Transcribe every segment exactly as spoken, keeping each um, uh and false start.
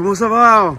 Koman sa va ?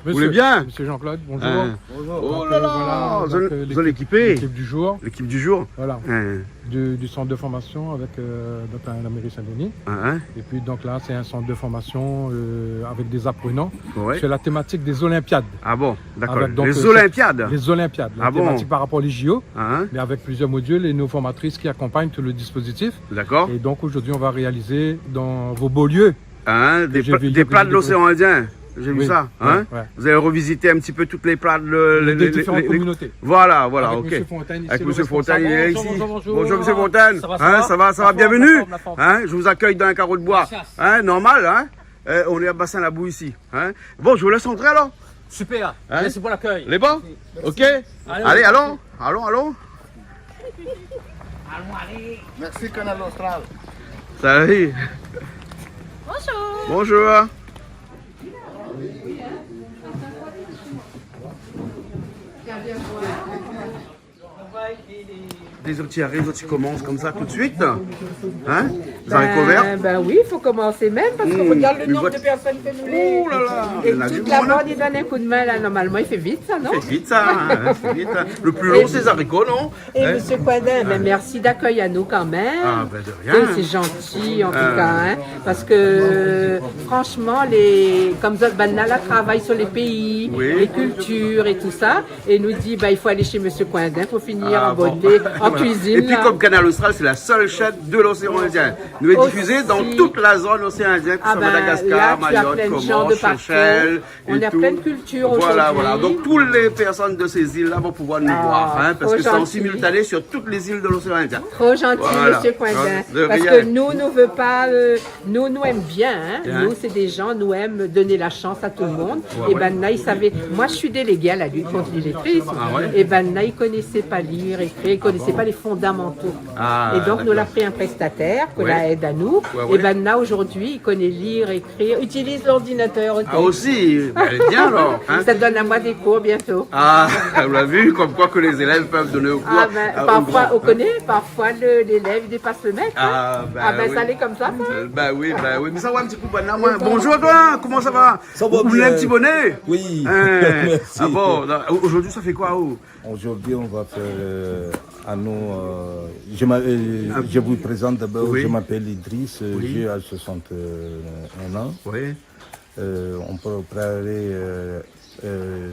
Vous allez bien ? Monsieur Jean-Claude, bonjour. Hein. Bonjour. Oh là là, zot lé ékipé. Donc, euh, voilà, donc, euh, l'équipe, l'équipe du jour. L'équipe du jour. Voilà. Hein. Du, du centre de formation avec, euh, donc, la mairie Saint-Denis. Hein, hein. Et puis, donc là, c'est un centre de formation, euh, avec des apprenants sur la thématique des Olympiades. Ah bon, d'accord. Avec, donc, euh, les Olympiades. Les Olympiades, la thématique par rapport aux J O, hein, mais avec plusieurs modules et nos formatrices qui accompagnent tout le dispositif. D'accord. Et donc, aujourd'hui, on va réaliser dans vos beaux lieux. Hein, des plats de l'océan Indien. J'ai vu ça, hein. Oui, ouais, ouais. Vous allez revisiter un petit peu toutes les plats de, les, les différentes communautés. Voilà, voilà, ok. Avec monsieur Fontaine ici, le responsable. Avec monsieur Fontaine, il est ici. Bonjour, bonjour, bonjour. Bonjour, monsieur Fontaine. Hein, ça va, ça va, bienvenue. La forme, la forme, la forme. Hein, je vous accueille dans un carreau de bois. Hein, normal, hein. Euh, on est à Bassin Labou ici, hein. Bon, je vous laisse entrer alors. Super. Hein ? Merci pour l'accueil. Lé bon ? Merci. Ok. Allez, allez, allons, allons, allons. Merci, Kanal Austral. Salut. Bonjour. Bonjour. Lézot i ariv, lézot i komans konmsa tout de suite. Hein ? Zariko vèr. Ben oui, il faut commencer même, parce que regarde le nombre de personnes que nous les... Oh là là, et toute la bande, ils donnent un coup de main, là, normalement, il fait vite, ça, non ? C'est vite, ça, hein, c'est vite, hein. Le plus long, c'est zariko, non ? Et monsieur Coindin, ben, merci d'accueillir nous quand même. Ah, ben, de rien. C'est gentil, en tout cas, hein, parce que, franchement, les, comme zot, ben, la, la travay sur les pays, les cultures et tout ça, et nous dit, ben, il faut aller chez monsieur Coindin pour finir en beauté, en cuisine, là. Ah bon. Et puis, comme Kanal Austral, c'est la seule chaîne de l'océan Indien. Nous est diffusé dans toute la zone océan Indien, que ce soit Madagascar, Mayotte, Comores, Seychelles, et tout. On a plein de cultures aujourd'hui. Voilà, voilà. Donc, toutes les personnes de ces îles-là vont pouvoir nous voir, hein, parce que c'est en simultané sur toutes les îles de l'océan Indien. Ah, trop gentil, monsieur Coindin. Voilà. De rien. Parce que nous, nou vé pa, euh, nou, nou èm bien, hein. Hein ? Nous, c'est des gens, nou èm donner la chance à tout le monde. Ouais, ouais. Et ben, là, ils savaient. Moi, je suis déléguée à la lutte contre l'illettrisme. Ah ouais ? Et ben, là, ils connaissaient pas lire, écrire, ils connaissaient pas les fondamentaux. Ah, d'accord. Et donc, nou la pris un prestataire, ke la èd anou. Ouais, ouais. Et ben, là, aujourd'hui, il connaît lire, écrire, utilise l'ordinateur, ok. Ah, aussi, ben, elle est bien, alors, hein. Ça donne à moi des cours bientôt. Ah, vous l'avez vu, comme quoi que les élèves peuvent donner au cours, euh, au grand. Ah, ben, parfois, on connaît, parfois, le, l'élève, il dépasse le maître, hein. Ah, ben oui. Ah, ben, ça, lé konmsa, sa. Euh, ben oui, ben oui. Mais ça, ouais, un petit coup de bonne main, moi. Bonjour, toi, comment ça va ? Ça va bien. Vous voulez un petit bonnet ? Oui. Hein. Merci. Ah bon, là, aujourd'hui, ça fait quoi, oh ? Aujourd'hui, on va faire, euh, à nous, euh, je m'a-, euh, je vous présente d'abord, je m'appelle Idriss, euh, j'ai âge soixante et un ans. Oui. Euh, on peut préparer, euh, euh,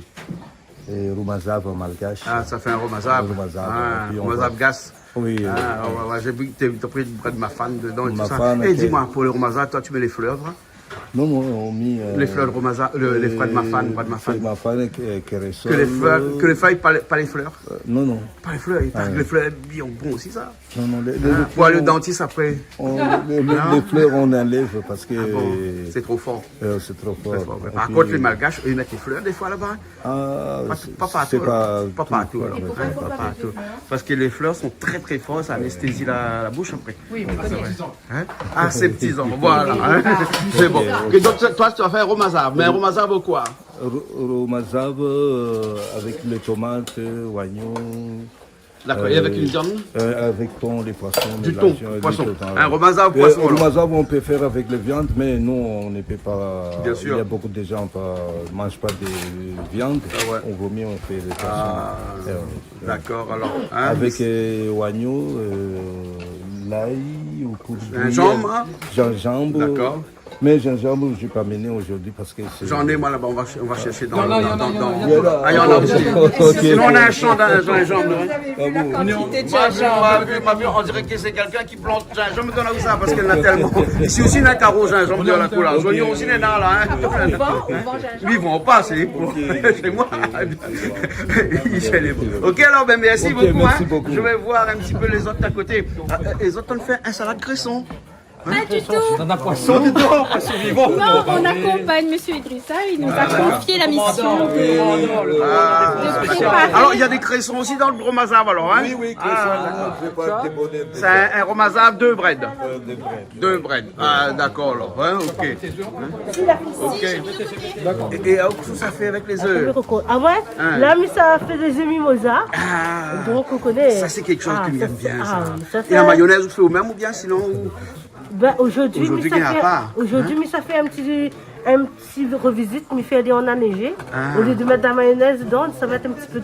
euh, romazav en malgache. Ah, ça fait un romazav. Un romazav. Ah, et puis on va romazav gas. Oui, euh, ah, ouais, ouais, j'ai vu que t'as pris une brède mafane dedans et tout ça. Mafane, ok. Et dis-moi, pour le romazav, toi, tu mets les fleurs, toi ? Non, non, on met, euh, les fleurs de romazav, le, les fleurs de mafane, pas de mafane. Feuille mafane, euh, kérésol. Que les fleurs, que les feuilles, pas les, pas les fleurs. Euh, non, non. Pas les fleurs, il paraît que les fleurs, elles sont bien bonnes aussi, ça. Non, non, les, les, les fleurs, on, les dentistes après. Non, les, les, les fleurs, on enlève parce que... Ah bon, c'est trop fort. Euh, c'est trop fort. Très fort, ouais. Et puis... Par contre, les Malgaches, eux, ils mettent les fleurs des fois là-bas. Ah, pas, pas partout, alors. Pas partout, alors. Pas partout. Parce que les fleurs sont très, très fortes, ça anesthésie la, la bouche après. Oui, mais pas suffisant. Hein ? Ah, c'est petit, voilà, hein. C'est bon. Et donc, toi, tu vas faire un romazav. Mais un romazav au quoi ? Ro-, romazav, euh, avec les tomates, euh, oignons. D'accord, et avec une viande ? Euh, avec thon, les poissons, du thon, mélangés, poisson. Un romazav, euh, poisson, alors. Romazav, on peut faire avec les viandes, mais nous, on ne peut pas. Bien sûr. Il y a beaucoup de gens qui mangent pas de viande. Ah ouais. On vaut mieux, on fait les poissons. Ah, d'accord, alors, hein, avec, euh, oignons, euh, l'ail, ou gingembre, hein ? Gingembre. D'accord. Mais gingembre, j'ai pas mené aujourd'hui parce que c'est... J'en ai, moi, là-bas, on va ch-, on va chercher dans le, dans, dans, dans... Il y en a, il y en a aussi. Ok, ok. Sinon, on a un champ de gingembre, hein. Ah bon. Une quantité de gingembre. Moi, je, moi, je, moi, je, on dirait que c'est quelqu'un qui plante gingembre dans la ousa, parce qu'il y en a tellement. Ici aussi, il y a un carreau gingembre dans la cour, là. Ok. Oignons aussi, il y en a là, hein. On vend, on vend gingembre. Ils vendent pas, c'est pour, ok, chez moi. Ok. Ils chez les... Ok, alors, ben, merci beaucoup, hein. Ok, merci beaucoup. Je vais voir un petit peu les autres à côté. Ah, euh, les autres, on fait un salade cresson. Pas du tout. Dans un poisson. Non, non, pas survivant. Non, on accompagne monsieur Idrissa, il nous a confié la mission de, de préparer. Ah, d'accord. Alors, il y a des cressons aussi dans le romazav, alors, hein ? Oui, oui, cresson, on prépare des bonnets. C'est un, un romazav deux brèdes. Euh, deux brèdes. Deux brèdes. Ah, d'accord, alors, hein, ok. Hein ? Ok. Et, et alors, qu'est-ce que ça fait avec les œufs ? Ah ouais ? Hein ? Là, mais ça fait des œufs mimosa. Ah. Donc, on connaît. Ça, c'est quelque chose que j'aime bien, ça. Ah, ça, ça... Et la mayonnaise, vous faites au même ou bien sinon, ou... Ben, aujourd'hui, mais ça fait, aujourd'hui, mais ça fait un petit, In ti revizit, mi fé ali an anézé. Ah. Olié de mèt la mayonèz dedan, sa va èt in ti pé,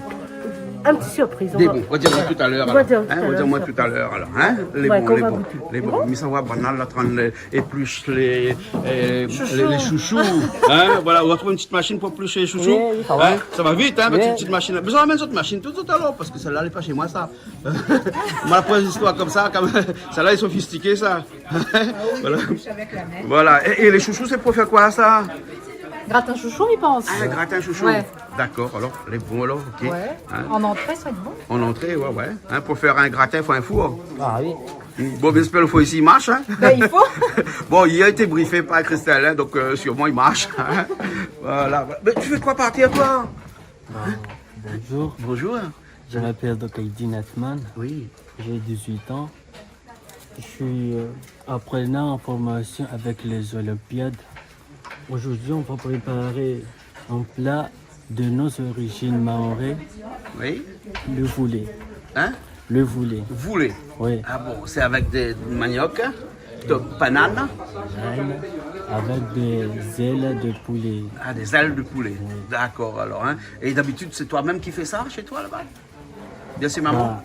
in ti sirpriz. Mé bon, ou va dir amoin talèr, alor. Ou va dir amoin talèr, alor, hin ? Lé bon, lé bon. Mé sa va, banna la, trant, lé, éplish lé, lé shoushou, hin ? Voilà, ou va trouv in ti mashine pou éplish lé shoushou. Oui, oui, sa va. Hin ? Sa va vit, hin, avèk sèt ti mashine la. Mé sa va amenn sèt mashine tout, tout alor, parske sèl-la, lé pa shé moin, sa. Moin la pran zistoir konmsa, konm, sèl-la lé sofistiké, sa. Voilà. É, é lé shoushou, sé pou fé koi, sa ? Gratin shoushou, mi pans. Ah, gratin shoushou. Ouais. Dakor, alor, lé bon, alor, ok. Ouais. Hin ? An antré, sa lé bon. An antré, ouais, ouais. Hin, pou fé in gratin, fo in four. Ah oui. Bon, mi éspèr lo four isi i marsh, hin ? Bin, i fo. Bon, li la été brifé par Christelle, hin, donk, euh, sirman i marsh, hin. Voilà, voilà. Mé ou fé koi par tèr, toi ? Bah, bonjour. Bonjour. Je m'appelle donc Aïdine Atman. Oui. J'ai dix-huit ans. Je suis, euh, apprenant en formation avec les Olympiades. Aujourd'hui, on va préparer un plat de nos origines mahorais, oui, le voulé. Hin ? Le voulé. Voulé. Oui. Ah bon, sé avèk dé maniok, hin ? De banane ? Banane, avec des ailes de poulet. Ah, des ailes de poulet. Oui. Dakor, alor, hin. É d'abitid, sé toi-mèm ki fé sa shé toi, laba ? Bien, sé momon ? Bah,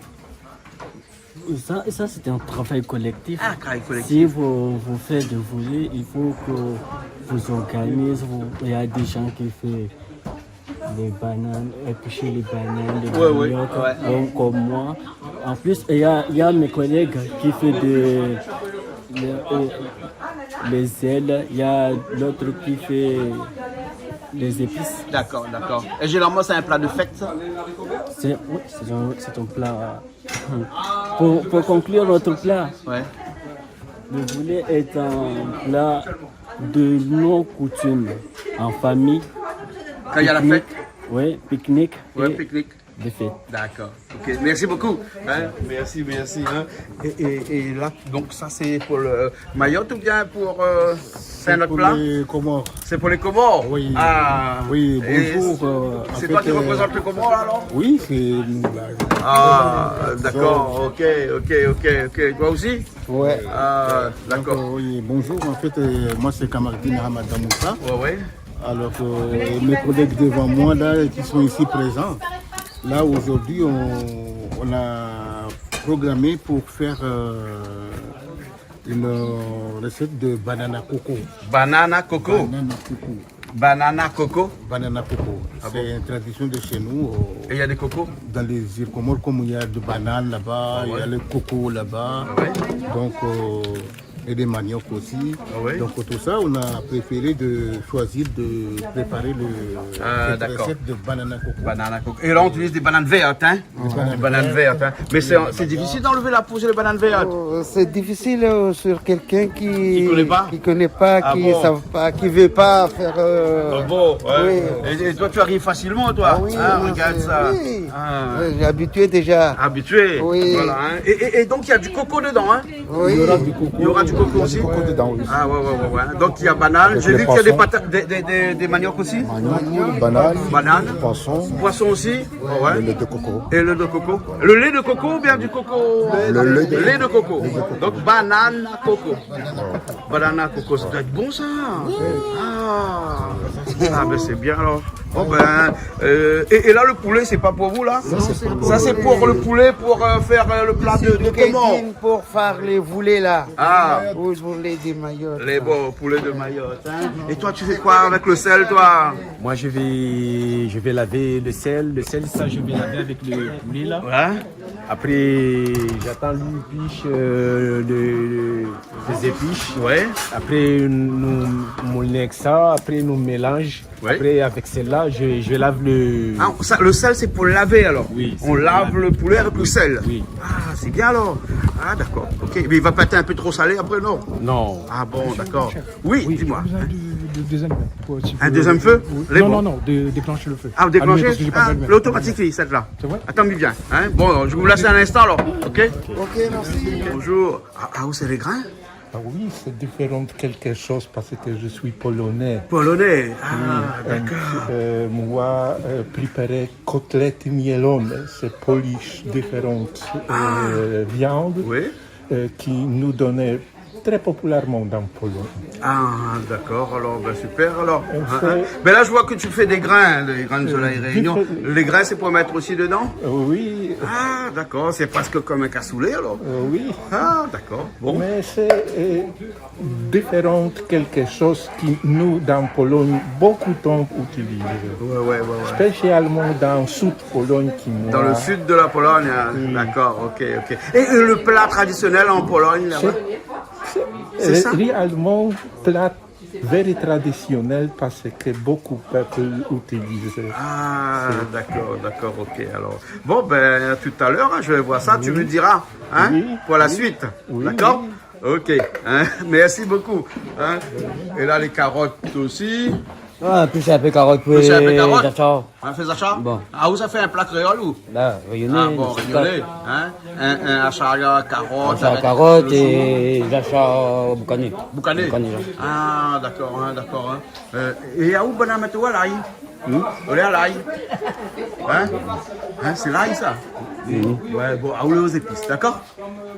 ça, ça, c'est un travail collectif. Ah, travail collectif. Si vous, vous faites de voulé, il faut que vous organisez, vous, il y a des gens qui font les bananes, éplucher les bananes, les maniocs, ouais, ouais, comme moi. En plus, il y a, il y a mes collègues qui font de, de, euh, les ailes, il y a l'autre qui fait les épices. Dakor, dakor. É zénéralman, sé in pla de fèt, sa ? C'est, oui, c'est un, c'est un plat Pour, pour conclure notre plat, ouais, le voulé est un plat de non-coutume en famille. Quand il y a la fête ? Pique-nique, oui, pique-nique, ouais, et pique-nique, des fêtes. D'accord. Ok, merci beaucoup. Hein ? Merci, merci, hein. Et, et, et là, donc ça, c'est pour le Mayotte ou bien pour, euh, c'est un autre plat ? C'est pour les Comores. C'est pour les Comores ? Oui. Ah. Oui, bonjour, euh, en fait, c'est toi qui représente les Comores, alors ? Oui, c'est nous, là. Ah, d'accord, ok, ok, ok, ok. Toi aussi ? Ouais. Ah, d'accord. Donc, euh, oui, bonjour. En fait, euh, moi, c'est Kamardine Hamada Moussa. Ouais, ouais. Alors, euh, mes collègues devant moi, là, qui sont ici présents, là, aujourd'hui, on, on a programmé pour faire, euh, une, euh, recette de banana coco. Banana coco. Banana coco. Banana coco. Banana coco. Ah bon ? C'est une tradition de chez nous, euh, et il y a des cocos ? Dans les îles Comores, comme il y a de bananes là-bas, ah ouais, il y a le coco là-bas. Ah ouais ? Donc, euh, et des maniocs aussi. Ah ouais ? Donc, tout ça, on a préféré de choisir de préparer le, ah, cette, d'accord, recette de banana coco. Banana coco. Et là, on utilise des bananes vertes, hein ? Des bananes vertes, hein. Mais c'est, c'est difficile d'enlever la peau sur les bananes vertes. Oh, c'est difficile, euh, sur quelqu'un qui, qui connaît pas, qui savent pas, qui veut pas faire, euh, ah bon, ouais. Oui. Et, et toi, tu arrives facilement, toi. Ah oui, hein, moi, regarde ça. Oui. Ah. Ouais, j'ai habitué déjà. Habitué. Oui. Voilà, hein. Et, et, et donc, il y a du coco dedans, hein ? Oui. Il y aura du coco. Il y aura du coco aussi ? Il y a du coco dedans, oui. Ah ouais, ouais, ouais, ouais. Donc, il y a banane. Avec les poissons. J'ai vu qu'il y a des pata-, des, des, des, des maniocs aussi. Manioc, banane, poisson. Banane. Poisson aussi. Ah ouais. Le lait de coco. Et le lait de coco. Le lait de coco ou bien du coco ? Le lait de coco. Lait de coco. Lait de coco. Donc, banana coco. Banana coco, ça doit être bon, ça. Ah. Ah, ben, c'est bien, alors. Bon, ben, euh, et, et là, le poulet, c'est pas pour vous, là ? Non, c'est pas pour vous. Ça, c'est pour le poulet, pour, euh, faire, euh, le plat de, de Comores. C'est cuisine pour faire les voulés, là. Ah. Ou voulé de Mayotte. Les bons poulets de Mayotte, hein. Et toi, tu fais quoi avec le sel, toi ? Moi, je vais, je vais laver le sel. Le sel, ça, je vais laver avec le poulet, là. Ouais. Après, j'attends lui piche, euh, le, le, les épices. Ouais. Après, nou moulin avèk sa. Après, nou mélanz. Ouais. Après, avec celle-là, je, je lave le... Ah, ça, le sel, c'est pour laver, alors ? Oui, c'est pour laver. On lave le poulet avec le sel. Oui. Ah, c'est bien, alors. Ah, d'accord. Ok. Mais il va pas être un peu trop salé après, non ? Non. Ah bon, d'accord. Oui, dis-moi. J'ai besoin de, de deuxième feu, si vous voulez. Un deuxième feu ? Oui. Non, non, non, de, déclencher le feu. Ah, vous déclenchez ? Allumez, parce que j'ai pas d'allumette. Ah, l'automatique, c'est celle-là. C'est vrai ? Attends, bien, hein. Bon, je vous laisse un instant, alors. Ok ? Ok, merci. Bonjour. Ah, ah, ou sé lé grin ? Ah oui, c'est différent quelque chose parce que je suis polonais. Polonais, ah, d'accord. Oui, euh, euh, moi, euh, préparer côtelette mielone, c'est Polish, différente, ah, euh, viande, oui, euh, qui nous donnait très populairement dans Pologne. Ah, d'accord. Alors, ben, super. Alors, hein, hein. Mais là, je vois que tu fais des grains, les grains de soleil réunion. Les grains, c'est pour mettre aussi dedans ? Euh, oui. Ah, d'accord. C'est presque comme un cassoulet, alors. Euh, oui. Ah, d'accord. Bon. Mais c'est, euh, différent, quelque chose que nous, dans Pologne, beaucoup de temps utilisons. Ouais, ouais, ouais, ouais. Spécialement dans le sud Pologne qui moi. Dans le sud de la Pologne, hein. Oui. D'accord, ok, ok. Et, euh, le plat traditionnel en Pologne, là-bas ? C'est, c'est, c'est ça ? Réellement plat very traditionnel parce que beaucoup de peuples utilisent. Ah, d'accord, d'accord, ok. Alors, bon, ben, tout à l'heure, hein, je vais voir ça, tu me diras, hein, pour la suite. Oui. D'accord ? Ok, hein, merci beaucoup, hein. Et là, les carottes aussi. Ah, plis in pé karot pou... Plis in pé karot. Zasar. Hein, fé zasar ? Bon. Ah, ou sa fé in pla kréol, ou ? La, rényoné, ah, bon, rényoné, hein. In, in zasar karot, zasar avèk karot é zasar boukané. Boukané. Boukané, la. Ah, d'accord, hein, d'accord, hein. Euh, é aou, banna mèt aou lay ? Hmm ? Ou lé lay ? Hein ? Hein, sé lay, sa ? Hmm. Ouais, bon, aou lé o zépis, d'accord ?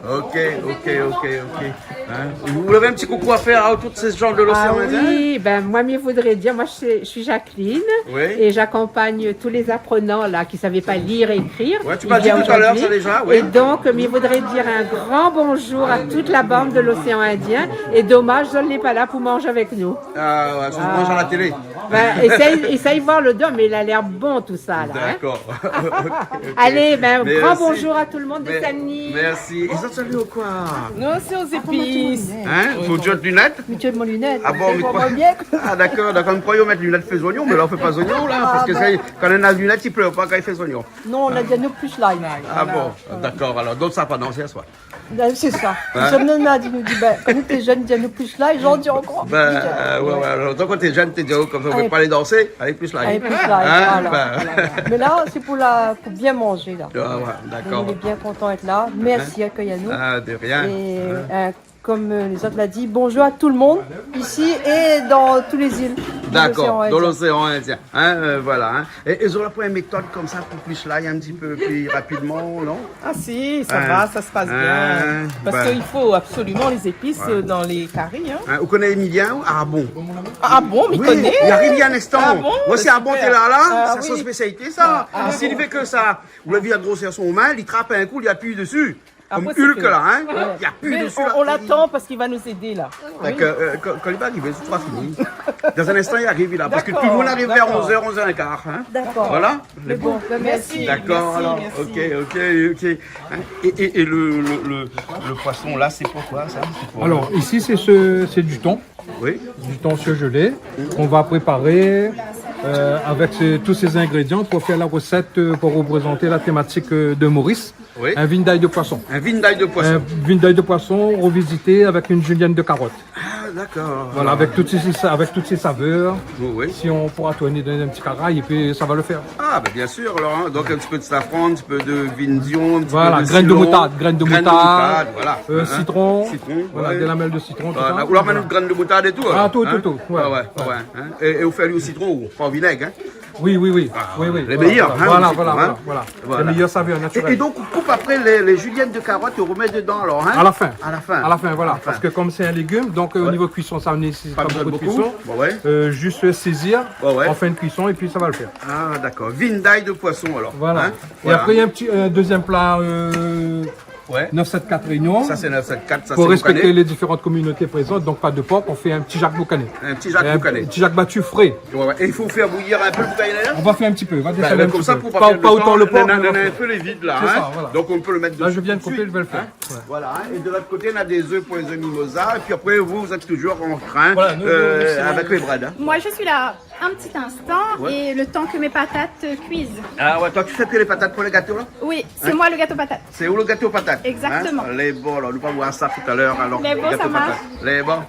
Ok, ok, ok, ok. Hein ? Vous avez un petit coucou à faire à tous ces gens de l'océan Indien ? Ah oui, ben, moi, mi voudrais dire, moi, je suis, je suis Jacqueline, oui, et j'accompagne tous les apprenants, là, qui savaient pas lire et écrire. Ouais, tu m'as dit tout à l'heure, ça, déjà, oui. Et donc, mi voudrais dire un grand bonjour à toute la bande de l'océan Indien. Et dommage, zot lé pa la pou manz avèk nou. Ah, ouais, ça se mange à la télé. Ben, essaye, essaye voir le dom, mais il a l'air bon, tout ça, là, hein. D'accord. Ok. Allez, ben, un grand bonjour à tout le monde de Saint-Denis. Merci. Et ça, salut au quoi ? Non, c'est aux épices. Hein ? Faut que tu mettes lunettes ? Mi mèt mon linèt. Ah bon, mais quoi ? Ah, d'accord, d'accord. Mi kroi i mèt linèt fé zonyon, mais là, on fait pas zonyon, là, parce que ça, quand on a lunettes, il pleut pas quand il fait zonyon. Non, nou la di anou plis lay. Ah bon, d'accord, alors. Donc, ça va pas danser ce soir. Ben, sé sa. Hein ? Zot la di, nou di, ben, kan nou té jenn, di anou plis lay, zordi ankor. Ben, euh, ouais, ouais, alors, kan té jenn, té di, oh, konmsa, ou vé pa alé dansé, alé plis lay. Alé plis lay, voilà, voilà. Hein ? Ben. Mé la, sé pou la, pou bien manzé, la. Ah, ouais, d'accord. Donk, nou lé bien kontan d'èt la. Mèrsi d'akèy anou. Ah, de rien. É, euh, konm, euh, lézot la di, bonjour à tout le monde, ici et dans toutes les îles de l'océan Indien. D'accord, dans l'océan Indien. Hein, euh, voilà, hein. É, é zot la pran in métod konmsa pou plis lay in ti pé pli rapidman, non ? Ah si, ça va, ça se passe bien. Hein, ben. Parce qu'il faut absolument les épices, euh, dans les caris, hein. Hein, ou koné Émilien ? Ah bon ? Ah bon, mi koné. Oui, li ariv in instan. Ah bon ? Super. Ouais, sé Arbon, té la, la. Ah oui. Sé son spésialité, sa. Ah, ah bon. Isi, li fé ke sa. Ou la vi la grosèr son min, li trap in kou, li apiy dési. Konm Hulk, la, hein. Apré, sé fini. Ouais. Li apiy dési, la. Mé on, on l'attend parce qu'il va nous aider, là. Oui. Donk, euh, kan, kan li va arivé, sé tout fini. Dans un instant, li ariv, la. D'accord, d'accord. Parce que tout le monde arrive vers onze heures, onze heures et quart, hein. D'accord. Voilà. Mé bon, ben, merci. D'accord, alors, merci. Ok, ok, ok. Hein, et, et, et le, le, le, le poisson, là, c'est pourquoi, ça ? C'est pour... Alors, ici, c'est ce, c'est du thon. Oui. Du thon surgelé, qu'on va préparer, euh, avec ce, tous ces ingrédients pour faire la recette, euh, pour représenter la thématique, euh, de Maurice. Oui. Un vindaye de poisson. Un vindaye de poisson. Un vindaye de poisson revisité avec une julienne de carottes. Ah, d'accord. Voilà, avec toutes ces, avec toutes ces saveurs. Oui, oui. Si on pourra tourner dans un petit caraye, et puis ça va le faire. Ah, ben, bien sûr, alors, hein. Donc, un petit peu de safran, un petit peu de vindion, un petit peu de silo. Voilà, graines de moutarde, graines de moutarde, voilà. Hein, hein. Euh, citron. Citron, ouais. De la mêle de citron, tout ça. Voilà. Ou la mèt graines de moutarde et tout, alors, hein. Ah, tout, tout, tout, ouais. Ah ouais, ouais, hein. Et, et ou fé ali o sitron ou pa o vinèg, hein. Oui, oui, oui. Ah, oui, oui. Les meilleurs, hein, voilà, voilà, voilà. Les meilleures saveurs naturelles. Et, et donc, on coupe après les, les juliennes de carottes et on remet dedans, alors, hein ? À la fin. À la fin. À la fin, voilà. À la fin. Parce que comme c'est un légume, donc, euh, au niveau cuisson, ça ne nécessite pas beaucoup de cuisson. Pas besoin de beaucoup. Ouais, ouais. Euh, juste saisir, ouais, ouais, en fin de cuisson, et puis ça va le faire. Ah, d'accord. Vindaye de poisson, alors. Voilà. Hein ? Et après, il y a un petit, un deuxième plat, euh, ouais, neuf sept quatre Réunion. Ça, c'est neuf sept quatre, ça, c'est boucané. Pour respecter les différentes communautés présentes, donc pas de porc, on fait un petit Jacques boucané. Un petit Jacques boucané. Un petit Jacques battu frais. Ouais, ouais. Et il faut faire bouillir un peu le boucané, là ? On va faire un petit peu, on va descendre un petit peu. Ben, comme ça, pour pas perdre le temps. Pas, pas autant le porc, mais on en fait les vides, là, hein. C'est ça, voilà. Donc, on peut le mettre dessus tout de suite, hein. Là, je viens de couper, je vais le faire. Ouais. Voilà, hein. Et de l'autre côté, on a des œufs pour les œufs mimosa. Et puis après, vous, vous êtes toujours en train, euh, avec les brèdes, hein. Voilà, nous, nous, c'est... Moi, je suis là. Un petit instant, ouais, et le temps que mes patates, euh, cuisent. Ah ouais, toi, tu fais cuire les patates pour le gâteau, là ? Oui, c'est moi le gâteau patate. Hein ? C'est ou le gâteau patate, hein ? Exactement. Lé bon, la, nou va voir ça tout à l'heure, alors, le gâteau patate. Lé bon, ça marche. Lé bon.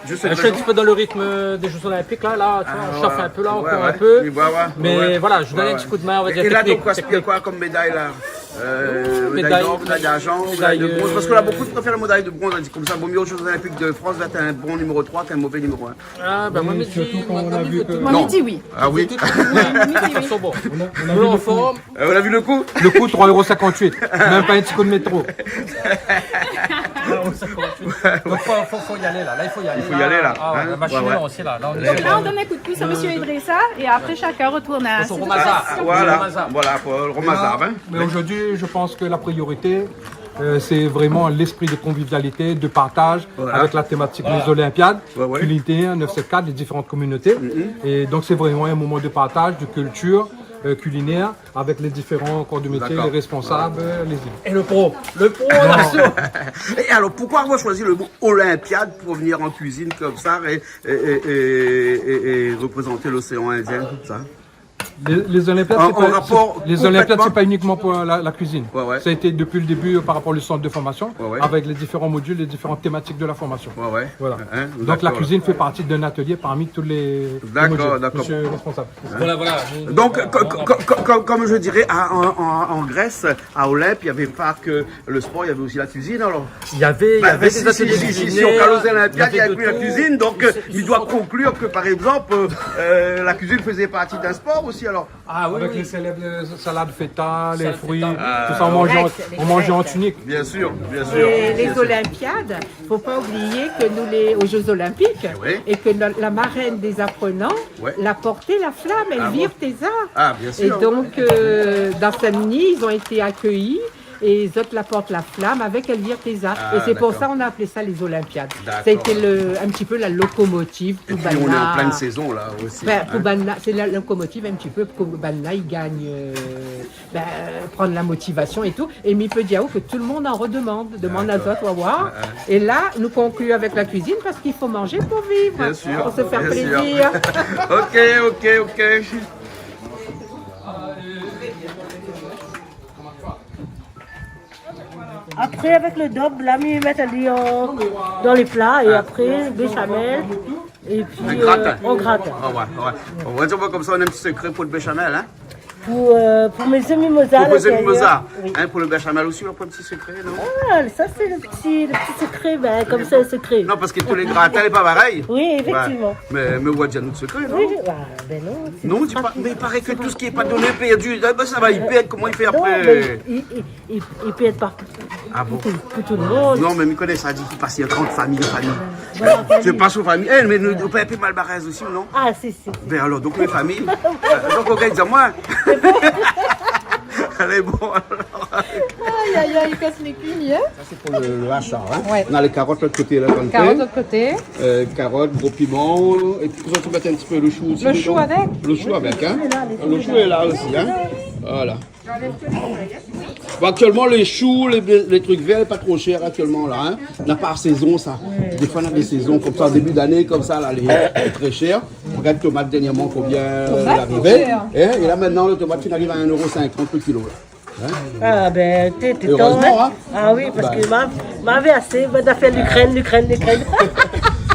Je fais un petit peu dans le rythme des Jeux Olympiques, là, là, tu vois, on chauffe un peu, là, on court un peu. Ah ouais, ouais. Oui, ouais, ouais. Mais voilà, je vous donne un petit coup de main, on va dire, technique. Et là, donc, on gaspille quoi comme médaille, là ? Euh, médaille d'or, médaille d'argent, médaille de bronze. Parce que là, beaucoup préfèrent la médaille de bronze. On dit comme ça, vaut mieux aux Jeux Olympiques de France d'être un bon numéro trois qu'un mauvais numéro un. Ah, ben, moi, mi di, surtout quand on a vu que... Moi, mi di oui. Ah oui. Tout, tout, tout, tout, tout, tout, tout. On a, on a vu le coup. Nous, en forme. Euh, on a vu le coup. Le coup, trois euros cinquante-huit. Même pas un petit coup de métro. Donc, faut, faut, faut y aller, là. Là, il faut y aller, là. Ah ouais, la machine est lancée, là. Là, on est sur... Donc là, on donne un coup de pouce à monsieur Idrissa, et après, chacun retourne à ses occupations. Voilà. Voilà, pour le Ramazan, hein. Mais aujourd'hui, je pense que la priorité, euh, c'est vraiment l'esprit de convivialité, de partage, avec la thématique les Olympiades culinaires neuf sept quatre, les différentes communautés. Et donc, c'est vraiment un moment de partage, de culture, euh, culinaire, avec les différents corps de métier, les responsables, les élus. Et le pro, le pro, là, sûr. Et alors, pourquoi avoir choisi le mot Olympiade pour venir en cuisine comme ça et, et, et représenter l'océan Indien comme ça ? Les, les Olympiades, c'est pas, les Olympiades, c'est pas uniquement pour la, la cuisine. Ça a été depuis le début, euh, par rapport au centre de formation, avec les différents modules, les différentes thématiques de la formation. Voilà. Donc la cuisine fait partie d'un atelier parmi tous les, les modules. Monsieur le responsable. Voilà, voilà. Donc, co-, co-, co-, co-, comme je dirais, à, en, en, en Grèce, à Olympe, il y avait pas que le sport, il y avait aussi la cuisine, alors. Il y avait, il y avait des ateliers culinaires, il y avait de tout. Bah, si, si, si, si, si, au cas aux Olympiades, il y a eu la cuisine, donc, euh, il doit conclure que, par exemple, euh, euh, la cuisine faisait partie d'un sport aussi, alors. Ah oui, oui. Avec les célèbres, euh, salades feta, les fruits, tout ça, on mangeait en, on mangeait en tunique. Bien sûr, bien sûr. Et les Olympiades, faut pas oublier que nous, les, aux Jeux Olympiques, et que la, la marraine des apprenants, la porté la flamme, Elvire Thézard. Ah, bien sûr. Et donc, euh, dans Saint-Denis, ils ont été accueillis et zot la port la flamme avec Elvire Thézard. Et c'est pour ça on a appelé ça les Olympiades. Ça a été le, un petit peu la locomotive pour banna. Et puis on est en pleine saison, là, aussi, hein. Ben, pour banna, c'est la locomotive un petit peu pour banna, ils gagnent, euh, ben, prendre la motivation et tout. Et mi pé dir aou que tout le monde en redemande, demande à zot, on va voir. Et là, nous concluons avec la cuisine parce qu'il faut manger pour vivre, pour se faire plaisir. Bien sûr, bien sûr. Ok, ok, ok. Après, avec le dob, là, mi mèt ali en, dans les plats et après, béchamel, et puis, euh, on gratte. Ah ouais, ouais. On va dire, moi, comme ça, on a un petit secret pour le béchamel, hein. Pour, euh, pour mes demi-mozas, pour mes demi-mozas, hein, pour le béchamel aussi, on a un petit secret, non ? Ah, ça, c'est le petit, le petit secret, ben, comme c'est un secret. Non, parce que tous les gratins, c'est pas pareil. Oui, effectivement. Ouais. Mais, mais on va dire notre secret, non ? Oui, ah, ben non, c'est... Non, dis pas, mais il paraît que tout ce qui est pas donné est perdu. Ah ben, ça va, il perd, comment il fait après ? Non, mais il, il, il, il perd pas. Ah bon ? Pour tout, pour tout le monde. Non, mais mi koné sa, di ki pass en grande famille, famille. Voilà, famille. C'est pas sous famille. Eh, mais nous, on peut appeler Malbarez aussi, non ? Ah, si, si. Ben alors, donc, les familles, euh, donc, on gagne à moi. Allez, bon, alors. Aïe, aïe, aïe, il casse les couilles, hein ? Ça, c'est pour le, le hache, hein ? Ouais. On a les carottes de l'autre côté, là, comme ça. Carottes de l'autre côté. Euh, carottes, gros piment, et puis, on va mettre un petit peu le chou aussi dedans. Le chou avec ? Le chou avec, hein ? Le chou est là aussi, hein ? Voilà. Bon, actuellement, les choux, les, les trucs verts, pas trop cher actuellement, là, hein. On n'a pas saison, ça. Des fois, on a des saisons comme ça, en début d'année, comme ça, là, les, les très chers. Regarde tomate dernièrement, combien, euh, elle arrivait. Hein, et là, maintenant, le tomate, il arrive à un euro cinquante le kilo, là. Hein ? Ah, ben, t'es, t'es... Heureusement, hein. Ah oui, parce que ma, ma avait assez, ma a fait l'Ukraine, l'Ukraine, l'Ukraine.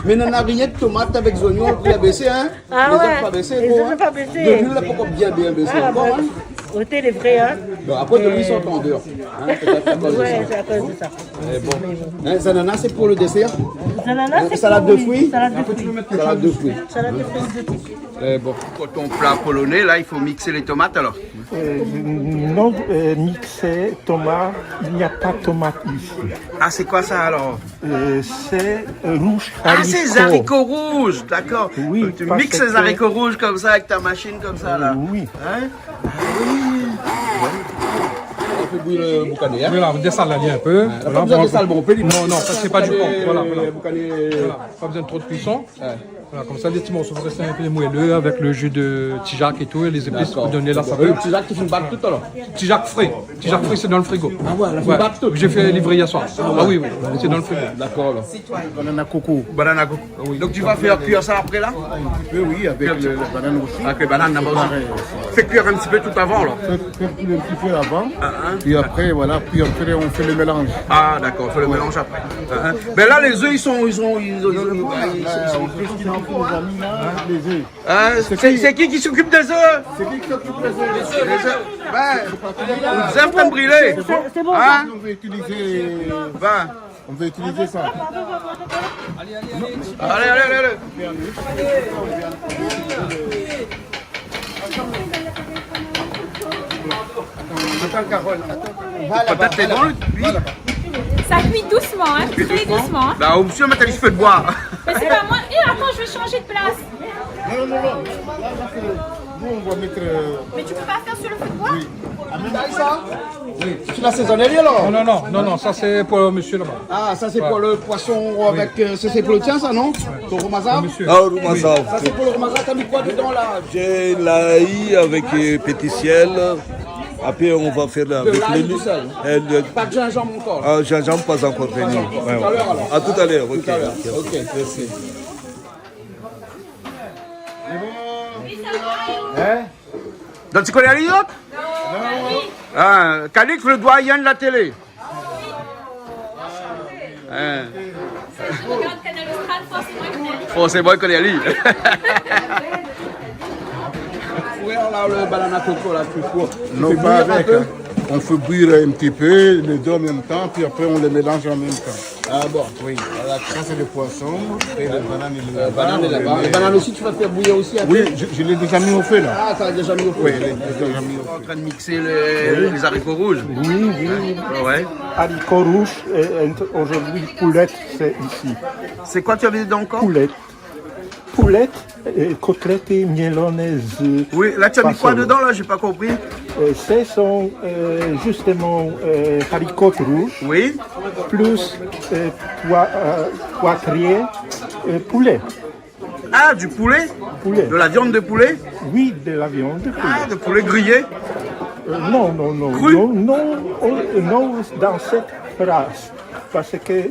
Mais non, on a rien de tomate avec les oignons, le prix a baissé, hein. Ah ouais. Les autres pas baissé, quoi, hein. Les autres pas baissé. De l'huile, là, pourquoi bien, bien baissé encore, hein. Ah, bah, côté les vrais, hein. Bon, après, de l'huile, ils sont vendeurs. Hein, peut-être à cause de ça. Ouais, c'est à cause de ça. Mais bon. Hein, les ananas, c'est pour le dessert. Les ananas, c'est pour, oui, salade de fruits. Salade de fruits. Salade de fruits. Salade de fruits. Eh bon. Quand on plat polonais, là, il faut mixer les tomates, alors. Euh, non, euh, mixer tomate, il n'y a pas tomate ici. Ah, c'est quoi ça, alors ? Euh, c'est, euh, rouge, ah, c'est les haricots rouges, d'accord. Oui, tu mixes les haricots rouges comme ça avec ta machine comme ça, là. Oui. Hein ? Ah oui. On fait bouillir le boucané, hein ? Voilà, on descend la ligne un peu. Ah, on va pas besoin de sel, bon, on peut les... Non, non, ça, c'est pas du porc. Voilà, voilà. Boucané. Voilà, pas besoin de trop de cuisson. Ouais. Voilà, comme ça, les petits morceaux vont rester un peu moelleux avec le jus de tijak et tout, et les épices pour donner la saveur. D'accord. Le tijak, tu fais une batte tout à l'heure ? Tijak frais. Tijak frais, c'est dans le frigo. Ah ouais, la batte tout. J'ai fait livrer hier soir. Ah oui, oui, c'est dans le frigo. D'accord, alors. Banana coco. Banana coco. Oui. Donc tu vas faire cuire ça après, là ? Un petit peu, oui, avec le, la banane aussi. Avec les bananes, là-bas aussi. Pareil aussi. Fais cuire un petit peu tout avant, là. Fais, fais cuire un petit peu avant. Ah, hein. Puis après, voilà, puis après, on fait le mélange. Ah, d'accord, on fait le mélange après. Ah, hein. Ben là, les œufs, ils sont, ils sont, ils ont, ils ont, ils ont, ils sont, ils sont... Là, on peut se dire que les amis, là, les œufs. Hein ? C'est qui, c'est qui qui s'occupe des œufs ? C'est qui qui s'occupe des œufs ? Les œufs. Ben, les œufs sont brûlés. C'est, c'est bon, ça. Hein ? On va utiliser... Ben. On va utiliser ça. Allez, allez, allez, allez. Attends, Carole, attends. Patate, c'est bon, lui ? Voilà. Ça cuit doucement, hein, très doucement, hein. Bah, oh, monsieur, mèt ali su fé d'boi. Mais c'est pas moi. Eh, attends, je vais changer de place. Non, non, non, non. Là, là, c'est, nous, on va mettre, euh, Mais tu peux pas faire sur le feu de bois ? Oui. Ah, même ça ? Oui. Tu l'as saisonné, alors ? Non, non, non, non, non, ça, c'est pour le monsieur là-bas. Ah, ça, c'est pour le poisson avec, euh, c'est, c'est pour le tien, ça, non ? Toro mazar ? Monsieur. Ah, le mazar. Ça, c'est pour le mazar. T'as mis quoi dedans, là ? J'ai l'ail avec, euh, péticiel. Après, on va faire avec le, du sel. Euh, le, pas de gingembre encore. Ah, gingembre, pas encore venu. Pas encore. Ouais, ouais. Tout à l'heure, alors. À tout à l'heure, ok. Tout à l'heure. Ok, merci. Hein ? Donk, ti koné ali, zot ? Ah, Calix, le doyen de la télé. Hein. Si on regarde Kanal Austral, forcément, il connaît. Forcément, il connaît ali. Frère, là, le banana coco, là, tu fais, tu fais bouillir un peu. Non, pas avec, hein. On fait bouillir un petit peu, les deux en même temps, puis après, on les mélange en même temps. Ah bon ? Oui. Voilà, ça, c'est le poisson, et le banane, il est là-bas. Euh, banane est là-bas. On le met. Le banane aussi, tu vas faire bouillir aussi après ? Oui, je, je l'ai déjà mis au feu, là. Ah, t'as déjà mis au feu. Oui, je l'ai déjà mis au feu. En train de mixer les, les haricots rouges. Oui, oui. Ouais, ouais. Haricots rouges, et, et aujourd'hui, poulette, c'est ici. C'est quoi tu avais dit encore ? Poulette. Poulette, euh, côtelette et milanaises. Oui, là, tu as mis quoi dedans, là ? J'ai pas compris. Euh, ce sont, euh, justement, euh, haricots rouges, oui, plus, euh, pois, euh, pois trier, euh, poulet. Ah, du poulet ? Poulet. De la viande de poulet ? Oui, de la viande de poulet. Ah, de poulet grillé ? Euh, non, non, non. Cru ? Non, non, oh, non, dans cette phrase. Parce que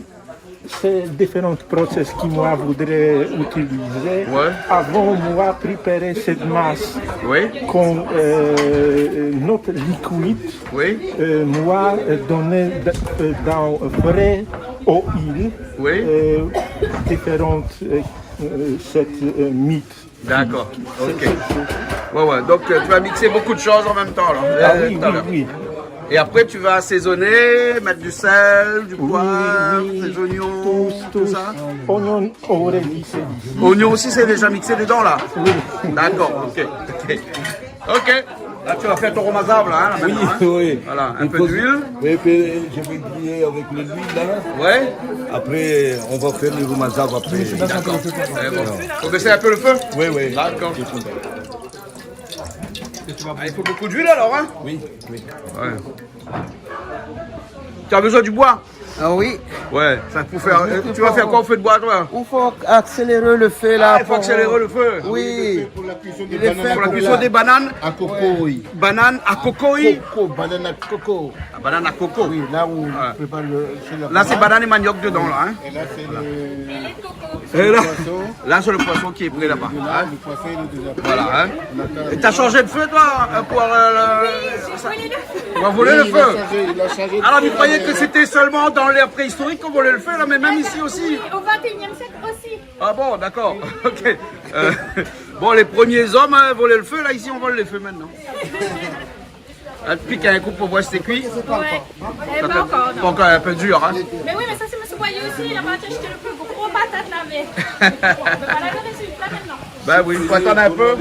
c'est différents process ki moin voudré itilizé. Ouais. Avan moin préparé sèt mas, oui, kon, euh, not liquide, oui, euh, moin, euh, doné d-, euh, dan vré oil, oui, euh, différents, euh, euh, sèt, euh, mit. D'accord, ok. Ouais, ouais. Donc, euh, tu vas mixer beaucoup de choses en même temps, là. Ah oui, oui, oui. Et après, tu vas assaisonner, mettre du sel, du poivre, des oignons, tout ça. Oui, oui. Tout, tout. Oignon, on aurait dit, c'est dit. Oignon aussi, c'est déjà mixé dedans, là. Oui. D'accord, ok, ok. Ok. Là, tu vas faire ton romazab, là, hein, là, maintenant, hein. Oui, oui. Voilà, un peu d'huile. Oui, puis je vais griller avec le, l'huile, là. Ouais. Après, on va faire le romazab après. D'accord. C'est bon. Faut baisser un peu le feu ? Oui, oui. D'accord. Ah, il faut beaucoup d'huile, alors, hein ? Oui, oui. Ouais. Tu as besoin du bois ? Ah oui. Ouais, ça pour faire, euh, tu vas faire quoi au feu de bois, toi ? Il faut accélérer le feu, là. Ah, il faut accélérer le feu. Oui. Pour la cuisson des bananes à coco. Pour la cuisson des bananes. À coco, oui. Banane à coco. Coco, banane à coco. Ah, banane à coco. Oui, là où on prépare le, c'est la banane. Là, c'est banane et manioc dedans, là, hein. Et là, c'est le, c'est le poisson. Et là, là, c'est le poisson qui est prêt là-bas. Là, hein ? Le poisson, il est déjà prêt. Voilà, hein. On attend. Et t'as changé de feu, toi, euh, pour, euh, le... Oui, j'ai volé le feu. On va voler le feu. Oui, il a changé, il a changé de feu. Alors, vous croyez que c'était seulement dans l'ère préhistorique qu'on volait le feu, là, mais même ici aussi. Oui, au vingt et unième siècle aussi. Ah bon, d'accord. Ok. Euh, bon, les premiers hommes, hein, volaient le feu, là, ici, on vole le feu maintenant. Ah, pique un coup pour voir si c'est cuit. Ouais. Eh ben, encore, non. Encore un peu dur, hein. Mais oui, mais ça, c'est monsieur Boyer aussi, il a parti acheter le plus gros patate, là, mais on peut pas laver le résultat maintenant. Ben oui, il faut attendre un peu.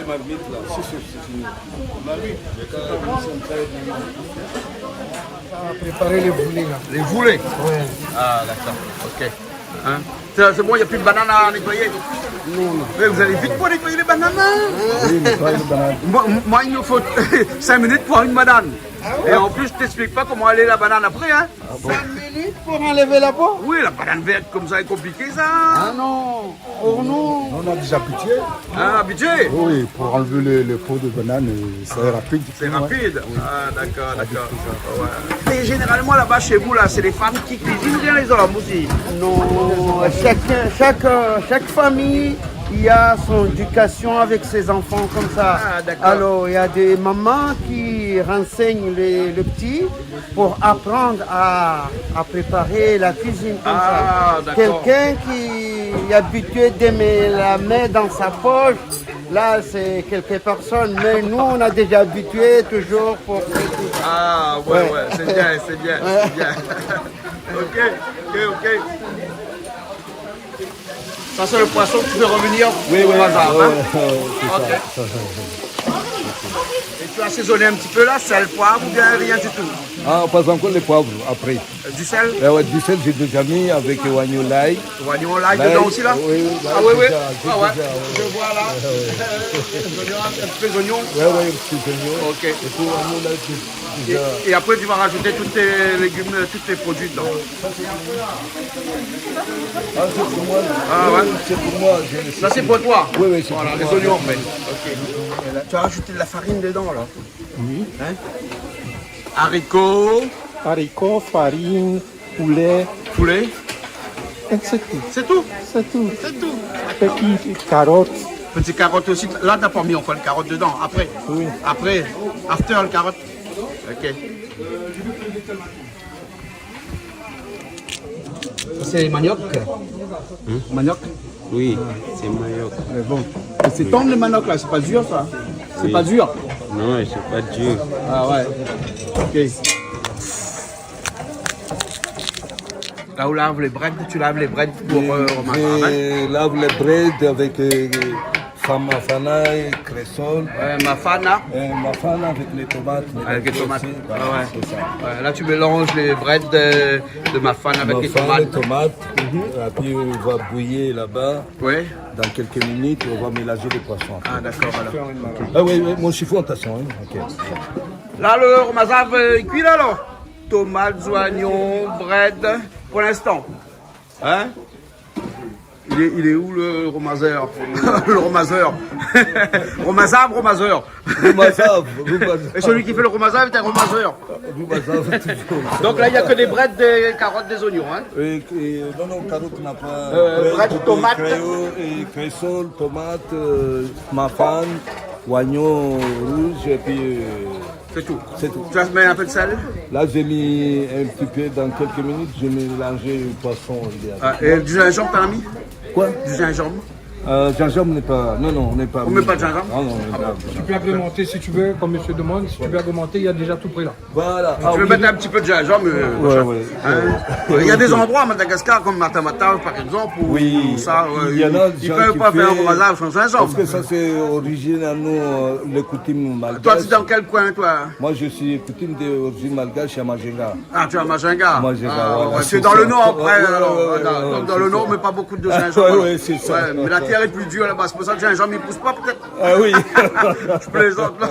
Ah, préparer les voulés, là. Les voulés ? Ouais. Ah, d'accord, ok. Hein ? C'est, c'est bon, il n'y a plus de banane à nettoyer ? Non, non. Mais vous allez vite pour nettoyer les bananes, hein ? Oui, nettoyer les bananes. Moi, moi, il me faut cinq minutes pour une banane. Ah ouais ? Et en plus, je t'explique pas comment aller la banane après, hein ? Ah bon ? Cinq minutes pour enlever la peau ? Oui, la banane verte comme ça, c'est compliqué, ça. Ah non. Oh non. On a déjà habitué. Ah, habitué ? Oui, pour enlever le, le peau de banane, euh, c'est rapide. C'est rapide. Ah, d'accord, d'accord. Ouais. Et généralement, là-bas, chez vous, là, c'est les femmes qui cuisinent ou bien les hommes aussi ? Non, chaque, chaque, euh, chaque famille, il y a son éducation avec ses enfants comme ça. Ah, d'accord. Alors, il y a des mamans qui renseignent les, le petit pour apprendre à, à préparer la cuisine comme ça. Ah, d'accord. Quelqu'un qui est habitué de mettre la main dans sa poche, là, c'est quelques personnes. Mais nous, on a déjà habitué toujours pour... Ah, ouais, ouais, c'est bien, c'est bien, c'est bien. Ok, ok, ok. Ça, c'est le poisson que tu fais revenir au hasard, hein ? Oui, oui, ouais, ouais, c'est ça. Ok. Et tu assaisonnes un petit peu là, sel, poivre ou bien rien du tout ? Ah, pas encore les poivres, après. Euh, du sel ? Eh ouais, du sel, j'ai déjà mis avec oignon, l'ail. Oignon, l'ail dedans aussi, là ? Oui, oui, ah oui, oui. Déjà, ah ouais, déjà, ouais. Je vois là. Ouais, ouais. Les oignons, un petit peu d'oignons. Ouais, ouais, un petit peu d'oignons. Ok. Et puis, oignon, l'ail, déjà. Et, et après, tu vas rajouter tous tes légumes, euh, tous tes produits dedans. Ah, c'est pour moi. Ah ouais. Oui, c'est pour moi, je le sais. Ça, c'est pour toi ? Oui, oui, c'est pour moi. Voilà, les oignons, en fait. Ok. Et là, tu as rajouté de la farine dedans, là ? Oui. Hein ? Haricots. Haricots, farine, poulet. Poulet. Et c'est tout. C'est tout ? C'est tout. C'est tout. Petit carotte. Petit carotte aussi. Là, t'as pas mis encore les carottes dedans. Après. Oui. Après. After, les carottes. Ok. C'est manioc. Hmm ? Manioc ? Oui, c'est manioc. Mais bon. C'est tendre le manioc là, c'est pas dur ça. C'est pas dur. Non, c'est pas dur. Ah ouais. Ok. Là où lave les brèdes, tu laves les brèdes pour, euh, je lave les brèdes avec, euh, Fa-, mafana é krésol. Euh, mafana. Euh, mafana avec les tomates. Avec les tomates. Aussi, voilà, c'est ça. Ah ouais. Ouais, là, tu mélanges les brèdes de, de mafana avec les tomates. Mafana, tomates. Mhm. Et puis, on va bouillir là-bas. Ouais. Dans quelques minutes, on va mélanger les poissons. Ah, d'accord, voilà. Ah oui, oui, mon chiffon, attention, hein. Ok. Là, le romazav, euh, il cuit là, là. Tomates, oignons, brèdes, pour l'instant. Hein ? Il est, il est où le romazèr ? Le romazèr. Romazav, romazèr. Romazav, romazav. Et celui qui fait le romazav est un romazèr. Romazav, toujours. Donc là, il y a que des brèdes, des carottes, des oignons, hein ? Et, et, non, non, carottes, on n'a pas. Euh, brèdes, tomates. Créole, et cressol, tomate, euh, mafane, oignon rouge, et puis, euh, C'est tout. C'est tout. Tu vas mettre un peu de sel ? Là, j'ai mis un petit peu, dans quelques minutes, je mélange le poisson, il y a. Ah, et du gingembre, t'as mis ? Quoi ? Du gingembre ? Euh, gingembre n'est pas, non, non, on n'est pas. On met pas de gingembre ? Ah non, on met pas. Tu peux agrémenter si tu veux, comme monsieur demande, si tu veux agrémenter, il y a déjà tout prêt là. Voilà. Ah oui. Tu peux mettre un petit peu de gingembre, euh, machin. Ouais, ouais. Hein ? Il y a des endroits à Madagascar, comme Mata Mata, par exemple, où ça, euh, ils peuvent pas faire un romazav sans gingembre. Oui, il y en a, il y en a, parce que ça, c'est original, nous, euh, les coutumes malgaches. Toi, c'est dans quel coin, toi ? Moi, je suis coutume d'origine malgache à Majunga. Ah, tu es à Majunga. Majunga, ah, voilà, ouais, c'est ça. Tu es dans le nord, après, alors. Ouais, ouais, ouais, ouais, c'est ça. Voilà. Donc, dans le nord, on met pas beaucoup de gingembre, alors. Ouais, ouais, c'est ça. Ouais, mais la terre est plus dure là-bas. C'est pour ça que le gingembre, il pousse pas, peut-être. Ah oui. Je plaisante, là.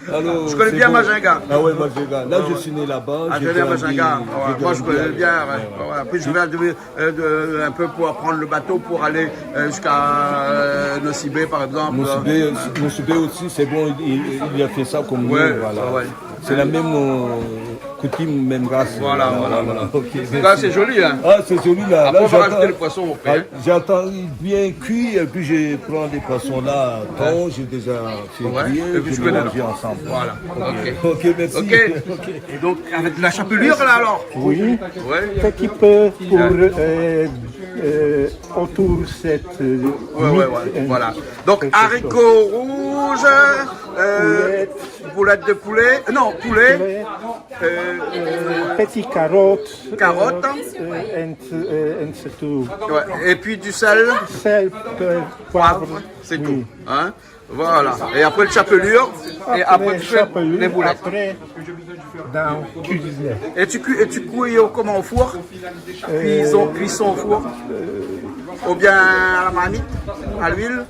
Alors, je connais bien Majunga. Ah ouais, Majunga. Là, je suis né là-bas. Ah, j'ai grandi, j'ai grandi à Majunga. Ah, ouais, moi, je connais bien, ouais. Ouais, ouais. Puis, je viens de, euh, de, un peu pour prendre le bateau pour aller, euh, jusqu'à, euh, Nosy Be, par exemple. Nosy Be, euh, Nosy Be aussi, c'est bon, il, il, il a fait ça comme nous, voilà. Ouais, ouais. C'est la même, euh, coutume, même race. Voilà, voilà, voilà. Ok, merci. Là, c'est joli, hein. Ah, c'est joli, là. Après, on va rajouter le poisson au pire. Là, j'attends, ah, j'attends bien cuit, et puis je prends les poissons là, thon, j'ai déjà fait cuire, et puis je mélange ensemble. Voilà. Ok. Ok, merci. Ok. Et donc, avec de la chapelure, là, alors ? Oui. Ouais. Un petit peu pour, euh, euh, autour cette, euh, ouais, ouais, ouais. Voilà. Donc, haricots rouges, euh, boulettes de poulet. Non, poulet. Poulet. Euh, euh, petit carotte. Carotte. Euh, euh, and, euh, and c'est tout. Ouais. Et puis du sel. Sel, euh, poivre. Poivre, c'est tout. Oui. Hein ? Voilà. Et après le chapelure, et après tu fais les boulettes. Après, chapelure, après, dans cuisine. Et tu cuis, et tu cuis au, comment, au four ? Euh, cuisson, cuisson au four ? Euh, ou bien à la marmite, à l'huile ?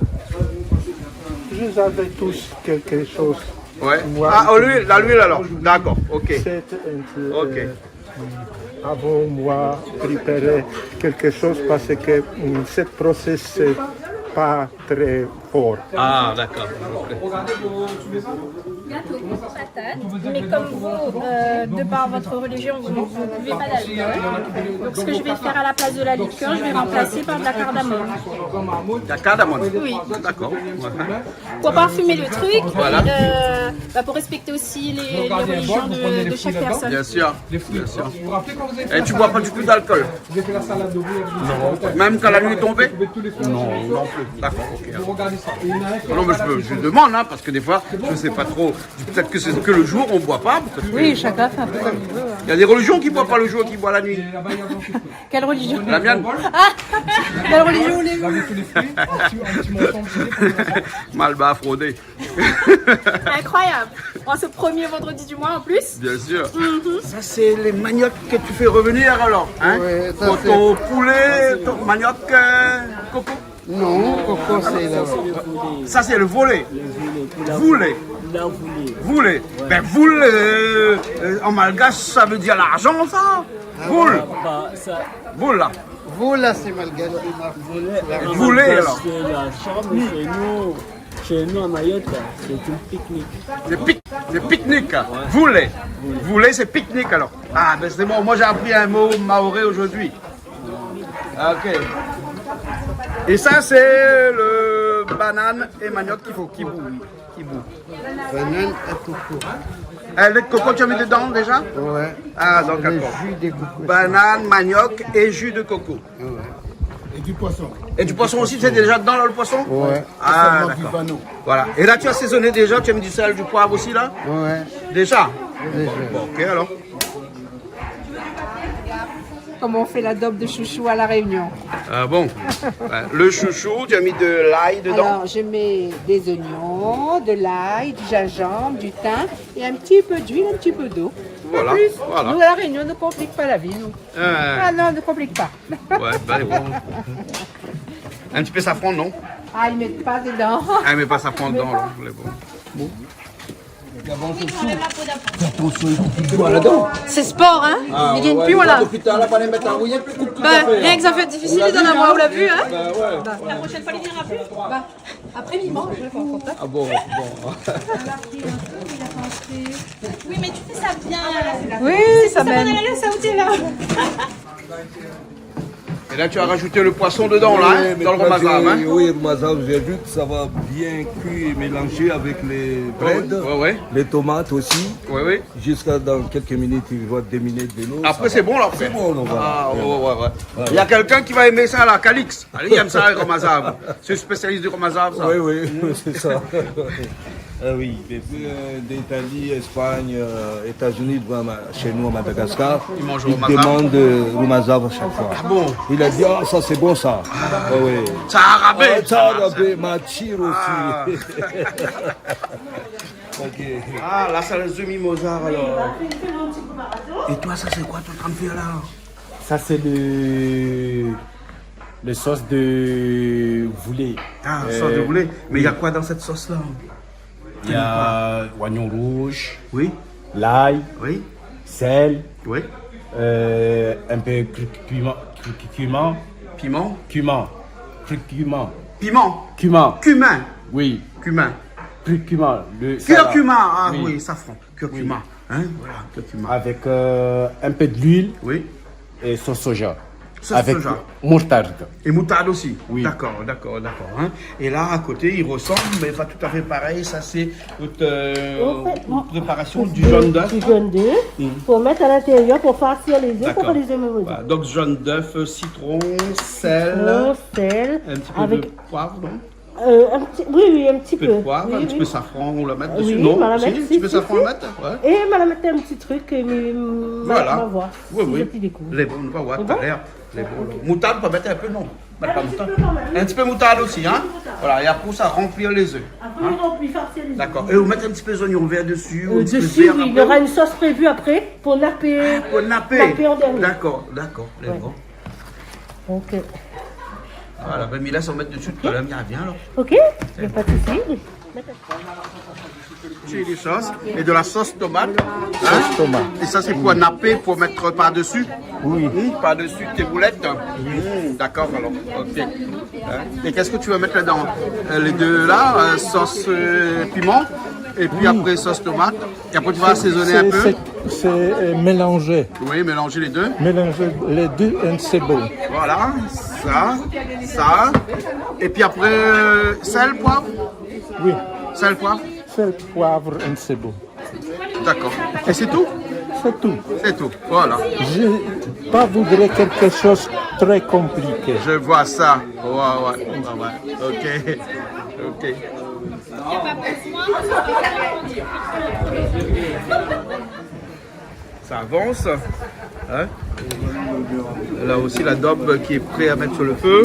Vous avez tous quelque chose. Ouais. Moi, ah, à l'huile, à l'huile alors. D'accord, ok. C'est un peu, euh, avant, moi, préparer quelque chose parce que, hum, ce process, c'est pas très fort. Ah, d'accord. Ok. Gâteau, patate, mais comme vous, euh, de par votre religion, vous ne buvez pas d'alcool. Donc, ce que je vais faire à la place de la liqueur, je vais remplacer par de la cardamome. De la cardamome ? Oui. D'accord. Ouais. Pour parfumer le truc, voilà. Euh, Bah, pour respecter aussi les, les religions de, de chaque personne. Bien sûr, bien sûr. Et tu bois pas du tout d'alcool ? Non. Même quand la nuit est tombée ? Non, non plus. D'accord, ok. Non, mais je, me- je demande, hein, parce que des fois, je sais pas trop. Peut-être que c'est que le jour, on boit pas. Peut-être que... Oui, chacun fait un peu comme il veut, hein. Il y a des religions qui boivent pas le jour, qui boivent la nuit. Quelle religion ? La mienne. Ah, quelle religion voulez-vous ? Malbar fraudé. Incroyable. En ce premier vendredi du mois en plus. Bien sûr. Mhm. Ça, c'est les maniocs que tu fais revenir alors, hein ? Ouais, ça, pour ton poulet, ton manioc, euh, coco. Non, coco, c'est le... Ça, c'est le volet. Volet. Volet. Ben, voul, euh, euh, en malgache, ça veut dire l'argent, ça. Voul. Voul, là. Voul, là, c'est malgache. Volet, alors. Chez nous, chez nous, à Mayotte, là, c'est une pique-nique. Le pic, le pique-nique, hein. Ouais. Voulé. Voulé, c'est pique-nique, alors. Ah, ben c'est bon, moi j'ai appris un mot mahorais aujourd'hui. Ah, ok. Et ça, c'est le banane et manioc qu'il faut, qui bout, qui bout. Banane et coco. Eh, le coco, tu as mis dedans déjà ? Ouais. Ah, donc, d'accord. Le jus de coco. Banane, manioc et jus de coco. Ouais. Et du poisson. Et du poisson aussi, c'est déjà dedans, là, le poisson ? Ouais. Ah, d'accord. Voilà. Et là, tu as assaisonné déjà, tu as mis du sel, du poivre aussi, là ? Ouais. Déjà ? Déjà. Bon, ok, alors. Comment on fait l'adobe de chouchou à La Réunion ? Ah bon ? Ouais, le chouchou, tu as mis de l'ail dedans ? Alors, je mets des oignons, de l'ail, du gingembre, du thym et un petit peu d'huile, un petit peu d'eau. Pas plus. Voilà, voilà. Nous, à La Réunion, ne complique pas la vie, nous. Euh. Ah non, ne complique pas. Ouais, ben bon. Un petit peu safran, non ? Ah, ils mettent pas dedans. Ah, ils mettent pas safran dedans, là, les bons. Bon. C'est sport, hein ? Ah, ouais, ouais, voilà. Bah, rien que ça fait difficile, on a vu, hein ? Bah, ouais. La prochaine fois, il viendra plus. Bah, après, il mange, hein, faut en contact. Ah bon, bon. Oui, mais tu fais ça bien. Oui, ça mène. C'est ça, on a la sauté, là. Et là, tu as rajouté le poisson dedans, là, hein, dans le romazav, hein ? Oui, romazav, j'ai vu que ça va bien cuire, mélanger avec les brèdes, les tomates aussi. Ouais, ouais. Jusqu'à dans quelques minutes, il va déminer de l'eau. Après, c'est bon, là, après. C'est bon, on va. Ah, ouais, ouais, ouais. Voilà. Il y a quelqu'un qui va aimer ça, là, Calix. Allez, il aime ça, le romazav. C'est le spécialiste du romazav, ça. Oui, oui, c'est ça. Ah oui, depuis, euh, d'Italie, Espagne, euh, États-Unis, voilà, chez nous à Madagascar, ils demandent, euh, romazav à chaque fois. Ah bon ? Il a dit, ah, ça c'est bon ça. Ah oui. Ça a rabais. Ah, ça a rabais, matir aussi. Ah. Ok. Ah, là, ça, les demi-mozart, alors. Et toi, ça, c'est quoi tu es en train de faire là ? Ça, c'est le, le sauce de voulé. Ah, sauce de voulé. Mais il y a quoi dans cette sauce-là ? Il y a oignon rouge, oui, l'ail, oui, sel, oui, euh, un peu curcuma, curcuma. Piment ? Cumin. Curcuma. Piment ? Cumin. Cumin. Oui. Cumin. Curcuma. Le, ça, curcuma, ah oui, safran. Curcuma, hein, voilà, curcuma. Avec, euh, un peu de l'huile, oui, et sauce soja. Sauce soja. Avec moutarde. Et moutarde aussi. Oui. D'accord, d'accord, d'accord, hein. Et là, à côté, il ressemble, mais pas tout à fait pareil. Ça, c'est votre, euh, votre préparation du jaune d'œuf. En fait, moi, c'est du jaune d'œuf, mm, pour mettre à l'intérieur, pour farcir les œufs, pour faire les œufs mélangés. D'accord. Voilà. Donc, jaune d'œuf, citron, sel, citron, sel, un petit peu de poivre, non ? Avec Euh, un petit, oui, oui, un petit peu. Un peu de poivre, un petit peu de safran, on la met dessus. Oui, non, si, un petit peu de safran, on la met, ouais. Et on va mettre un petit truc, euh, mais, euh, voilà. On va voir si je découvre. Les bons, on va voir tout à l'heure. Les bons, là. Moutarde, on peut mettre un peu, non ? Un petit peu quand même. Un petit peu moutarde aussi, hein ? Voilà, et après, ça remplit les œufs. Après, on remplit, farcir les œufs. D'accord. Et vous mettez un petit peu d'oignon vert dessus, ou un petit peu de vert après ? Euh, dessus, oui, il y aura une sauce prévue après pour napper, ah, pour napper, napper en dernier. D'accord, d'accord, les bons. Donc, euh, voilà, ben, mi lès aou mèt desi talèr, mi arvien alor. Ok, y a pas de souci. Chili sauce et de la sauce tomate. Hein ? Sauce tomate. Et ça, c'est pour napper, pour mettre par-dessus ? Oui. Hmm, par-dessus tes boulettes. Hmm, d'accord, alors. Ok. Hein ? Et qu'est-ce que tu vas mettre là-dedans ? Euh, les deux là, euh, sauce, euh, piment, et puis après sauce tomate. Et après, tu vas assaisonner un peu. C'est, c'est, c'est, euh, mélanger. Oui, mélanger les deux. Mélanger les deux, et c'est bon. Voilà, ça, ça. Et puis après, euh, sel, poivre ? Oui. Sel, poivre ? Sel, poiv, é sé bon. D'accord. Et c'est tout ? C'est tout. C'est tout, voilà. Je pas voudrais quelque chose très compliqué. Je vois ça. Ouais, ouais, ouais, ouais. Ok. Ok. Ça avance. Hein ? Là aussi, l'adobe qui est prêt à mettre sur le feu.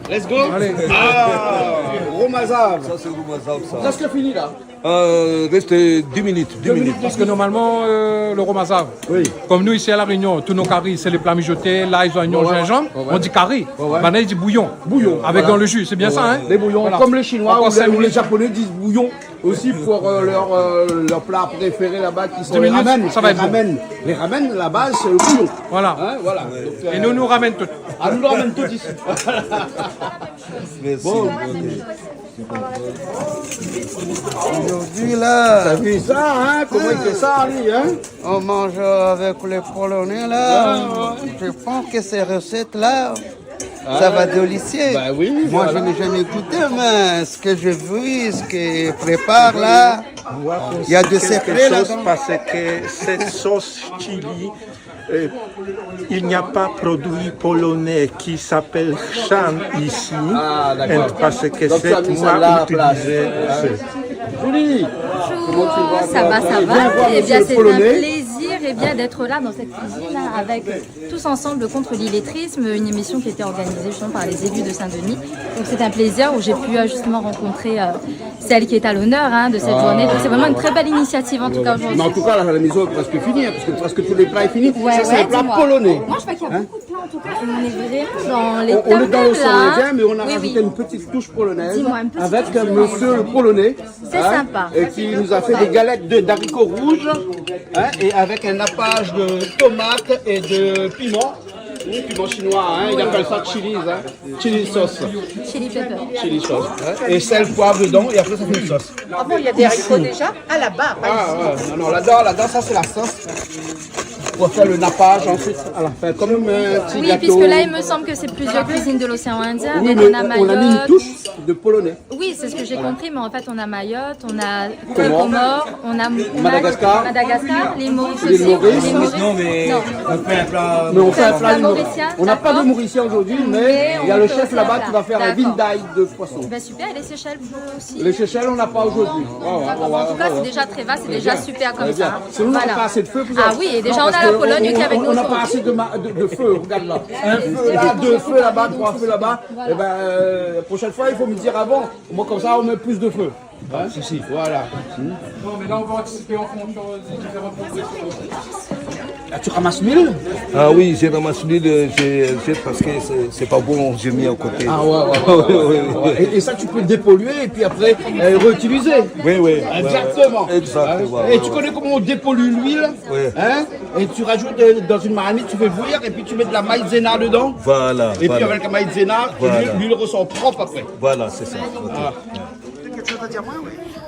Let's go. Allez. Ah, romazav. Ça, c'est romazav, ça. Presque fini, là. Euh, reste dix minutes, dix minutes. Parce que normalement, euh, le romazav, oui, comme nous ici à La Réunion, tous nos caris, c'est les plats mijotés, l'ail, oignons, gingembre, ouais, ouais, on dit cari. Ouais, ouais. Maintenant, ils disent bouillon. Bouillon, voilà. Avec dans le jus, c'est bien ça, hein ? Les bouillons, voilà. Comme les Chinois ou les, ou les Japonais disent bouillon aussi pour, euh, leur, euh, leur plat préféré là-bas, qui sont les ramen. Dix minutes, ça va être bon. Les ramen, les ramen, la base, c'est le bouillon. Voilà. Hein, voilà. Donc, euh, et nous, nous ramène tout. Ah, nous, nous ramène tout ici. Merci. Bon. Aujourd'hui, là, t'as vu ça, hein ? Comment il fait ça, lui, hein ? On mange avec les Polonais, là. Ah, ouais. Je pense que ces recettes-là, ça va délicieux. Bah oui, voilà. Moi, je n'ai jamais goûté, mais ce que je vois, ce qu'ils préparent là, il y a des secrets là-dedans. Parce que cette sauce chili, euh, il n'y a pas produit polonais qui s'appelle chrzan ici. Ah, d'accord. Parce que c'est moi utilisé. Julie, comment tu vas, toi ? Bonjour, ça va, ça va. Eh bien, c'est un plaisir, eh bien, d'être là dans cette cuisine, là, avec Tous ensemble contre l'illettrisme, une émission qui était organisée justement par les élus de Saint-Denis. Donc c'est un plaisir où j'ai pu, euh, justement rencontrer, euh, celle qui est à l'honneur, hein, de cette journée. Donc c'est vraiment une très belle initiative en tout cas aujourd'hui. Mais en tout cas, là, la maison est presque finie, hein, parce que presque tous les plats est fini. Ouais, ouais, dis-moi. Ça, c'est un plat polonais. Moi, je vois qu'il y a beaucoup de plats en tout cas. On est vraiment dans les thèmes là. On est dans l'océan Indien, mais on a rajouté une petite touche polonaise avec un monsieur polonais. Dis-moi un petit truc. C'est sympa. Hein, et qui nous a fait des galettes de, d'haricots rouges, hein, et avec un nappage de tomates et de piments. Oui, piment chinois, hein, ils appellent ça chili, hein. Chili sauce. Chili pepper. Chili sauce, hein. Et sel, poivre dedans, et après ça fait une sauce. Ah bon, il y a des haricots déjà ? Ah, là-bas, pas ici. Ah, ouais, non, non, là-dedans, là-dedans, ça c'est la sauce. Pour faire le nappage ensuite, à la fin, comme un petit gâteau. Oui, puisque là, il me semble que c'est plusieurs cuisines de l'océan Indien, donc on a Mayotte. Oui, mais on a mis une touche de polonais. Oui, c'est ce que j'ai compris, mais en fait, on a Mayotte, on a les Comores, on a Madagascar, les Maurice aussi. L'île Maurice. Non, mais on fait un plat mauricien. On n'a pas de Mauricien aujourd'hui, mais il y a le chef là-bas qui va faire un vindaloo de poisson. Ben, super, et les Seychelles aussi. Les Seychelles, on n'a pas aujourd'hui. Ouais, ouais, ouais, ouais. En tout cas, c'est déjà très vaste, c'est déjà super comme ça. Sinon, on n'a pas assez de feu pour ça. Ah oui, et déjà, on a la Pologne qui est avec nous aujourd'hui. Non, parce que on, on, on n'a pas assez de ma-, de, de feu, regarde là. Un feu là, deux feux là-bas, trois feux là-bas. Voilà. Eh ben, euh, prochaine fois, il faut me dire avant. Moi, comme ça, on met plus de feu. Hein ? Si, si. Voilà. Bon, mais là, on va anticiper en fonction des différentes propositions. Ah, tu ramasses l'huile ? Ah oui, je ramasse l'huile, euh, c'est, c'est parce que c'est, c'est pas bon, j'ai mis à côté. Ah ouais, ouais, ouais, ouais, ouais. Et, et ça, tu peux dépolluer et puis après, euh, réutiliser. Oui, oui, ouais, ouais. Exactement. Exact, voilà, ouais. Et tu connais comment on dépollue l'huile ? Ouais. Hein ? Et tu rajoutes, euh, dans une marmite, tu fais bouillir et puis tu mets de la maïzena dedans. Voilà, voilà. Et puis avec la maïzena, l'huile, l'huile ressort propre après. Voilà, c'est ça. Ok. Ah.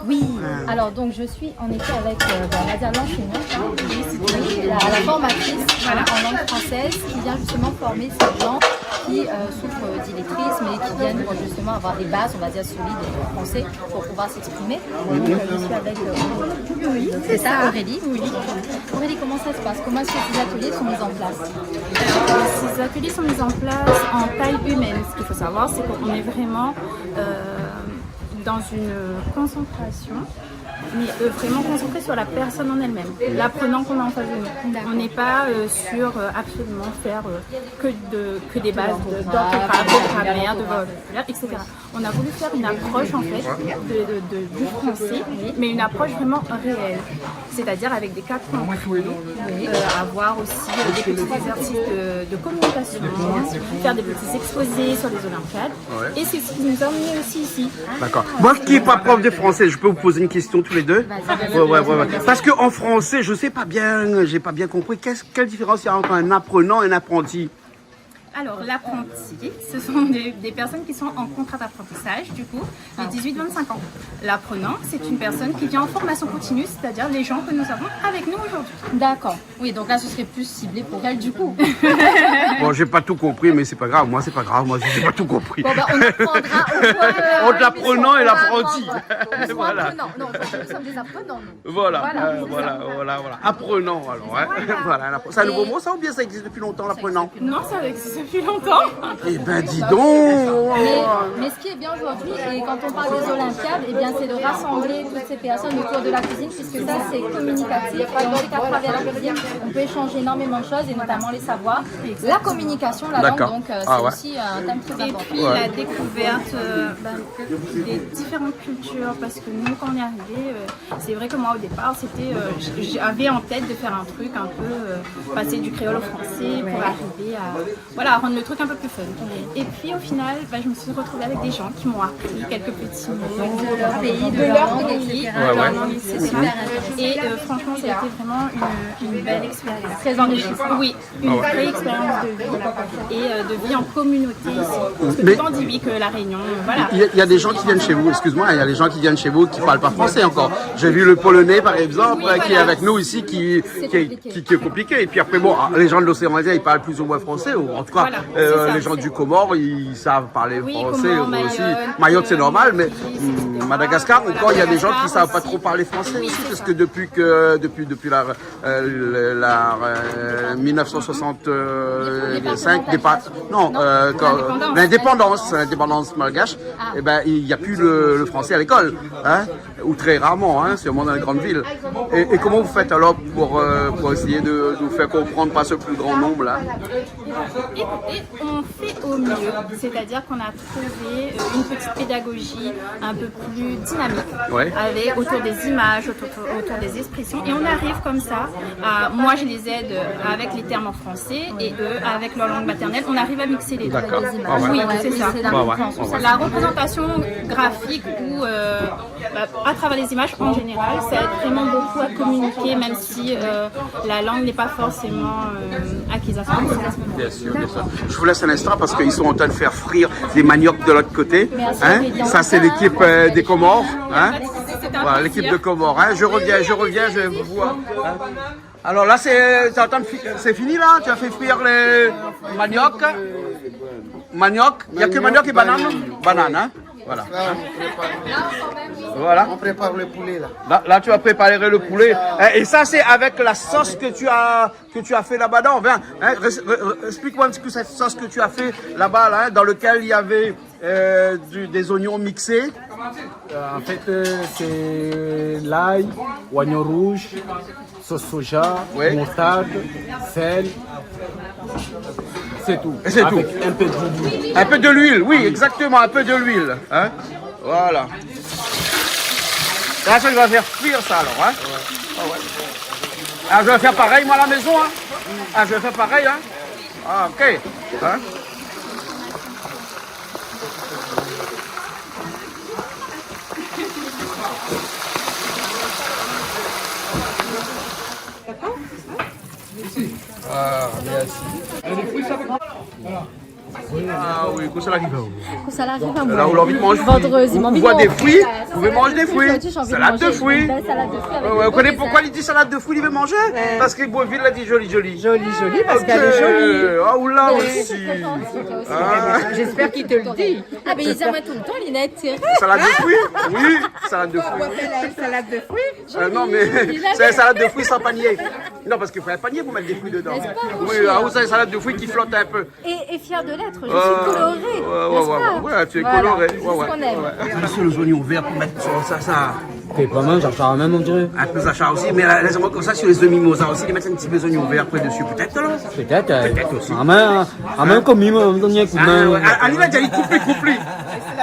Oui, alors donc je suis en effet avec, euh, ben, on va dire l'enseignante, hein, Julie Citrini, la, la formatrice, hein, en langue française, qui vient justement former ces gens qui, euh, souffrent d'illettrisme et qui viennent, bon, justement avoir des bases, on va dire, solides en français pour pouvoir s'exprimer. Donc, euh, je suis avec, euh, Aurélie. Oui, c'est ça, Aurélie. Oui. Aurélie, comment ça se passe ? Comment est-ce que ces ateliers sont mis en place ? Euh, ces ateliers sont mis en place en taille humaine. Ce qu'il faut savoir, c'est qu'on est vraiment, euh, dans une concentration, mais, euh, vraiment concentrée sur la personne en elle-même, l'apprenant qu'on a en face de nous. D'accord. On n'est pas, euh, sur, euh, absolument faire, euh, que de, que des bases de, d'orthographe, de grammaire, de vocabulaire, et cetera. On a voulu faire une approche, en fait, de, de, de, du français, mais une approche vraiment réelle. C'est-à-dire avec des cas concrets, euh, avoir aussi, euh, des petits exercices de, de communication, faire des petits exposés sur les Olympiades. Ouais. Et c'est ce qui nous a emmenés aussi ici. D'accord. Moi qui est pas prof de français, je peux vous poser une question tous les deux ? Vas-y, vas-y. Ouais, ouais, ouais, ouais. Parce que en français, je sais pas bien, j'ai pas bien compris. Qu'est-ce, quelle différence il y a entre un apprenant et un apprenti ? Alors, l'apprenti, ce sont des, des personnes qui sont en contrat d'apprentissage, du coup, de dix-huit à vingt-cinq ans. L'apprenant, c'est une personne qui vient en formation continue, c'est-à-dire les gens que nous avons avec nous aujourd'hui. D'accord. Oui, donc là, ce serait plus ciblé pour elle, du coup. Bon, j'ai pas tout compris, mais c'est pas grave. Moi, c'est pas grave. Moi, j'ai pas tout compris. Bon, ben, on apprendra au fur et à mesure. Entre l'apprenant et l'apprenti. On va apprendre. Voilà. Nous serons apprenants. Non, aujourd'hui, nous sommes des apprenants, nous. Voilà, euh, voilà, voilà, voilà. Apprenant, alors, hein. Voilà. Voilà, l'appre-, c'est un nouveau mot, ça, ou bien ça existe depuis longtemps, l'apprenant ? Non, ça existe depuis longtemps. Eh ben, dis donc. Mais, mais ce qui est bien aujourd'hui, et quand on parle des Olympiades, eh bien, c'est de rassembler toutes ces personnes autour de la cuisine, puisque ça, c'est communicatif. Et on sait qu'à travers la cuisine, on peut échanger énormément de choses, et notamment les savoirs. La communication, la langue, donc, euh, c'est aussi, euh, un thème très important. D'accord. Ah ouais. Et puis, la découverte, euh, ben, des différentes cultures, parce que nous, quand on est arrivé, euh, c'est vrai que moi, au départ, c'était, euh, j-, j'avais en tête de faire un truc un peu, euh, passer du créole au français pour arriver à, voilà, à rendre le truc un peu plus fun. Et puis, au final, bah, je me suis retrouvée avec des gens qui m'ont appris quelques petits mots de leur pays, de leur langue, et cetera. Ouais, ouais. C'est ça. Et, euh, franchement, ça a été vraiment une, une belle expérience. Très enrichissant. Oui. Une vraie expérience de vie et, euh, de vie en communauté ici. Parce que tout le temps on dit oui que La Réunion, euh, voilà. Mais il y a, il y a des gens qui viennent chez vous, excuse-moi, il y a des gens qui viennent chez vous qui parlent pas français encore. J'ai vu le Polonais, par exemple, euh, qui est avec nous ici, qui, qui est, qui, qui est compliqué. Oui, voilà. C'est compliqué. Et puis après, bon, les gens de l'océan Indien, ils parlent plus ou moins français, ou en tout cas, euh, les gens du Comore, ils savent parler français aussi. Voilà, c'est ça. Oui, Comores, Mayotte, Mayotte, c'est normal, mais, Martinique, hum, et cetera. Madagascar, encore, il y a des gens qui savent pas trop parler français aussi, parce que depuis que, depuis, depuis la, euh, le, la, euh, mille neuf cent soixante-cinq, dépa-, non, euh, quand, l'indépendance, l'indépendance malgache, eh ben, il y a plus le, le français à l'école, hein, ou très rarement, hein, seulement dans les grandes villes. Et, et comment vous faites alors pour, euh, pour essayer de, de vous faire comprendre par ce plus grand nombre, là ? Écoutez, on fait au mieux, c'est-à-dire qu'on a trouver, euh, une petite pédagogie un peu plus dynamique, ouais, avec, autour des images, autour, autour des expressions. Et on arrive comme ça à, moi, je les aide avec les termes en français et eux avec leur langue maternelle. On arrive à mixer les deux. D'accord. Ah ouais. Oui, c'est ça. Ouais, ouais. La représentation graphique ou, euh, bah, à travers les images en général, ça aide vraiment beaucoup à communiquer, même si, euh, la langue n'est pas forcément, euh, acquise à cent pour cent. Bien sûr, bien sûr. Je vous laisse un instant parce qu'ils sont en train de faire frire des maniocs de l'autre côté. Hein ? Ça, c'est l'équipe, euh, des Comores. Hein ? Voilà, l'équipe de Comores. Hein ? Je reviens, je reviens, je vous vois. Hein ? Alors là, c'est, t'es en train de fi-, c'est fini là ? Tu as fait frire les maniocs ? Manioc, il y a que manioc et banane ? Banane, hein ? Voilà. Là, on prépare, voilà, on prépare le poulet, là. Là, là, tu vas préparer le poulet. Hein, et ça, c'est avec la sauce que tu as, que tu as fait là-bas. Non, viens, hein, ré-, ré-, ré-, explique-moi un petit peu cette sauce que tu as fait là-bas, là, hein, dans lequel il y avait, euh, du, des oignons mixés. Euh, en fait, euh, c'est l'ail, oignon rouge, sauce soja, moutarde, sel. C'est tout. Et c'est tout. Avec un peu d'huile. Un peu de l'huile, oui, exactement, un peu de l'huile, hein. Voilà. Là, ça, je vais faire frire ça, alors, hein. Ah ouais. Ah, je vais faire pareil, moi, à la maison, hein. Ah, je vais faire pareil, hein. Ah, ok. Hein ? Ah, merci. Ah oui, kosa la ariv aou ? Kosa la ariv amoin ? Là, ou la anvi manz frui. Vandredi, ou voi dé frui, ou vé manz dé frui. Salad de fruits. Ou koné poukosa li di salad de frui, li vé manzé ? Parske Bourvil la di zoli, zoli. Zoli, zoli, parske lé zoli. Ah, ou la osi. J'espère qu'il te le dit. Ah, ben, il dit à moi tout le temps, Linette. Salad de frui ? Oui, salad de frui. Salad de frui ? Euh, non, mais c'est salade de fruits sans panier. Non, parce qu'il faut un panier pour mettre des fruits dedans. N'est-ce pas, mon chéri ? Oui, ah, ou sa, salade de fruits qui flotte un peu. Et, et fière de l'être, je suis colorée, n'est-ce pas ? Ouais, ouais, ouais, ouais, tu es colorée. Voilà, c'est ce qu'on aime. Ouais, ouais. Vous connaissez les oignons verts pour mettre sur ça, ça. Fé pa mal, sa sar mèm, on dirait. Un peu ça sar aussi, mais là, laisse-moi comme ça, sur les œufs mimosa aussi, les mettre un petit peu d'oignons verts après dessus, peut-être, là. Peut-être, euh, peut-être aussi. Ah, mais, ah, mais comme il m'a donné un coup de main. Ah, ouais. Ah, ah, li la di, koup, koup.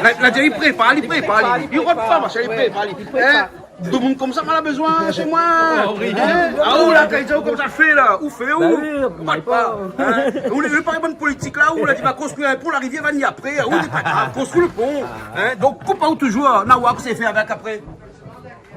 La, la di, prépar, li prépar, li. Li repran, machin, li prépar, li. Hein ? Domoun konmsa, moin la bezoin shé moin. Hein ? Ah, ou la, kan i di aou konmsa, fé la, ou fé, ou. Bah oui, ou bat pa. Hein ? Ou lé, lé pa bonn politik la, ou la di, va konstrui in pon, la rivièr va ni apré, ou lé pa grav, konstrui le pon. Hein ? Donk, koup aou toujour, na oir kosa i fé avèk apré.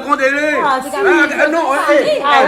la grande, elle est. Ah, si. Ah, non, ah,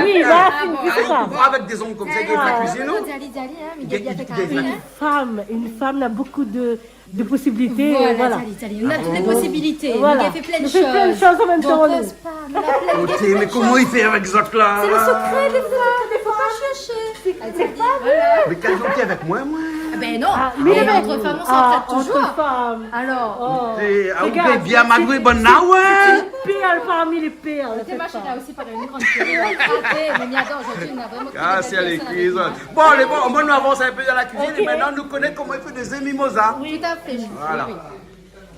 oui, eh, là, eh, c'est une femme. Avec des ongles comme ça, qui fait cuisine, non ? Allez, allez, hein, Miguel, il y a quelqu'un. Une femme, une femme a beaucoup de, de possibilités, voilà. Voilà, Tali, Tali, on a toutes les possibilités. Voilà. Miguel fait plein de choses. On fait plein de choses en même temps, nous. Donc, on pose pas, on a plein de, plein de choses. Ok, mais comment il fait avec ça, là ? C'est le secret, des fois. Faut pas chercher. C'est, c'est pas vrai. Voilà. Mais quel gentil avec moi, moi. Ah ben non, mais entre femmes, on s'entraide toujours. Ah, entre femmes. Alors. Oh. Regarde, c'est, ah, ou bien madoué, bonne là, ouais. C'est une perle parmi les perles, cette femme. T'es machin là aussi, par une grande perle. Ah, mais, mais attends, aujourd'hui, on a vraiment que des belles personnes avec nous, hein. Casse les cuisses. Bon, allez, bon, moi, nous avançons un peu dans la cuisine et maintenant, nous connaissons comment il fait des mimosas. Oui. Tout à fait. Voilà. Oui, oui.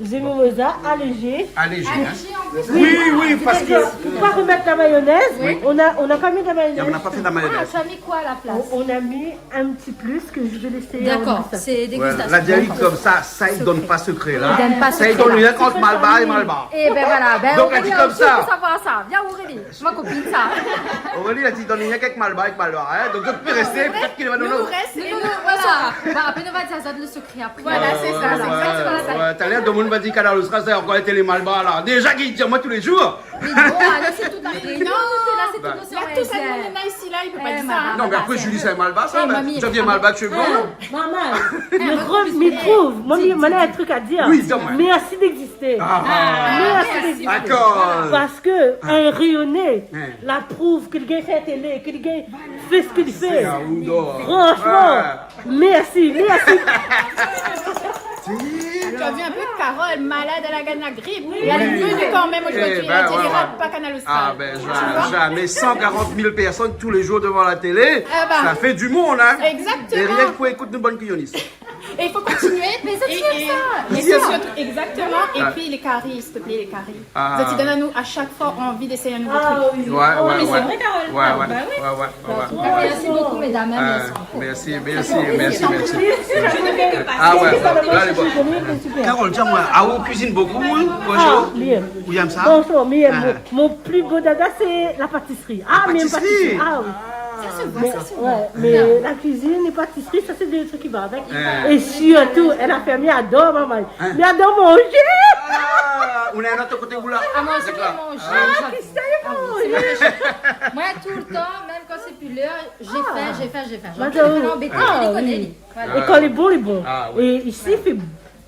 Des mimosas allégés. Allégés, hein. Allégés en plus. Oui, oui, parce que... C'est-à-dire, faut pas remettre la mayonnaise. Oui. On a, on n'a pas mis de mayonnaise. Et on n'a pas fait de mayonnaise. Ah, tu as mis quoi à la place ? On, on a mis un petit plus que je vais laisser en... D'accord, c'est dégustation. Ouais, la diali konmsa, sa i donn pa sekré la. I donn pa sekré la. Sa i donn rienk ant Malbar é Malbar. Eh ben voilà, ben Aurélie aussi peut savoir ça. Viens Aurélie, ma copine ça. Aurélie la di i donn rienk Malbar é Malbar, hein. Donc, zot i pé rèsté, pétèt ke nou va... Nous, nous reste et nous, voilà. Bah, après, on va dire ça, le secret après. Voilà, c'est ça, c'est exactement ça. Ouais, ouais, ouais. Talèr, tout le monde va dire Kanal Austral, sa i ankor été lé Malbar la. Déza, i di amoin tou lé zour. Mais bon, alors, c'est toute la Réunion, non, c'est là, c'est tout l'océan Indien. Là, tout ça, nous, on est ici, là, il peut pas dire ça, hein. Eh, madame. Non, mais après, Julie, c'est Malbar, ça, eh, mais mamie, Xavier, Malbar, tu es bon. Hein ? Maman, le grand, mi trouv, moin, mi, moin néna in truk a dir. Oui, dis-moi. Merci d'exister. Ah. Merci d'exister. D'accord. Parce que un Réunionnais la prouv ke li gingn fé télé, ke li gingn fé sak li fé. Franchement. Merci, merci. Tu as vu un peu Carole, malade, elle a gagné la grippe. Oui. Et elle est venue quand même aujourd'hui. Eh ben, ouais, ouais. Elle a dit, elle rate pas Kanal Austral. Ah ben, ja-, jamais. Cent quarante mille personnes tous les jours devant la télé. Eh ben. Ça fait du monde, hein. Exactement. Et rien que pour écouter une bonne cuisine. Et il faut continuer. Mais ça, tu aimes ça. Et, et surtout, exactement. Et puis les caries, s'il te plaît, les caries. Ah. Zot i donn anou à chaque fois envie d'essayer un nouveau truc. Ah oui. Ouais, ouais, ouais. Mais c'est vrai, Carole. Ouais, ouais. Bah oui. Ouais, ouais, ouais, ouais. Merci beaucoup, mesdames, hein, merci beaucoup. Euh, merci, merci, merci, merci. Je ne fais que passer. Ah ouais, là, les bonnes. Carole, dis-moi, ah, ou kuizine bonpé, hein ? Bonjour. Ah, bien. Ou yèm sa ? Bonjour, bien. Ah. Mon, mon plus beau dada, c'est la pâtisserie. La pâtisserie. Ah, mi yèm pâtisserie. Ah oui. Ah, ça se voit, ça se voit. Ouais, mais la cuisine et pâtisserie, ça, c'est deux trucs qui vont avec. Hein. Et surtout, un infirmier adore, maman. Hein. Mi ador manzé. Ah, ou néna in ot koté ou la. Ah, moi aussi, je mange. D'accord. Ah, j'adore. Qu'est-ce que ça, il mange ? Ah oui, c'est ma passion. Moi, tout le temps, même quand c'est plus l'heure, j'ai faim, j'ai faim, j'ai faim. J'ai envie de faire un bébé, je les connais, lui. Voilà. Et quand il est bon, il est bon. Ah, oui. Et ici, il fait bon.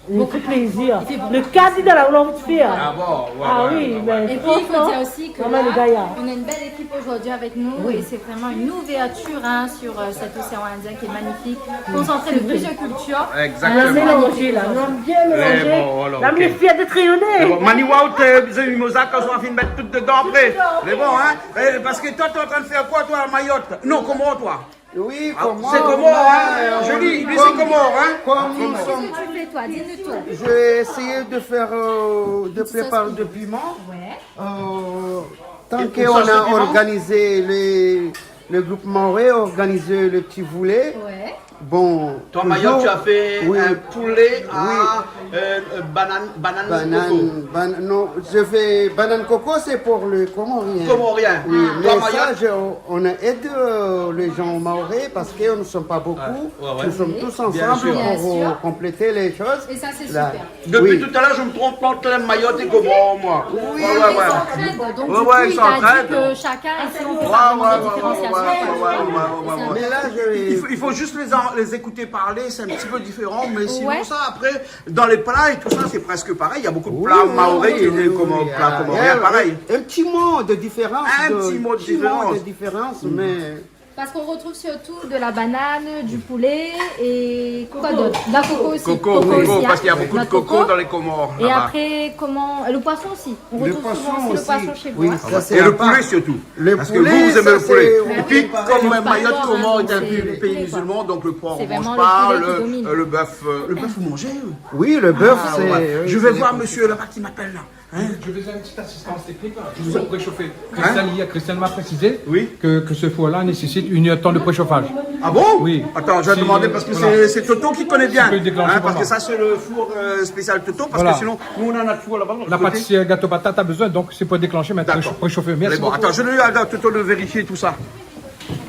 Il fait plaisir. Il fait bon. Le cadre, il donne envie de faire. Ah bon, ouais, ouais, ouais. Ah oui, mais franchement, vraiment, les gars, il y a... Et puis, il faut dire aussi que là, on a une belle équipe aujourd'hui avec nous et c'est vraiment une ouverture, hein, sur, euh, cet océan Indien qui est magnifique, concentré de plusieurs cultures. Exactement. On a mélangé, là, on a bien mélangé. Eh bon, alors, ok. Là, on est fiers d'être réunionnais. Bon, Mani Waout, euh, Mimosa, kan ou la fine mèt tout dedan apré. Tout dedan apré. Mais bon, hein, euh, parce que toi, t'es en train de faire quoi, toi, à Mayotte ? Non, Comores, toi ? Oui, ah, Comores, c'est Comores, hein. Joli, lui, c'est Comores, hein. Comme nous sommes... Qu'est-ce que tu fais, toi ? Dis-nous tout. J'ai essayé de faire, euh, de préparer de piment. Une sauce piment. Ouais. Euh, tant qu'on a organisé les, le groupe Maoré, organisé le petit volet. Ouais. Bon, toujours. Toi, Mayotte, tu as fait un poulet à, euh, banane, banane coco. Banane, ban-, non, je fais banane coco, c'est pour le Comorien. Comorien. Oui, mais ça, je, on aide, euh, les gens mahorais parce que nous sommes pas beaucoup. Toi, Mayotte ? Ouais, ouais. Nous sommes tous ensemble pour, euh, compléter les choses. Bien sûr. Et ça, c'est super. Là. Depuis tout à l'heure, je me trompe entre Mayotte et Comores, moi. Oui, ouais, ouais, ils s'entraident. Donc, du coup, il a dit que chacun ici, on peut faire vraiment des différenciations. Ouais, ouais, ouais. Mais là, je... Il faut, il faut juste les en-, les écouter parler, c'est un petit peu différent, mais sinon, ça, après, dans les plats et tout ça, c'est presque pareil. Il y a beaucoup de plats mahorais qui étaient comme un plat comorien, pareil. Oui, oui, il y a, il y a un, un petit mot de différence, un petit mot de différence, mais Parce qu'on retrouve surtout de la banane, du poulet et quoi d'autre ? De la coco aussi. Coco, coco, parce qu'il y a beaucoup de coco dans les Comores, là-bas. Et après, comment, le poisson aussi. On retrouve souvent aussi le poisson chez vous, hein. Oui, ça, c'est à part. Et le poulet surtout. Parce que vous, vous aimez le poulet. Et puis, comme Mayotte, Comores est un pays musulman, donc le porc, on mange pas, le, euh, le bœuf, euh, le bœuf, vous mangez, euh ? Oui, le bœuf, c'est, oui, c'est des... Ah, ouais. Je vais voir monsieur là-bas qui m'appelle là. Hein ? Je faisais une petite assistance technique, là. Juste pour préchauffer. Hein ? Christiane, hier, Christiane m'a précisé que, que ce four-là nécessite une heure de temps de préchauffage. Ah bon ? Oui. Attends, je vais demander parce que c'est, c'est Toto qui connaît bien. Si, voilà. Tu peux le déclencher pour moi. Hein, parce que ça, c'est le four, euh, spécial Toto, parce que sinon, nous, on a notre four là-bas, de l'autre côté. La pâtissière gâteau patate a besoin, donc c'est pour déclencher maintenant, préchauffer. D'accord. Merci beaucoup. Mais bon, attends, je demande à Toto de vérifier tout ça.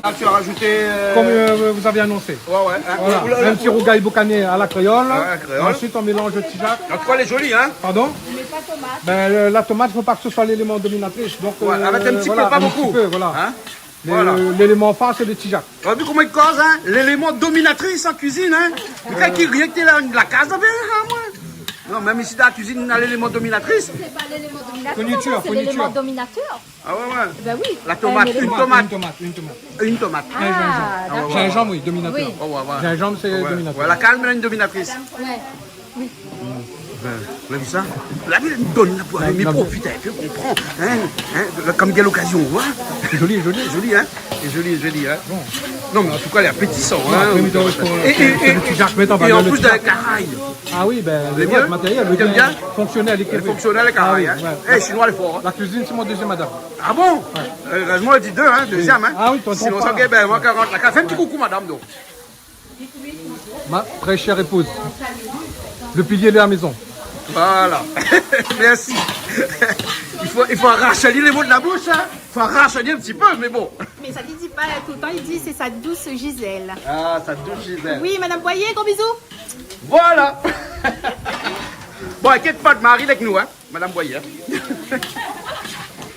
Ah, tu as rajouté, euh... Comme, euh, vous avez annoncé. Ouais, ouais, hein. Voilà. Oula, oula. Un petit rougail boucané à la créole. Ouais, à la créole. Et ensuite, on mélange le tijac. En tout cas, elle est jolie, hein ? Pardon ? On met pas de tomate. Ben, le, la tomate, faut pas que ce soit l'élément dominatrice. Donc, euh, voilà, un petit peu, pas beaucoup. Ouais, avec un petit peu, pas beaucoup. Hein ? Voilà. Le, l'élément phare, c'est le tijac. Ou la vu koman i koz, hein ? L'élément dominatrice en cuisine, hein ? Le gars qui, rien que t'es là, la case, hein, moi. Non, même ici, dans la cuisine, on a l'élément dominatrice. C'est pas l'élément dominatrice, c'est l'élément dominateur. Fourniture, fourniture. Ah ouais, ouais. Eh ben oui. La tomate, une tomate. Une tomate, une tomate. Une tomate. Ah, d'accord. Gingembre, oui, dominateur. Oui. Oh, ouais, ouais. Gingembre, c'est dominateur. Ouais, la kalm, la, une dominatrice. Ouais. Oui. Ben, vous avez vu ça ? La vi, elle me donne la poire, mais profite, elle peut comprendre. Hein, hein, comme il y a l'occasion, hein. C'est joli, joli. Joli, hein. C'est joli, joli, hein. Bon. Non, mais en tout cas, elle est appétissante, hein. Après, mais donc, il faut, et, c'est, et, c'est le petit jacquemin en valeur, le petit jacquemin. Et en plus, dans la caraye. Ah oui, ben, le matériel, le bien fonctionnel, équipé. T'aimes bien ? Elle est fonctionnelle, la caraye, hein. Ah oui, ouais. Eh, chinois, elle est fort, hein. La cuisine, c'est mon deuxième madame. Ah bon ? Ouais. Heureusement, elle dit deux, hein, deuxième, hein. Ah oui, tonton. Sinon, ça, ben, moi, quand on rentre la case, fais un petit coucou, madame, donc. Ma très chère épouse, le pilier de la maison. Voilà. Merci. Il faut, il faut arracher les mots de la bouche, hein. Faut arracher un petit peu, mais bon. Mais ça, il dit pas tout le temps, il dit c'est sa douce Gisèle. Ah, sa douce Gisèle. Oui, madame Boyer, gros bisous. Voilà. Bon, inquiète pas, le mari avec nous, hein. Madame Boyer.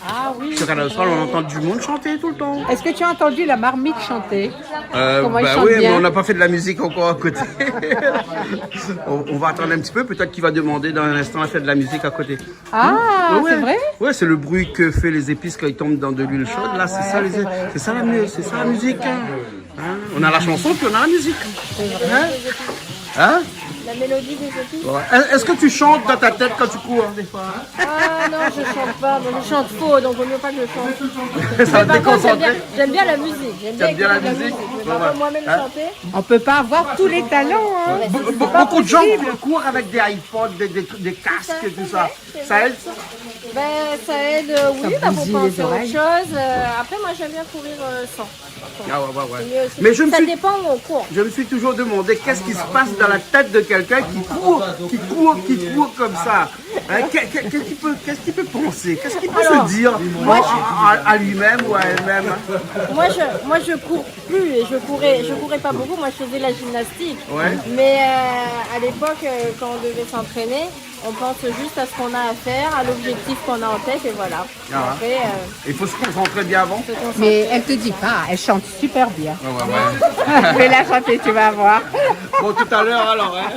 Ah oui. Sur Kanal Austral, on entend du monde chanter tout le temps. Est-ce que tu as entendu la marmite chanter ? Euh, bah oui, mais on n'a pas fait de la musique encore à côté. On, on va attendre un petit peu, peut-être qu'il va demander dans un instant à faire de la musique à côté. Ah, c'est vrai ? Ouais, c'est le bruit que fait les épices quand ils tombent dans de l'huile chaude. Là, c'est ça, c'est ça la mu-, c'est ça la musique, hein. Hein ? On a la chanson, puis on a la musique. C'est vrai. Hein ? Hein ? La mélodie des épices. Ouais. Est-ce que tu chantes dans ta tête quand tu cours, des fois, hein ? Ah non, je chante pas. Moi, je chante faux, donc vaut mieux pas que je chante. Ça va te déconcentrer. Mais par contre, j'aime bien, j'aime bien la musique. J'aime bien écouter de la musique. T'aimes bien la musique ? Mais par contre, moi-même chanter. Ouais. Hein ? On peut pas avoir tous les talents, hein. Ouais, c'est pas possible. Be-, be-, beaucoup de gens courent avec des iPods, des, des trucs, des casques et tout ça. Ça aide, ça ? Ben, ça aide, euh, oui, bah, pour penser à autre chose. Euh, après, moi, j'aime bien courir, euh, sans. Ah ouais, ouais, ouais. C'est mieux aussi. Mais je me suis, ça dépend où on court. Je me suis toujours demandé qu'est-ce qui se passe dans la tête de quelqu'un qui court, qui court, qui court comme ça. Hein, que-, que-, qu'est-ce qu'il peut, qu'est-ce qu'il peut penser ? Qu'est-ce qu'il peut se dire à, à, à lui-même ou à elle-même ? Alors, moi, je, moi, je cours plus et je courais, je courais pas beaucoup. Moi, je faisais la gymnastique. Ouais. Mais, euh, à l'époque, euh, quand on devait s'entraîner, on pense juste à ce qu'on a à faire, à l'objectif qu'on a en tête, et voilà. Ah. Après, euh, il faut se concentrer bien avant. Se concentrer. Mais elle te dit pas, elle chante super bien. Ouais, ouais, ouais. Fais-la chanter, tu vas voir. Bon, tout à l'heure alors, hein.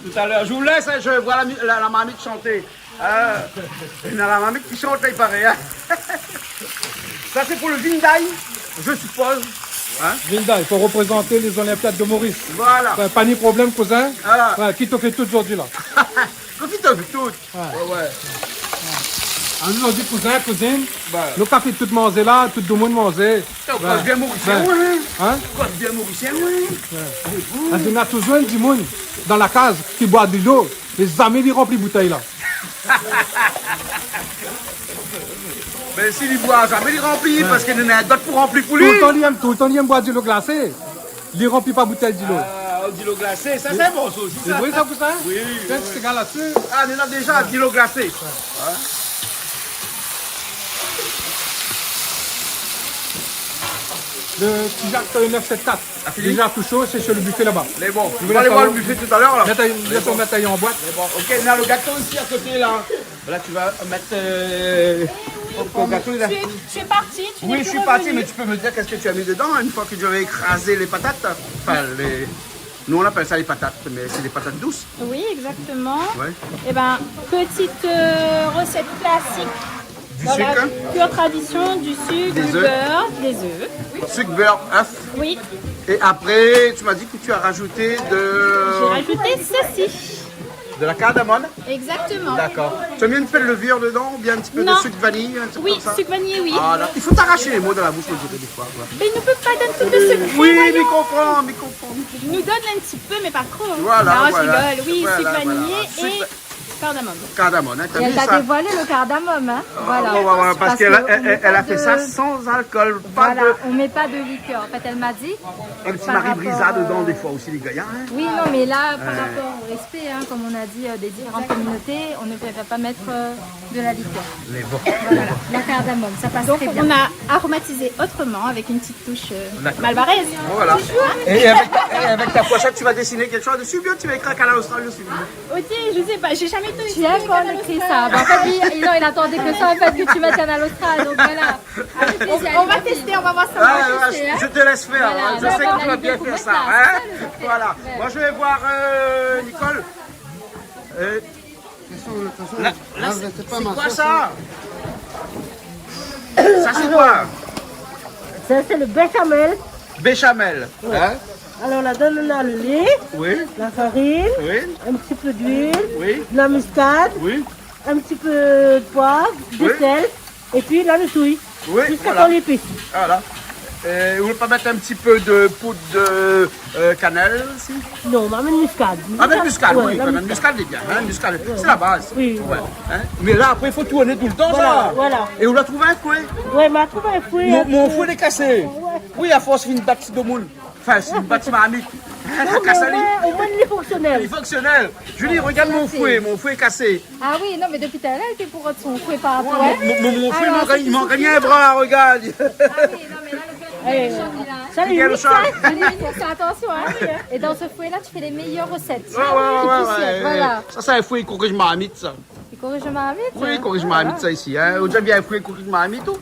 Tout à l'heure. Je vous laisse, hein, je vois la mi-, la, la marmite chanter. Euh, il y a la marmite qui chante là, il paraît, hein. Ça, c'est pour le Vindai, je suppose. Hein ? Vindai, i fo reprézanté lé Zolinpiad de Moris. Voilà. Ouais, pa ni problèm, kouzin. Voilà. Ouais, ki té fé tout zordi la. Koman ki té fé tout ? Ouais. Ouais, ouais. Anou, nou di kouzin, kouzine, nou ka fé tout manzé la, tout domoun manzé. Ou koz bien morisien, ouais. Hein ? Ou koz bien morisien, ouais. Ouais. Alé, bon. Pars nou na touzour in dimoun dan la kaz ki boi dolo, mé zamé li ranpli boutèy la. Ben, si li boi, zamé li ranpli, ouais, parske nou na dot pou ranpli pou li. Toultan li yèm, toultan li yèm boi dolo glasé. Li ranpli pa boutèy dolo. Ah, dolo glasé, sa, sé bon, sa osi, sa. Sé vré, sa, pou sa ? Oui, oui. Tiens, oui. Sé égal a sa. Ah, nou na déza dolo glasé. Hein ? Le Tijak neuf sept quatre. Ah, fini ? Déjà tout chaud, c'est sur le buffet là-bas. Mais bon, on va aller voir le buffet tout à l'heure, là. Mèt ali, mèt ali an boit. Mais bon, ok, on a le gâteau ici à côté, là. Là, tu vas mettre, euh, ton gâteau, là. Tu es, tu es parti, tu n'es plus revenu. Oui, je suis parti, mais tu peux me dire qu'est-ce que tu as mis dedans, hein, une fois que tu avais écrasé les patates. Enfin, les, nous, on appelle ça les patates, mais c'est des patates douces. Oui, exactement. Ouais. Eh ben, petite, euh, recette classique. Du sucre. Dans la pure tradition, du sucre, du beurre, des œufs. Des œufs. Sucre, beurre, œuf. Oui. Et après, tu m'as dit que tu as rajouté de... J'ai rajouté ceci. De la cardamome. Exactement. D'accord. Tu as mis un petit peu de levure dedans ou bien un petit peu de sucre vanille, un truc comme ça ? Non. Oui, sucre vanillé, oui. Voilà. Il faut t'arracher les mots dans la bouche, on dirait, des fois, quoi. Mais ils ne peuvent pas donner tout de suite. Oui, mais comprends, mais comprends. Ils nous donnent un petit peu, mais pas trop, hein. Voilà, voilà. Non, je rigole. Oui, sucre vanillé et cardamome. Cardamome, hein, t'as vu ça ? Et elle t'a dévoilé le cardamome, hein ? Ah, voilà, parce qu'elle a, elle, elle a fait ça sans alcool, pas de... Voilà, on met pas de liqueur. En fait, elle m'a dit, un petit Marie Brisa dedans, des fois aussi, les gars, hein. Oui, non, mais là, par rapport au respect, hein, comme on a dit, euh, des différentes communautés, on ne préfère pas mettre, euh, de la liqueur. Mais bon. Voilà, la cardamome, ça passe très bien. Donc, on a aromatisé autrement avec une petite touche, euh, malbaraise. D'accord. Voilà. Tu vois ? Et avec, et avec ta fourchette, tu vas dessiner quelque chose dessus, bien, tu vas écrire Kanal Austral dessus. Ok, je sais pas, j'ai jamais été... Tu as quand écrit ça ? Bah, en fait, il, non, il attendait que ça, en fait, que tu mettes Kanal Austral, donc voilà. Avec plaisir, on va tester, on va voir ça. Ah, ouais, je, je te laisse faire, hein. Voilà, je sais que tu vas bien faire ça, hein. Voilà. Moi, je vais voir, euh, Nicole. Euh, là, là, c'est quoi ça ? Ça, c'est quoi ? Ça, c'est le béchamel. Béchamel, hein ? Alors, ladan, on a le lait, la farine, un petit peu d'huile, de la muscade, un petit peu de poivre, de sel, et puis la noutouy. Oui, voilà. Jusqu'à temps lépis. Voilà. Et vous voulez pas mettre un petit peu de poudre de, euh, cannelle aussi ? Non, ma mèt muscade. Ah, mèt muscade, oui, la mèt muscade, lé bien, hein, muscade, c'est la base. Oui. Ouais, hein. Mais là, après, il faut tourner tout le temps, ça. Voilà. Et ou la trouv in foué ? Ouais, ma trouv in foué. Mon, mon foué lé kasé. Ouais. Oui, à force, fine bat domoun. Enfin, si ou bat marmit. Non, mais au moins, au moins, il est fonctionnel. Il est fonctionnel. Julie, regarde mon fouet, mon fouet est cassé. Ah oui, non, mais depuis tout à l'heure, elle était pour rendre son fouet par rapport à... Ouais, mon, mon, mon fouet, il manque, il manque rien, bras, regarde. Ah oui, non, mais là, le gars, il est méchant, il a... Ça, les mix, hein. Allez, fais attention, hein. Et dans ce fouet-là, tu fais les meilleures recettes. Ouais, ouais, ouais, ouais. Voilà. Ça, c'est un fouet qui corrige marmite, ça. I koriz marmit, oui, hein. I koriz marmit, sa, isi, hein. Ou la déza vi in foué i koriz marmit, ou ?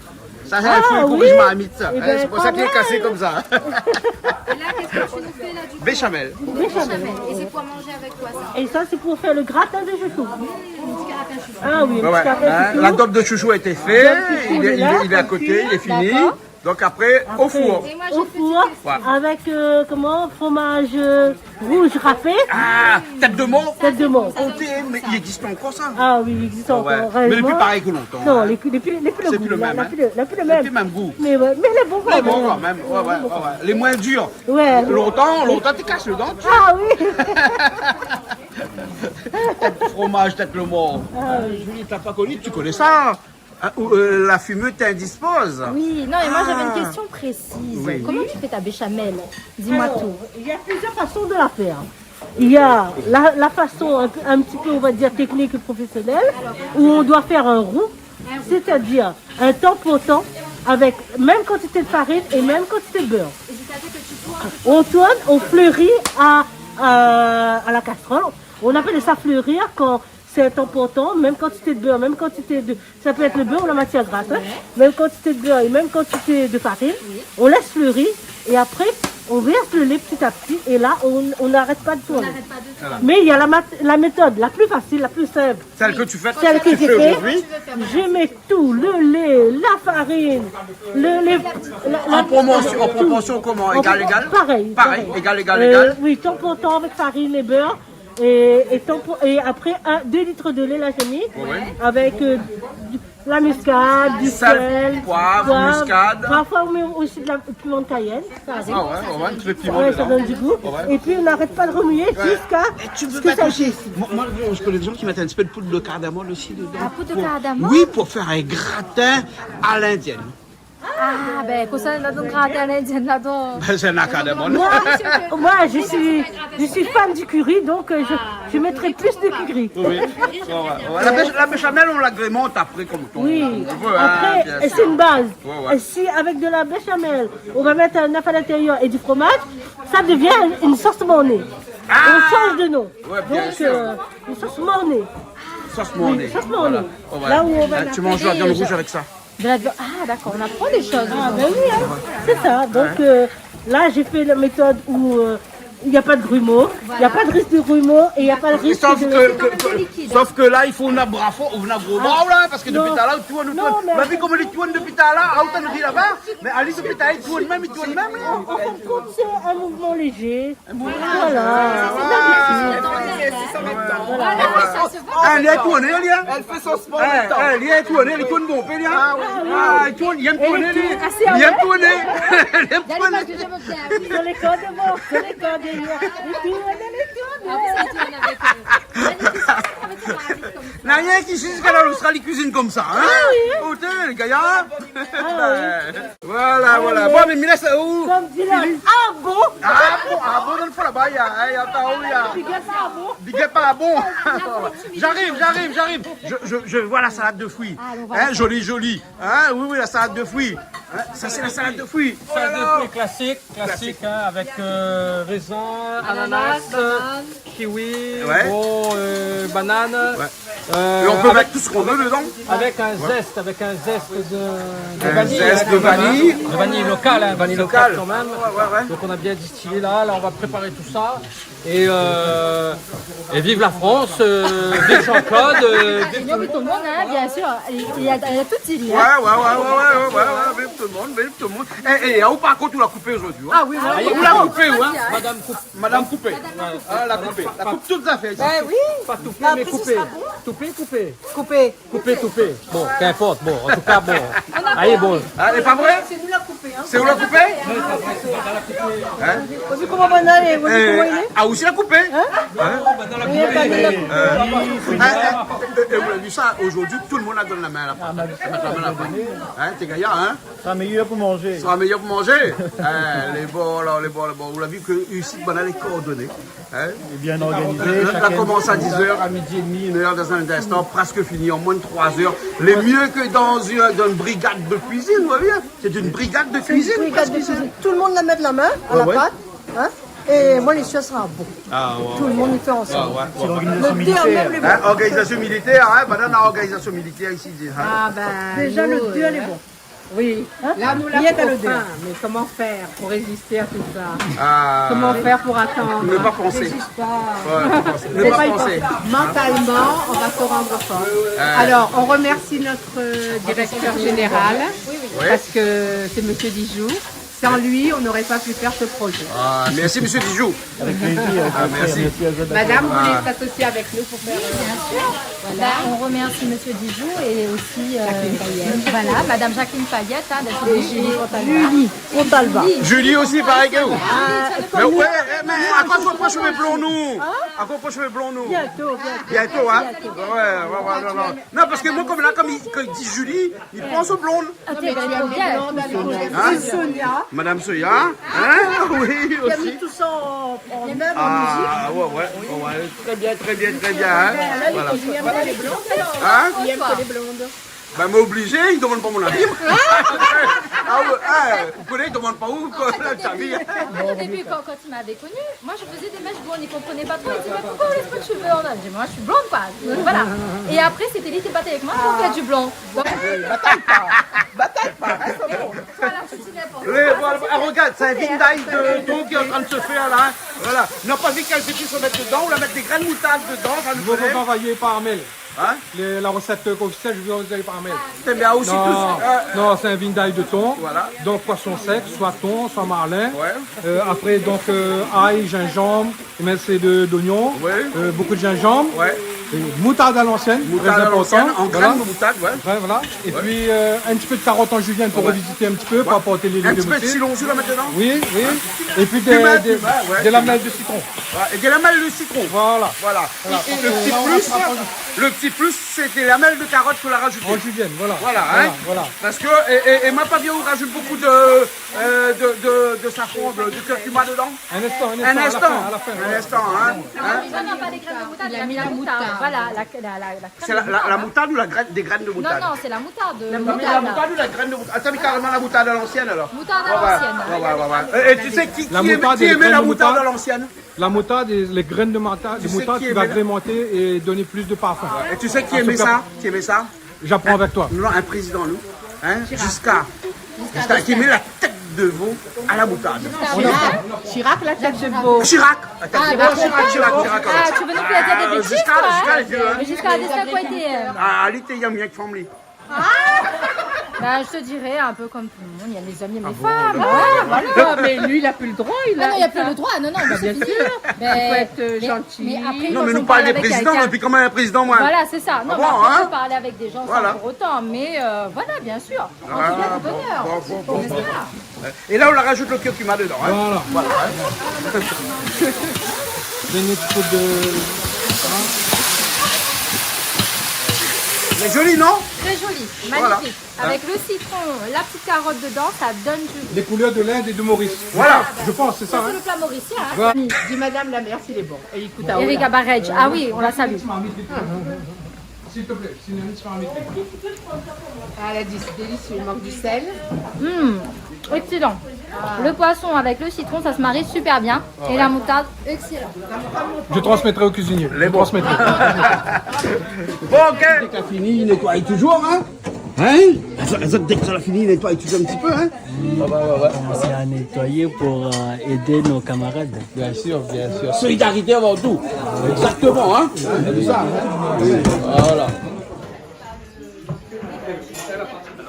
Sa, sé in foué i koriz marmit, sa. Ah oui. Hein, sé pou sa li lé kasé konmsa. Et là, qu'est-ce que tu nous fais là, du coup ? Béchamel. Béchamel. Et c'est pour manger avec quoi, ça ? Et ça, c'est pour faire le gratin de chouchou. Mmh, un petit gratin chouchou. Ah oui, un petit gratin chouchou. Hein, la dot de chouchou a été fait, il est, il est, il est à côté, il est fini. D'accord. Donc après, au four. Après, au four, avec, euh, comment, fromage, euh, rouge râpé. Ah, tête de mort. Tête de mort. Oté, mé i égzis ankor sa ? Ah oui, i égzis ankor, heureusement. Ouais. Mé lé pi parèy ke lontan, hein. Non, lé pi, lé pi, lé pi le goût, lé pi le même, hein. Lé pi le, lé pi le même. Lé pi le même goût. Mé ouais, mé lé bon kan mèm. Lé bon kan mèm, ouais, ouais, ouais. Lé moin dir. Ouais. Lontan, lontan, té kas le dan. Ah oui. Tèt fromaz, tèt le mor. Ah, oui. Julie, t'as pas connu, tu connais ça ? Hein, ou, euh, la fumeuse t'indispoze. Oui, non, mais moi, j'avais une question précise. Oui. Comment tu fais ta béchamel ? Dis-moi tout. Alors, il y a plusieurs façons de la faire. Il y a la, la façon un peu, un petit peu, on va dire, technique et professionnelle, où on doit faire un roux, c'est-à-dire un temps pour temps, avec même quantité de farine et même quantité de beurre. On tourne, on fleurit à, à, à la casserole. On appelle ça fleurir quand c'est un temps pour temps, même quantité de beurre, même quantité de, ça peut être le beurre ou la matière grasse, hein, même quantité de beurre et même quantité de farine. On laisse fleurir et après, on verse le lait petit à petit et là, on, on n'arrête pas de tourner. Mais il y a la mat-, la méthode la plus facile, la plus simple. Celle que tu fais, celle que j'ai fait, je mets tout, le lait, la farine, le, les, la, la, en proportion, en tout. En proportion comment ? Égal, égal ? Pareil, pareil, égal, égal, égal. Oui, temps pour temps avec farine et beurre. Et, et temps pour, et après, un, deux litres de lait, là, j'ai mis, avec, euh, du, la muscade, du sel, poivre, muscade. Parfois, on met aussi de la piment de cayenne, ça arrive. Ah ouais, ouais, un petit peu de piment dedans. Ouais, ça donne du goût. Ouais. Et puis, on n'arrête pas de remuer jusqu'à ce que ça jaillisse. Moi, moi, je connais des gens qui mettent un petit peu de poudre de cardamome aussi dedans. La poudre de cardamome ? Oui, pour faire un gratin à l'indienne. Ah, ben, konmsa, la donk gratin à l'indienne, la donk. Ben, c'est un cardamome. Moi, moi, je suis, je suis fan du curry, donc, euh, je, je mettrai plus de curry. Oui. Ouais, ouais, ouais. La bêch-, la béchamel, on l'agrémente après, comme on veut, hein, bien sûr. Oui. Après, c'est une base. Ouais, ouais. Et si, avec de la béchamel, on va mettre un œuf à l'intérieur et du fromage, ça devient une sauce Mornay. Ah ! On change de nom. Ouais, bien sûr. Donc, euh, une sauce Mornay. Sauce Mornay. Oui, sauce Mornay. Voilà. Ouais, ouais. Là où on va... Hein, tu manges la viande rouge avec ça. De la viande. Ah, d'accord, on apprend des choses aujourd'hui. Ah, ben oui, hein. C'est ça. Donc, euh, là, j'ai fait la méthode où, euh, il n'y a pas de grumeaux, il n'y a pas de risque de grumeaux et il n'y a pas de risque de... Sauf que, que, que, sauf que là, il faut un bras fort, un gros bras, là, parce que depuis tout à l'heure, tu tournes, tu tournes. Non, mais... Ou la vi koman li tourn depuis tout à l'heure, ah, ou tann ri laba, mé ali, depuis tout à l'heure, li tourn mèm, li tourn mèm, la. En, en fin de compte, c'est un mouvement léger. Voilà. Ah, li la tourné, li, hein. Elle fait son sport en même temps. Eh, eh, li la tourné, li tourn bonpé, li, hein. Ah, li tourn, li èm tourné, li. Li èm tourné. Li èm tourné. Sur les cordes, bon, sur les cordes, li tourn, li tourn. Na rienk isi, ziska la Ostrali, li kuizine konmsa, hein. Ah oui. Oté, lé gayar. Ah oui. Voilà, voilà. Bon, mé mi lès aou. Konm di la, ah bon ? Ah bon, ah bon, dan le fon laba, na, na pa ou, na. Big up, ah bon ? Big up, ah bon ? J'arrive, j'arrive, j'arrive. Je, je, je vois la salade de fruits. Hein, jolie, jolie. Hein, oui, oui, la salade de fruits. Hein, ça, c'est la salade de fruits. Salade de fruits classique, classique, hein, avec, euh, raisin, ananas, banane. Kiwi, bon, euh, banane. Ouais. Euh, et on peut mettre tout ce qu'on veut dedans. Avec un zeste, avec un zeste de, de vanille, hein, de vanille locale, hein, vanille locale quand même. Ouais, ouais, ouais. Donc on a bien distillé là, là on va préparer tout ça. Et, euh, et vive la France, euh, vive Jean-Claude, euh, vive tout le monde, hein, bien sûr. Il y a, il y a tout, il y a. Ouais, ouais, ouais, vive tout le monde, vive tout le monde. Eh, eh, ou par contre, ou la koupé aujourd'hui, hein. Ah oui, oui. Ou la koupé, hein. Madame Coupé. Madame Coupé. Ah, la Coupé. La koup tout zafèr isi. Ben oui. Pa toupé, mé koupé. Toupé, koupé. Koupé. Koupé, toupé. Bon, kinport. Bon, an tou ka, bon. Alé, bon. Ah, lé pa vré ? Sé nou la koupé, hein. Sé ou la koupé ? Hein ? Ou la vi koman banane, ou la vi koman li lé ? Ah, ou osi la koupé ? Hein ? Hein ? Ou la vi sa, aujourd'hui, tout le monde la donn la min a la pat. La mèt la min a la pat. Hein, té gayar, hein ? Sera meilleur pour manger. Sera meilleur pour manger. Eh, lé bon, alor, lé bon, lé bon. Ou la vi ke isi, banna lé koordoné. Hein ? Et bien organisé, la, la, la chacun. Komansé à dix heures, à midi et demi, une heure dans un instant, presque fini, en moins de trois heures. Lé mieux que dans une, dans une brigade de cuisine, ou la vi, hein ? C'est une brigade de cuisine, presque. C'est une brigade de cuisine. Tout le monde la mèt la min a la pat, hein ? Et moi, lé sir, sera bon. Ah, ouais, ouais. Tout le monde y fait ensemble. Ouais, ouais, ouais. C'est l'organisation militaire. Le dernier, le bon. Hein, organisation militaire, hein, madame, la organisation militaire ici, hein. Ah, ben, déjà, le deux, elle est bon. Oui. Hein ? Là, nou la fin, mé koman fèr pou rézisté a tout sa ? Ah. Koman fèr pou atann ? Ne pas penser. Résiste pas. Ouais, ne pas penser. Ne pas penser. Mentalement, on va se rendre fort. Euh. Alors, on remercie notre, euh, directeur général, parce que c'est monsieur Dijoux. Sans lui, on n'aurait pas pu faire ce projet. Ah, merci, monsieur Dijoux. Avec plaisir, avec plaisir. Ah, merci. Merci à vous. Madame, vous voulez s'associer avec nous pour faire... Oui, bien sûr. Voilà. Ben, on remercie monsieur Dijoux et aussi, euh, Jacqueline Payet. Voilà, madame Jacqueline Payet, hein, d'être venue. Et Julie Montalva. Julie Montalva. Julie aussi, pareil que vous. Ah, mais ouais, mais à quoi vous proposez blond, nous ? Hein ? À quoi vous proposez blond, nous ? Bientôt, bientôt. Bientôt, hein ? Bientôt. Ouais, ouais, ouais, ouais, ouais. Non, parce que moi, comme là, comme il, quand il dit Julie, il pense aux blondes. Ah, t'es bien. Hein ? Sonia. Madame Sonia, hein ? Oui, aussi. Il a mis tout ça en, en œuvre, en musique. Ah, ouais, ouais, ouais, ouais. Très bien, très bien, très bien, hein ? Voilà. Il aime que les blondes, alors. Hein ? Il aime que les blondes. Ben, mais obligé, il demande pas mon avis. Ah ouais, hein, vous connaissez, il demande pas où, quoi, l'avis. Au début, quand, quand il m'avait connue, moi, je faisais des mèches blondes, il comprenait pas trop. Il dit, mais pourquoi on laisse pas de cheveux ? On a dit, moi, je suis blonde, quoi. Voilà. Et après, c'était lui qui battait avec moi pour faire du blond. Donc, euh, bataille pas, bataille pas, reste blonde. Voilà, c'est n'importe quoi. Les, voilà, ah, regarde, c'est un vindai de thon qui est en train de se faire, là, hein. Voilà. On n'a pas vu qu'elle était sur mettre dedans, on va mettre des graines de moutarde dedans, ça nous plaît. Vous envoyez par mail. Hein ? Les, la recette officielle, je vais vous envoyer par mail. T'aimes bien aussi tout ça. Non, c'est un vindai de thon. Voilà. Donc, poisson sec, soit thon, soit marlin. Ouais. Euh, après, donc, euh, ail, gingembre, émincé de, d'oignon, euh, beaucoup de gingembre. Ouais. Et moutarde à l'ancienne, très important. Moutarde à l'ancienne, en graines de moutarde, ouais. Voilà. Ouais, voilà. Et puis, euh, un petit peu de carotte en julienne pour revisiter un petit peu, pour apporter les légumes aussi. Un petit peu de citron aussi, là, maintenant ? Oui, oui. Hein ? Et puis des, des, des lamelles de citron. Cumin, ouais, cumin. Ouais, et des lamelles de citron. Voilà. Voilà. Voilà, parce que là, on a... Et, et le petit plus, le petit plus, c'est des lamelles de carotte qu'on a rajouté. En julienne, voilà. Voilà, hein. Voilà, voilà. Parce que, et, et, et ma pa vi ou rajout beaucoup de, euh, de, de, de safran, de, de curcuma dedans. Un instant, un instant, à la fin, à la fin, voilà. Un instant, hein. Hein ? Non, non, pas les graines de moutarde, il a mis la moutarde. Voilà, la, la, la, la crème de moutarde, hein. C'est la, la, la moutarde ou la graine, des graines de moutarde ? Non, non, c'est la moutarde, euh, moutarde. T'as mis la moutarde ou la graine de moutarde ? Ah, t'as mis carrément la moutarde à l'ancienne, alors ? Moutarde à l'ancienne. Ouais, ouais, ouais, ouais. Et, et tu sais qui, qui aimait, qui aimait la moutarde à l'ancienne ? Ouais, ouais, ouais. La moutarde et les graines de moutarde, de moutarde qui va agrémenter et donner plus de parfum. Tu sais qui aimait ça ? Qui aimait ça ? J'apprends avec toi. Non, non, un président, nous. Hein ? Giscard. Giscard d'Estaing, qui met la tête de veau à la moutarde. Chirac. Chirac, la tête de veau. Chirac. Attends, c'est bon, Chirac, Chirac, Chirac, alors. Ah, tu veux nous faire des bêtises, toi, hein ? Giscard, Giscard, il est vieux, hein. Mais Giscard d'Estaing, quoi, il était, euh... Ah, lui, il aime bien que femme, lui. Bah, je te dirais, un peu comme tout le monde, il y a les hommes, il y a les femmes. Ah bon ? Ouais, voilà. Non, mais lui, il a plus le droit, il a... Ah non, il a plus le droit, non, non, mais c'est fini. Bah, bien sûr. Il faut être gentil. Mais, mais après, quand on parle avec quelqu'un... Non, mais nous parle des présidents, depuis quand même un président, moi ? Voilà, c'est ça. Ah bon, hein ? Non, mais après, on peut parler avec des gens sans pour autant, mais, euh, voilà, bien sûr. Voilà. En tout cas, du bonheur. Ah, bon, bon, bon, bon. N'est-ce pas ? Et là, on la rajoute le curcuma dedans, hein. Voilà. Voilà, hein. Donne un petit peu de, hein. Elle est jolie, non ? Très jolie, magnifique. Voilà. Hein ? Avec le citron, la petite carotte dedans, ça donne du... Les couleurs de l'Inde et de Maurice. Voilà. Je pense, c'est ça, hein. Ça, c'est le plat mauricien, hein. Voilà. Di madam la mèr si lé bon. É li ékout aou la. Eric Abarej. Ah oui, on la salue. S'il te plaît, si une minute, je peux inviter. Ah, elle a dit, c'est délicieux, il manque du sel. Hmm, excellent. Le poisson avec le citron, ça se marie super bien. Ah ouais. Et la moutarde, excellent. Je transmettrai au cuisinier. Je transmettrai. Bon, ok. Dès que la fini, li nétoy toujours, hein ? Hein ? Zot, zot, dès que la fini, li nétoy toujours un petit peu, hein ? Ouais, ouais, ouais, ouais. Komansé a nétoyé pou, euh, édé nos camarades. Bien sûr, bien sûr. Solidarité avant tout. Exactement, hein ? C'est ça, hein ? Voilà.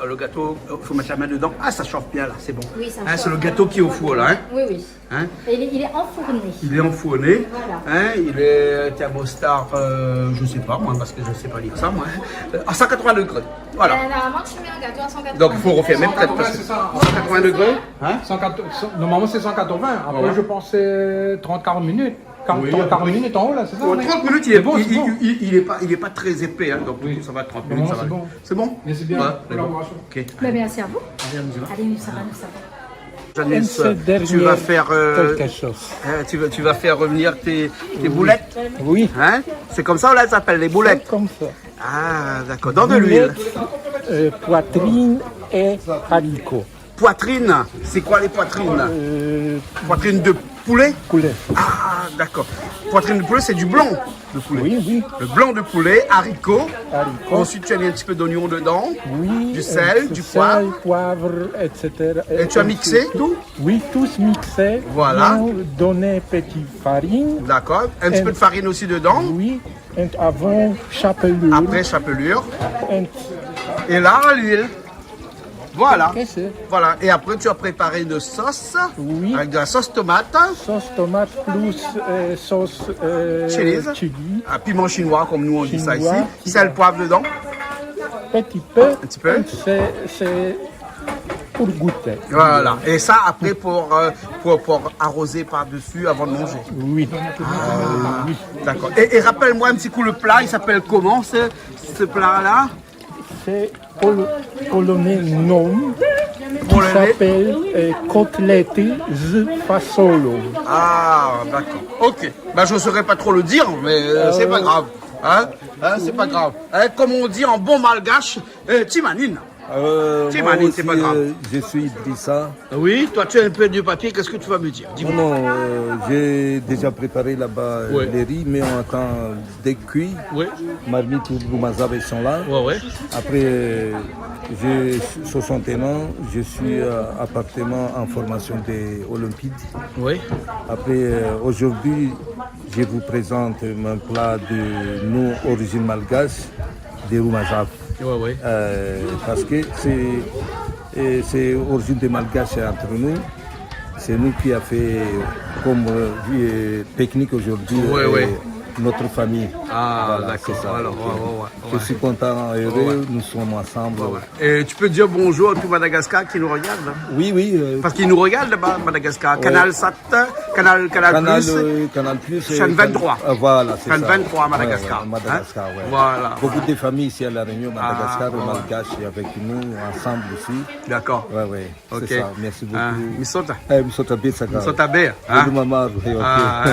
Le gâteau, euh, faut mettre la main dedans. Ah, ça chauffe bien, là, c'est bon. Oui, ça chauffe. Hein, c'est le gâteau qui est au four, là, hein ? Oui, oui. Hein ? Et il est, il est enfourné. Il est enfourné. Voilà. Hein ? Il est thermostat, euh, je sais pas, moi, parce que je sais pas lire ça, moi, hein. Euh, à cent quatre-vingts degrés. Voilà. Euh, normalement, tu mets un gâteau à cent quatre-vingts degrés. Donc, il faut refermer peut-être parce que cent quatre-vingts degrés, hein ? Cent quatre-vingts, normalement, c'est cent quatre-vingts. Après, je pense que c'est trente, quarante minutes. Quarante, trente, quarante minutes en haut, là, c'est ça, non ? Ouais, trente minutes, il est, il, il, il, il est pas, il est pas très épais, hein, donc du coup, ça va, trente minutes, ça va. C'est bon. Mais c'est bien, collaboration. Ok. Ben, merci à vous. Allez, nous, ça va, nous, ça va. Janice, tu vas faire, euh, tu vas, tu vas faire revenir tes, tes boulettes. Oui. Hein ? C'est comme ça, là, ça s'appelle les boulettes. C'est comme ça. Ah, d'accord. Dans de l'huile. Boulettes, euh, poitrine et haricots. Poitrine, c'est quoi les poitrines ? Euh, poitrine de poulet ? Poulet. Ah, d'accord. Poitrine de poulet, c'est du blanc de poulet. Oui, oui. Le blanc de poulet, haricots. Haricots. Ensuite, tu as mis un petit peu d'oignon dedans, du sel, du poivre. Oui, euh, sel, poivre, et cetera. Et tu as mixé tout ? Oui, tout mixé. Voilà. Donner petit farine. D'accord. Un petit peu de farine aussi dedans. Oui. Et avant chapelure. Après chapelure. Et là, l'huile. Voilà. Voilà. Et après, tu as préparé une sauce avec de la sauce tomate. Sauce tomate plus, euh, sauce, euh, chili. Ah, piment chinois, comme nous, on dit ça ici. Sel, poivre dedans. Petit peu. Un petit peu. C'est, c'est pour goûter. Voilà. Et ça, après, pour, euh, pour, pour arroser par-dessus avant de manger. Oui. Ah, d'accord. Et, et rappelle-moi un petit coup le plat, il s'appelle comment, ce, ce plat-là ? C'est polo-, polonais nom qui s'appelle, euh, kotlety z fasolu. Ah, d'accord. Ok. Bah, je saurais pas trop le dire, mais, euh, c'est pas grave. Hein ? Hein, c'est pas grave. Hein, comme on dit en bon malgache, euh, ti manine. Euh, moi aussi, euh, je suis Idrissa. Oui, toi, tu as un peu de papier, qu'est-ce que tu vas me dire ? Dis-moi. Non, non, euh, j'ai déjà préparé là-bas, euh, les riz, mais on attend d'être cuit. Oui. Marmite ou Roumazab, ils sont là. Ouais, ouais. Après, euh, j'ai soixante et un ans, je suis, euh, appartement en formation des Olympides. Oui. Après, euh, aujourd'hui, je vous présente mon plat de nos origines malgaches, des Roumazab. Ouais, ouais. Euh, parce que c'est, et c'est origine des Malgaches entre nous. C'est nous qui a fait comme, euh, technique aujourd'hui, euh, notre famille. Ah, d'accord. Voilà, c'est ça. Alors, ouais, ouais, ouais. Je suis content, heureux, nous sommes ensemble. Ouais, ouais. Et tu peux dire bonjour à tout Madagascar qui nous regarde, hein. Oui, oui, euh, parce qu'ils nous regardent là-bas, Madagascar. Ouais. Canal Sat, Canal, Canal Plus, euh, Canal Plus, euh, chaîne vingt-trois. Euh, voilà, c'est ça. Chaîne vingt-trois à Madagascar. Ouais, ouais, Madagascar, ouais. Voilà. Beaucoup de familles ici à La Réunion, Madagascar, ouais, malgaches, et avec nous, ensemble aussi. D'accord. Ouais, ouais. Ok. C'est ça, merci beaucoup. Ah, mi sota. Eh, mi sota bien, ça, quand même. Mi sota bien, hein. Bonjour, maman, ok. Ah.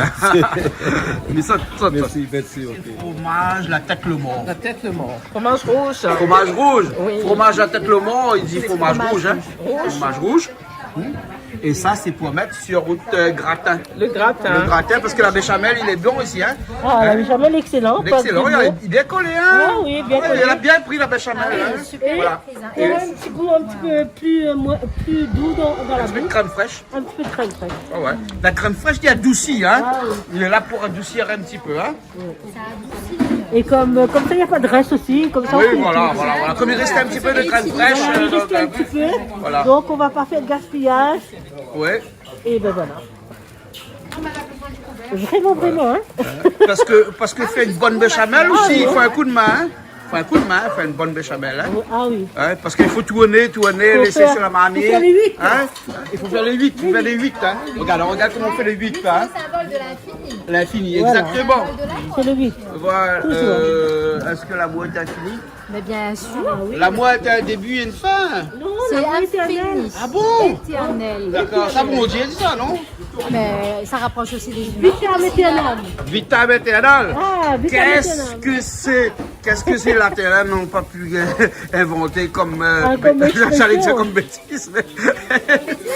Mi sota, sota. Merci, merci, ok. Fromage, la tête le mort. La tête le mort. Fromage rouge. Fromage rouge. Oui. Fromage à tête le mort, il dit fromage rouge, hein. Fromage rouge. Et ça, c'est pour mettre sur votre, euh, gratin. Le gratin. Le gratin, parce que la béchamel, il est bon aussi, hein. Ah, la béchamel, excellent. Excellent, il est collé, hein. Ah oui, bien collé. Il a bien pris la béchamel, hein. Super. Voilà. Et un petit goût un petit peu plus, euh, moins, plus doux dans, dans la bouche. Un petit peu de crème fraîche. Un petit peu de crème fraîche. Ah ouais. La crème fraîche qui adoucit, hein. Ah oui. Il est là pour adoucir un petit peu, hein. Et comme, euh, comme ça, il n'y a pas de reste aussi, comme ça, on peut utiliser. Oui, voilà, voilà, voilà. Comme il reste un petit peu de crème fraîche, euh, donc, euh, voilà. Donc, on va pas faire de gaspillage. Ouais. Et ben voilà. Vraiment, vraiment, hein. Parce que, parce que faire une bonne béchamel aussi, il faut un coup de main, hein. Faut un coup de main, faire une bonne béchamel, hein. Ah oui. Hein, parce qu'il faut tourner, tourner, laisser sur la marmite, hein. Il faut faire les huit, hein. Il faut faire les huit, hein. Regarde, regarde comment on fait les huit, hein. C'est le symbole de l'infini. L'infini, exactement. Voilà. C'est le huit. Voilà, euh, est-ce que l'amour est infini ? Mais bien sûr. L'amour a un début et une fin. Non, c'est infini. Ah bon ? Éternel. D'accord, ça, bon, on dit ça, non ? Mais ça rapproche aussi des humains. Vitam aeternam. Vitam aeternam. Ah, vitam aeternam. Qu'est-ce que c'est, qu'est-ce que c'est l'aeternam, n'ont pas pu, euh, inventer comme, euh, j'allais dire comme bêtise, mais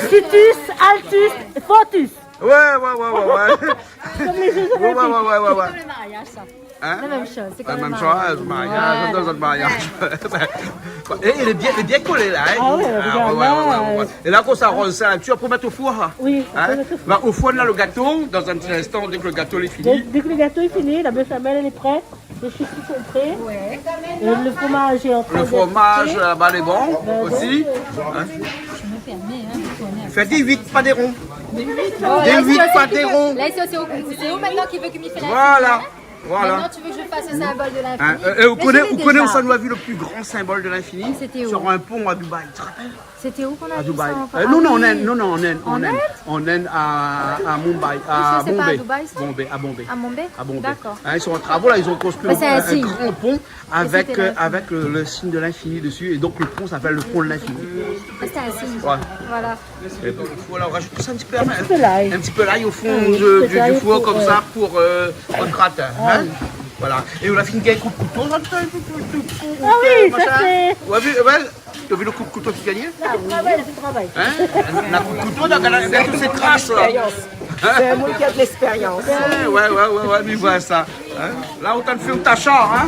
situs, altus, fortus. Ouais, ouais, ouais, ouais, ouais. Comme les Jeux Olympiques. Ouais, ouais, ouais, ouais, ouais. C'est comme le mariage, ça. Hein ? La même chose, c'est comme le mariage. La même chose, le mariage, dans un mariage. Ouais. Et il est bien, il est bien collé, là, hein ? Ah ouais, regarde là, ouais, ouais, ouais. Et là, quand ça arrose ça, tu vas pour mettre au four, hein ? Oui, on peut mettre au four. Hein ? Bah, au four, là, le gâteau, dans un petit instant, dès que le gâteau est fini. Dès, dès que le gâteau est fini, la béchamel, elle est prête. Les chouchous sont prêts. Ouais. Et le fromage est en train d'être fait. Le fromage, euh, bah, il est bon aussi. Hein ? Je me permets, hein, je connais. Fais des huit, pas des ronds. Des huit, pas des ronds. Là, c'est, c'est au, c'est eux maintenant qui veulent que mi fé l'infini, hein ? Voilà. Voilà. Maintenant, tu veux que je fasse le symbole de l'infini ? Hein, euh, euh, ou koné, ou koné ousa nou la vi le plus grand symbole de l'infini ? C'était où ? Sur un pont à Dubaï. Tu te rappelles ? C'était où qu'on a vu ça en, à Dubaï ? Euh, non, non, en Inde, non, non, en Inde, en Inde. En Inde ? En Inde, à, à Mumbai, à Bombay. T'es sûr, c'est pas à Dubaï, ça ? Bombay, à Bombay. À Bombay ? À Bombay. D'accord. Hein, ils sont en travaux, là, ils ont construit un, un grand pont avec, euh, avec le, le signe de l'infini dessus. Et donc, le pont s'appelle le pont de l'infini. Mais c'est un signe. Ouais. Voilà. Et donc, il faut, là, on rajoute tout ça un petit peu, un petit peu l'ail. Un petit peu l'ail au fond du, du, du four, comme ça, pour, euh, le gratin, hein. Voilà. Et ou la fine gingn kout kouto, sa, tout, tout, tout, tout, machin. Ah oui, ça, c'est... Ouais, ouais. Ou la vi le kout kouto ki gingn ? Ah oui, oui, le travail. Hein ? La kout kouto, la, la, la, tout sé tras, la. L'expérience. Hein ? C'est un monde qui a de l'expérience. Eh, ouais, ouais, ouais, ouais, mi voi sa. Hein ? La, ou la fé out ashar, hein ?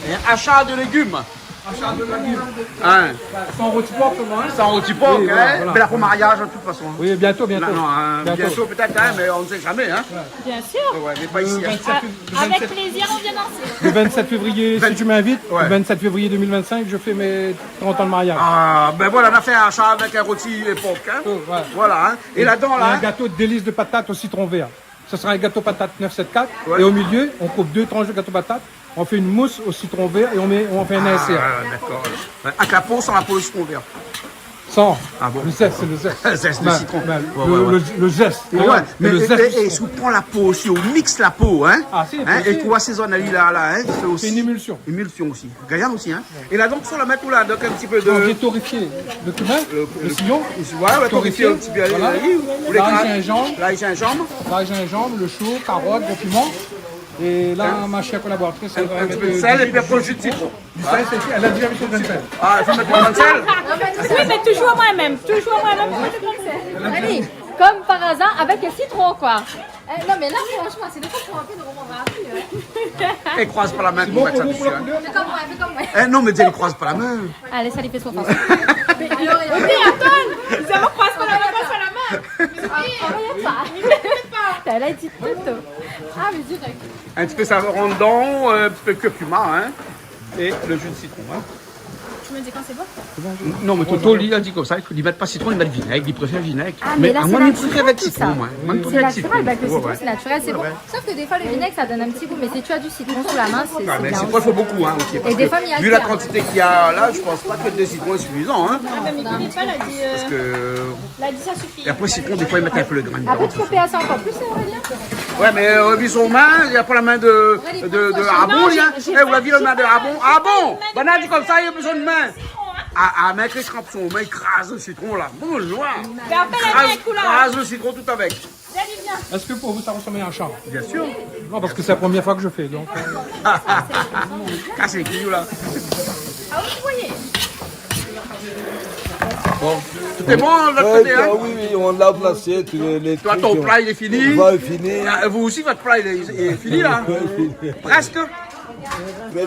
Un ashar de légumes. Hein ? San roti por solman, hein ? San roti por, oui, hein ? Voilà, voilà. Mé la pou mariaz, de tout fason. Oui, bientôt, bientôt. Non, non, hein, bientôt. Bientôt peut-être, hein, mais on ne sait jamais, hein. Ouais. Bien sûr. Ouais, mais pas ici, hein. Le vingt-sept fév-, le vingt-sept, avec plaisir, on vient danser. Le vingt-sept février, si tu m'invites, ouais, le vingt-sept février deux mille vingt-cinq, je fais mes trente ans de mariage. Ah, ben voilà, on a fait un chat avec un rôti époque, hein. Oh, ouais. Voilà, hein. Et là-dedans, là, un gâteau de délices de patates au citron vert. Ce sera un gâteau patate neuf sept quatre. Ouais. Et au milieu, on coupe deux tranches de gâteau patate, on fait une mousse au citron vert et on met, on fait un insert. Ah, d'accord. Ouais, avec la peau, sans la peau, le citron vert. Sans. Ah bon ? Le zeste, c'est le zeste. Zeste de citron. Ben, ben, ouais, le, ouais, le, le zeste. Ouais, ouais. Et le zeste du citron. Mais, et, et, et si on prend la peau aussi, on mixe la peau, hein ? Ah, si, hein, et puis on assaisonne ali là, là, hein, qui fait aussi une émulsion. Émulsion aussi. Gayar aussi, hein. Et là, donc, si on la met tout là, donc un petit peu de... Non, j'ai torréfié le cumin, le, le sillon. Ouais, ouais, torréfié un petit peu, voilà. L'ail, l'ail, gingembre. L'ail, gingembre. L'ail, gingembre, le chou, carotte, gros piment. Et là, ma chère collaboratrice, elle va mettre du jus de citron. Un, un petit peu de sel et puis après, le jus de citron. Du sel, c'est, elle a déjà mis son grain de sel. Ah, il faut mettre le grain de sel ? Oui, mais toujours moi-même, toujours moi-même, je mets le grain de sel. Allez, comme par hasard, avec un citron, quoi. Eh, non, mais là, franchement, c'est des fois qu'on a envie de reprendre la vie, hein. Eh, croise pas la main. C'est bon pour vous, pour la couleur ? Fais comme moi, fais comme moi. Eh, non, mais dis, croise pas la main. Allez, sa li fé son fas. Mais, euh, oui, attends, nous avons croisé la main, croise pas la main. Ah, regarde pas. T'as là, il dit tout. Ah, mais direct. Un petit peu de saveur en dedans, euh, un petit peu de curcuma, hein. Et le jus de citron, hein. Tu me dis quand c'est bon ? Non, mais Toto, li la di konmsa, li mèt pa sitron, li mèt vinèg, li préfèr vinèg. Ah, mais là, c'est naturel, tout ça. Mé amoin, mi préfèr avèk sitron, moin. Moin, mi préfèr avèk sitron. C'est naturel, bah, avec le citron, c'est naturel, c'est bon. Ouais, ouais. Sauf que des fois, le vinaigre, ça donne un petit goût, mais si tu as du citron sous la main, c'est, c'est bien aussi. Ouais, mais sitron, il faut beaucoup, hein, aussi, parce que vu la quantité qu'il y a là, je pense pas que deux citrons est suffisant, hein. Ah, mais Mickaël, il a dit, euh, parce que La di sa sufi. Et après, sitron, des fois, ils mettent un peu le grain dedans, tout ça. Après, tu peux faire ça encore plus, Aurélien ? Ouais, mais, euh, vis son main, il y a pas la main de, de, de Arbon, hein. Eh, vous l'avez vu, la main de Arbon ? Ah bon ? Bah, la di konmsa, il a besoin de main. Ah, ah, mec, il crampe son main, il crase le citron, là. Bonjour. Kraz, kraz le sitron tout avèk. Est-ce que pour vous, ça ressemble à un chat ? Bien sûr. Non, parce que c'est la première fois que je fais, donc, euh. Kas lé kiyou la. Bon, tout est bon, l'autre côté, hein ? Oui, oui, on lave l'assiette, euh, les trucs. Toi, ton plat, il est fini. Plat est fini. Ah, vous aussi, votre plat, il est, il est fini, là ? Ouais, fini. Presque.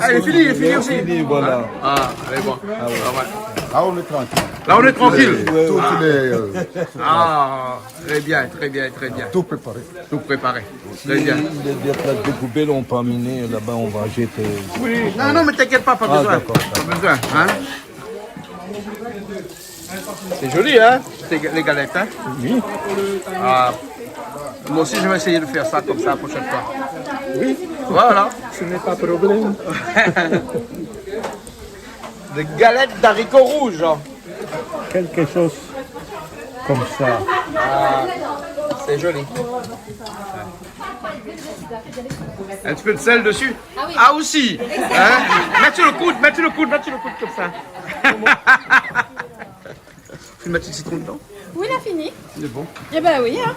Ah, il est fini, il est fini aussi. Fini, voilà. Ah, c'est bon. Ah, ouais. Là, on est tranquille. Là, on est tranquille. Tout est, euh, ah, très bien, très bien, très bien. Tout préparé. Tout préparé. Très bien. Si il y a des places de poubelle, on peut amener là-bas, on va jeter. Oui, non, non, mais t'inquiète pas, pas besoin. Ah, d'accord, d'accord. Pas besoin, hein. C'est joli, hein, ces ga-, les galettes, hein ? Oui. Ah, moi aussi, je vais essayer de faire ça comme ça la prochaine fois. Oui. Voilà. Ce n'est pas problème. Des galettes d'haricots rouges. Quelque chose comme ça. Ah, c'est joli. Un petit peu de sel dessus. Ah oui. Ah, aussi. Hein ? Mets sur le coude, mets sur le coude, mets sur le coude comme ça. Tu mets le citron dedans ? Oui, la fini. C'est bon. Eh ben oui, hein.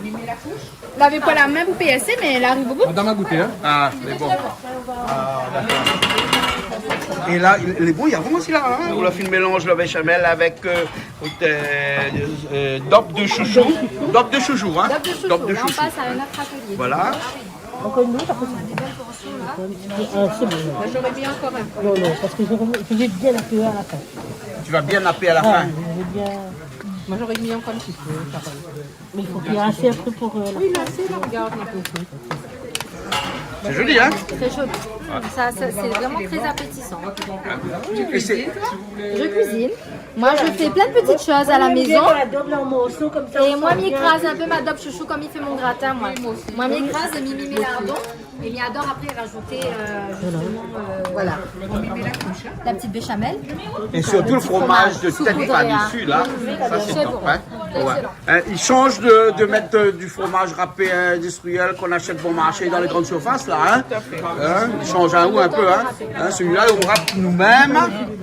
Lavé pa la min pou P S C, mé la ariv o bout. Madame a gouté, hein ? Ah, c'est bon. Ah, d'accord. Et là, il, il est bon, il y a bon aussi là, hein ? On a fait le mélange, la béchamel avec, euh, euh, euh, daube de chouchou. Daube de chouchou, hein ? Daube de chouchou. Daube de chouchou. Là, on passe à un autre atelier. Voilà. Encore une autre, après, c'est bon. Ah, c'est bon. Moi, j'aurais mis encore un peu. Non, non, parce que je, je vais bien appuyer à la fin. Tu vas bien appuyer à la fin. Ah, je vais bien. Moi, j'aurais mis encore un petit peu, pareil. Mais il faut qu'il y ait assez après pour, euh, la... Oui, là, c'est là, regarde, on peut. C'est joli, hein ? C'est joli. Mm, ça, ça, c'est vraiment très appétissant. Et c'est... Je cuisine. Moi, je fais plein de petites choses à la maison. Moi, j'aime bien quand la daube, là, en morceaux, comme ça, on sent bien. Et moi, mi kraz un peu ma daube chouchou, comme il fait mon gratin, moi. Oui, moi aussi. Moi, mi kraz, mi, mi, mi lardon. Et mi ador après rajouter, euh, justement, euh, voilà, la petite béchamel. Et surtout le fromage de tête par-dessus, là. Ça, c'est top, hein. Ouais. Hein, il change de, de mettre, euh, du fromage râpé industriel qu'on achète bon marché dans les grandes surfaces, là, hein. Hein, il change un goût un peu, hein. Hein, celui-là, on râpe nous-mêmes,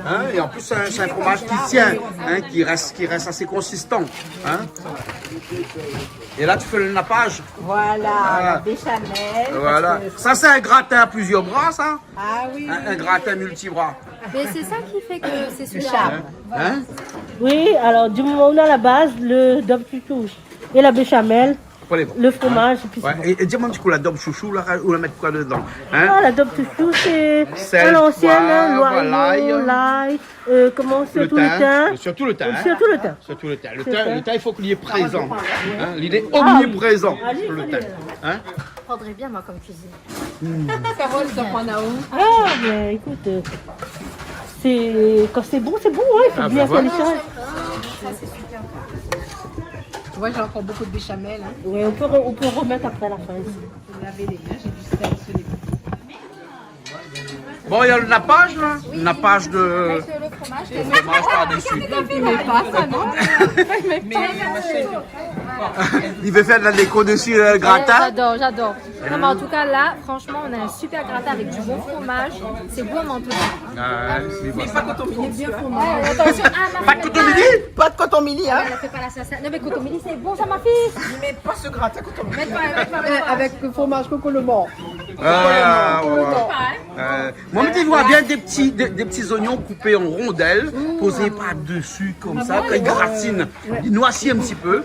hein, et en plus, c'est un, c'est un fromage qui tient, hein, qui reste, qui reste assez consistant, hein. Et là, tu fais le nappage. Voilà, la béchamel, voilà. Ça, c'est un gratin à plusieurs bras, ça ? Ah oui, oui, oui. Un, un gratin multibras. Mais c'est ça qui fait que c'est super. Hein ? Hein ? Oui, alors, du moment où on a la base, le daube chouchou et la béchamel, Pou lé bon. Le fromage, et puis c'est bon. Ouais. Et, et dis-moi un petit coup, l'adobe chouchou, là, on va mettre quoi dedans ? Hein ? Ah, l'adobe chouchou, c'est à l'ancienne, hein, l'oignon, l'ail, euh, comment, surtout le thym. Le thym. Surtout le thym, hein. Surtout le thym. Surtout le thym. Le thym, le thym, il faut qu'il est présent. Hein, il est omniprésent, le thym. Ah oui. Hein ? Je prendrais bien, moi, comme cuisine. Comment ça, Nao ? Ah, ben, écoute, euh, c'est, quand c'est bon, c'est bon, hein, il faut bien faire les choses. Ah, ben voilà. Ça, c'est super. Tu vois, j'ai encore beaucoup de béchamel, hein. Ouais, on peut re-, on peut remettre après la fin ici. Faut laver les mains, j'ai du sel sur les mains. Bon, il y a le nappage, là. Oui. Nappage de, avec, euh, le fromage, de fromage par-dessus. Mais pas ça, non ? Mais, mais, mais, il veut faire de la déco dessus, euh, le gratin. Ouais, j'adore, j'adore. Non, mais en tout cas, là, franchement, on a un super gratin avec du bon fromage. C'est gourmand, tout ça. Ah, ouais, c'est bon. Mais pas coton mili, hein. Ouais, attention. Ah, ma fille, pas de coton mili ? Pas de coton mili, hein. Elle a fait pas la salsa. Non, mais coton mili, c'est bon, ça, ma fille. Mais pas ce gratin coton mili. Mets pas, mets pas, mets pas. Eh, avec le fromage coco le mort. Ah, ouais, ouais. Euh, moi, je vois bien des petits, des, des petits oignons coupés en rondelles, posés par-dessus, comme ça, quand ils gratinent. Ils noircissent un petit peu.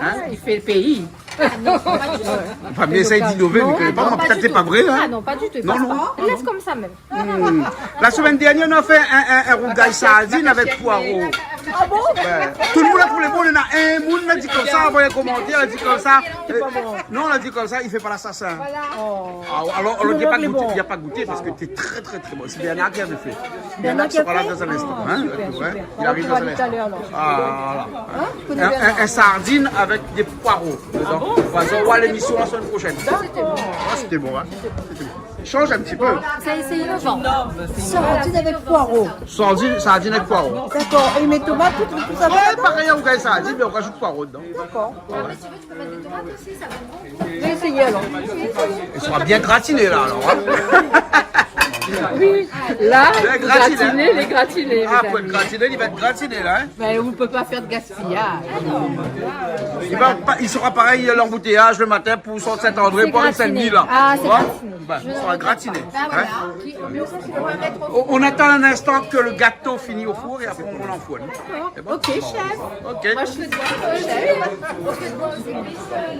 Hein ? Il fait le pays. Ah non, pas du tout. Enfin, mais essaye d'innover, mais je connais pas, moi, peut-être c'est pas vrai, hein. Ah non, pas du tout. Non, non. Laisse comme ça même. Hmm. La semaine dernière, on a fait un, un, un rougail sardine avec poireaux. Ah bon ? Ouais. Tout le monde a trouvé bon, il y en a un moun la di konmsa, anvoy in komantèr, la di konmsa. Euh, non, la di konmsa, i fé pa lasasin. Voilà. Oh. Ah, alors, on n'a pas goûté, il a pas goûté parce que c'était très, très, très bon. C'est Bernard qui avait fait. Bernard qui sera là dans un instant, hein. Ah, super, super. Il arrive dans un instant. On va tout à l'heure, alors. Ah, voilà. Hein ? Un, un, un sardine avec des poireaux dedans. Ah bon ? On va voir l'émission la semaine prochaine. D'accord. Ah, c'était bon, hein. C'était bon. Change un petit peu. Ça, c'est innovant. Sardine avec poireaux. Sardine, sardine avec poireaux. D'accord. Et il met tomate, tout, tout ça dedans ? Ouais, pareil, on gagne sardine, mais on rajoute poireaux dedans. D'accord. Ah, mais tu veux, tu peux mettre des tomates aussi, ça donne bon goût. Je vais essayer alors. Il sera bien gratiné, là, alors, hein. Oui, là, bien gratiné, gratiné, les gratinés, les amis. Ah, pour être gratiné, il va être gratiné, là, hein. Ben, on peut pas faire de gaspillage. Il va pas, il sera pareil, l'embouteillage le matin pour sortir Saint-André, pour aller Saint-Denis, là. Ah, c'est gratiné. Ouais. Ben, il sera gratiné. Hein ? On, on attend un instant que le gâteau finisse au four et après on l'enfourne. D'accord. C'est bon ? Ok, chef. Ok. Moi, je fais de bon, chef.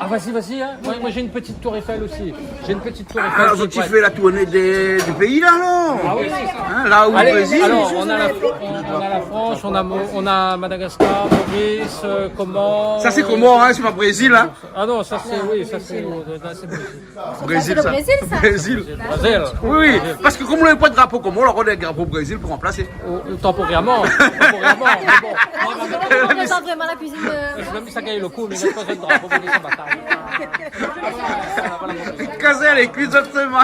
Ah, vas-y, vas-y, hein. Moi, moi, j'ai une petite tour Eiffel aussi. J'ai une petite tour Eiffel. Ah, donc tu fais la tournée des, du pays, là, non ? Ah oui. Hein, là où le Brésil. Allez, alors, on a la, on a la France, on a Mo-, on a Madagascar, Maurice, euh, Comores. Ça, c'est Comores, hein, c'est pas Brésil, hein. Ah non, ça, c'est, oui, ça, c'est, euh, là, c'est Brésil. Brésil, ça, c'est le Brésil, ça. Brésil. Brésil. Oui, oui. Parce que comme on n'a pas de drapeau Comores, on a un drapeau Brésil pour remplacer. Oh, temporairement. Temporairement, mais bon. On représente vraiment la cuisine de... Je vais me saquer le cou, mais il y a pas de drapeau, mais ça va pas. Casser les cuisses, exactement.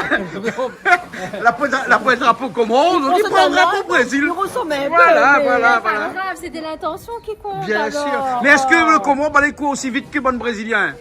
La pointe, la pointe drapeau Comores, on dit pas drapeau Brésil. Voilà, voilà, voilà. C'est pas grave, c'est de l'intention qui compte, alors. Bien sûr. Mais est-ce que le Comores bat les coups aussi vite que bon Brésilien ?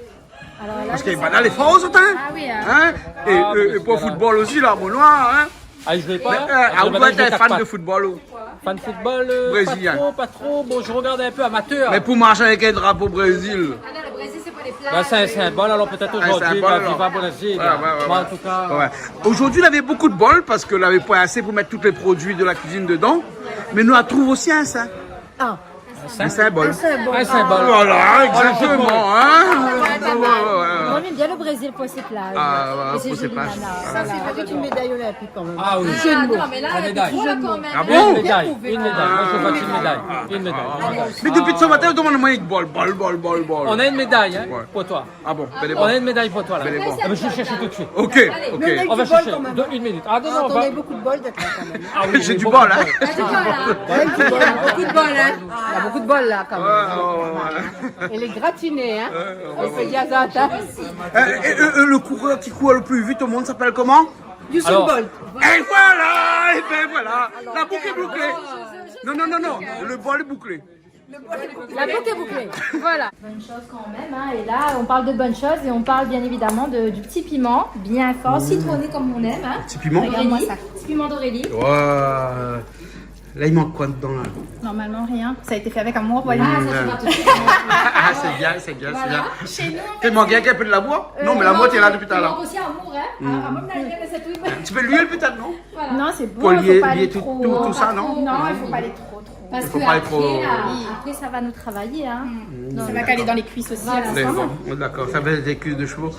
Parce que, ben, là, les forts, hein. Ah oui, hein. Hein ? Et, euh, et pour le football aussi, là, mon noir, hein. Ah, je vais pas. Mais, euh, ah, vous êtes un fan de football, ou ? Fan de football, euh, pas trop, pas trop. Brésilien. Bon, je regarde un peu amateur. Mais pour marcher avec un drapeau Brésil. Ah non, le Brésil, c'est pour les plages. Bah, c'est un symbole, alors peut-être aujourd'hui, bah, viva Brésil. Un symbole, alors. Ouais, ouais, ouais. Moi, en tout cas. Ouais. Aujourd'hui, il y avait beaucoup de bol parce que il y avait pas assez pour mettre tous les produits de la cuisine dedans. Mais nous, on trouve aussi un, ça. Ah. Un symbole. Un symbole. Un symbole. Voilà, exactement, hein. Ah, ouais, ouais, ouais. Moi, j'aime bien le Brésil pour ses plages. Ah, ouais, pour ses plages. Et ses jolies nanas. Ça, c'est peut-être une médaille olympique, quand même. Ah oui. Ah, non, mais là, elle est drôle, quand même. Ah bon ? Une médaille, une médaille. Moi, je veux une médaille. Une médaille. Mais depuis ce matin, on demande, moi, bol, bol, bol, bol, bol. On a une médaille, hein, pour toi. Ah bon, bel et bon. On a une médaille pour toi, là. Bel et bon. Ah, mais je vais chercher tout de suite. Ok, ok. On va chercher. Une minute. Ah, non, non, on a beaucoup de bol d'être là, quand même. Ah oui, j'ai du bol, hein. Beaucoup de bol. Beaucoup de bol, hein. Il y a beaucoup de bol, là, quand même. Ouais, ouais, ouais. Et les gratinés, hein. Ouais, ouais, ouais. Et c'est Yazat, hein. Euh, et, euh, euh, le coureur qui court le plus vite au monde s'appelle comment ? Usain Bolt. Et voilà, et ben voilà. La boucle est bouclée. Non, non, non, non. Le bol est bouclé. La boucle est bouclée. Voilà. Bonne chose quand même, hein. Et là, on parle de bonne chose et on parle bien évidemment de, du petit piment, bien fort, citronné comme on aime, hein. Petit piment. Regarde-moi ça. Petit piment d'Aurélie. Waouh. Là, il manque quoi dedans, là ? Normalement, rien. Ça a été fait avec amour, voilà. Ah, ça, c'est bien, c'est bien, c'est bien. Voilà. Chez nous, en fait, il manque un peu de l'amour ? Non, mais l'amour, t'es là depuis tout à l'heure. Il manque aussi amour, hein. Ah, ah, moi, je l'ai fait, c'est tout. Un petit peu d'huile, peut-être, non ? Voilà. Non, c'est bon, il faut pas aller trop, tout, tout ça, non ? Non, il faut pas aller trop, trop. Parce que après, euh, après, ça va nous travailler, hein. Dans le... Ça va caler dans les cuisses aussi, voilà, à ce moment. D'accord, ça va être des cuisses de chevaux.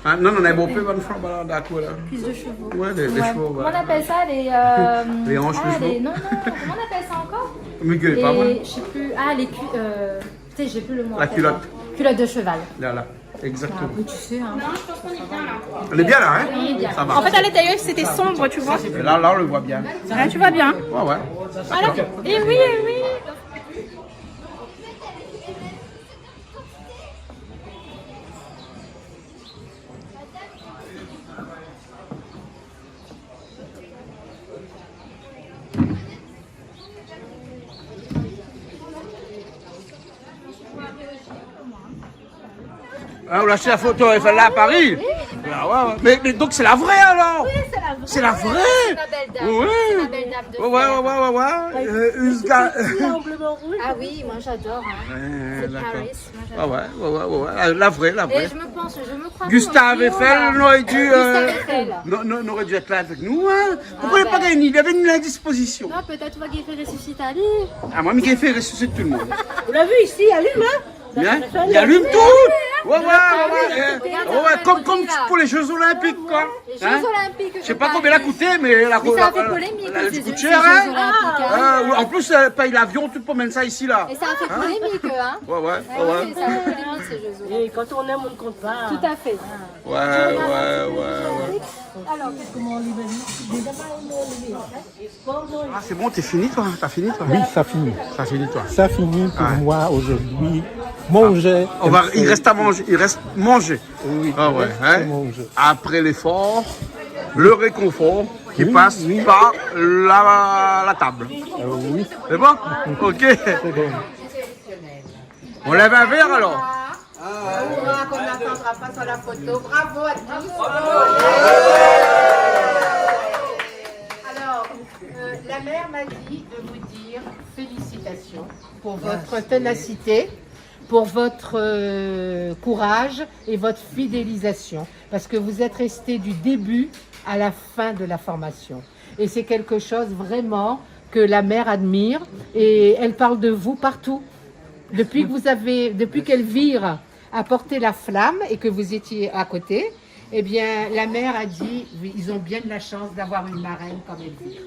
Hein, non, non, on a beaucoup de bonnes femmes, voilà, d'accord, là. Cuisses de chevaux. Ouais, des, des chevaux, ouais. Comment on appelle ça, les, euh, les hanches de chevaux. Non, non, comment on appelle ça encore ? Mais gueule, pas moi. Je sais plus. Ah, les cu-, euh, putain, j'ai plus le mot en tête, hein. La culotte. Culotte de cheval. Voilà. Exactement. Après, tu sais, hein. Non, je pense qu'on est bien là. On est bien là, hein ? On est bien. Ça va. En fait, à l'intérieur, c'était sombre, tu vois. Et là, là, on le voit bien. Là, tu vois bien. Ouais, ouais. Voilà. Et oui, et oui. Ah, ou la acheté la foto, èl lé la à Paris. Oui. Ah ouais, ouais. Mais, mais donc c'est la vraie alors ? Oui, c'est la vraie. C'est la vraie. C'est ma belle dame. Oui. C'est ma belle dame de fer. Ouais, ouais, ouais, ouais, ouais. Euh, Usga. Avec le petit enroulé en bleu rouge. Ah oui, moi j'adore, hein. Ouais, d'accord. C'est Paris, moi j'adore. Ah ouais, ouais, ouais, ouais, ouais. La, la vraie, la vraie. Et je me pense, je me crois Gustave Eiffel aurait dû, euh, Gustave Eiffel. Non, non, aurait dû être là avec nous, hein. Pourquoi il a pas gagné ? Il avait une indisposition. Non, peut-être va fé ressuscité ali. Ah, moi, mi fé ressuscité tout le monde. Vous l'avez vu ici, il allume, hein ? Hein ? Il allume tout. Ouais, ouais, ouais, ouais. Regarde, ouais, comme, comme pour les Jeux Olympiques, quoi. Les Jeux Olympiques de Paris. Hein ? Je sais pas combien elle a coûté, mais elle a... Mais ça a fait polémique, ces Jeux Olympiques, hein. Ah, ouais, en plus, elle paye l'avion, tout pour mener ça ici, là. Et ça a fait polémique, hein. Ouais, ouais, ouais, ouais. Ça a fait polémique, ces Jeux Olympiques. Et quand on aime, on ne compte pas. Tout à fait. Ouais, ouais, ouais, ouais. Alors, qu'est-ce qu'on lui va dire ? Ah, c'est bon, t'es fini, toi ? T'as fini, toi ? Oui, ça fini. Ça fini, toi ? Ça fini pour moi aujourd'hui. Manger. Ah, on va, il reste à manger, il reste manger. Oui, il reste manger. Ah ouais, hein ? Après l'effort, le réconfort qui passe par la, la table. Euh, oui. C'est bon ? Ok. C'est bon. On lève un verre alors ? Ah, on va, qu'on n'attendra pas sur la photo. Bravo à tous. Alors, euh, la mère m'a dit de vous dire félicitations pour votre ténacité, pour votre, euh, courage et votre fidélisation, parce que vous êtes restés du début à la fin de la formation. Et c'est quelque chose vraiment que la mère admire et elle parle de vous partout. Depuis que vous avez, depuis qu'Elvire a porté la flamme et que vous étiez à côté, eh bien, la mère a dit, ils ont bien de la chance d'avoir une marraine comme Elvire.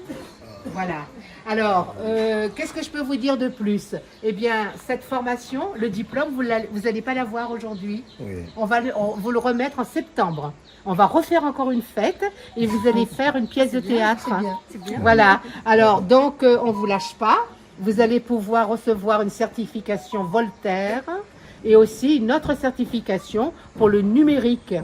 Voilà. Alors, euh, qu'est-ce que je peux vous dire de plus ? Eh bien, cette formation, le diplôme, vous l'a-, vous allez pas l'avoir aujourd'hui. Oui. On va le, on, vous le remettre en septembre. On va refaire encore une fête et vous allez faire une pièce de théâtre. C'est bien, c'est bien. Voilà. Alors, donc, euh, on vous lâche pas. Vous allez pouvoir recevoir une certification Voltaire et aussi une autre certification pour le numérique.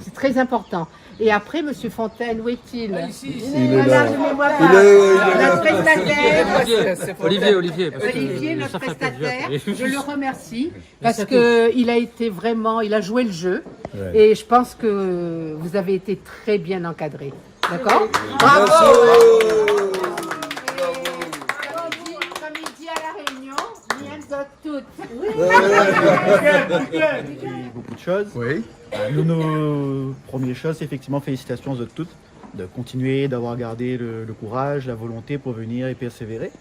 C'est très important. Et après, Monsieur Fontaine, où est-il ? Ah, ici, ici. Il est là. Voilà, je me vois pas. Il est, il est là. Notre prestataire. Olivier, Olivier, parce que ça fait un peu vieux. Olivier, notre prestataire, je le remercie. Parce que il a été vraiment, il a joué le jeu. Ouais. Et je pense que vous avez été très bien encadré. D'accord ? Bravo. Bravo. Comme il dit, comme il dit à La Réunion, bien de toutes. Oui. Beaucoup de choses. Oui. Euh, nous, nos premières choses, c'est effectivement félicitations à toutes de continuer, d'avoir gardé le, le courage, la volonté pour venir et persévérer.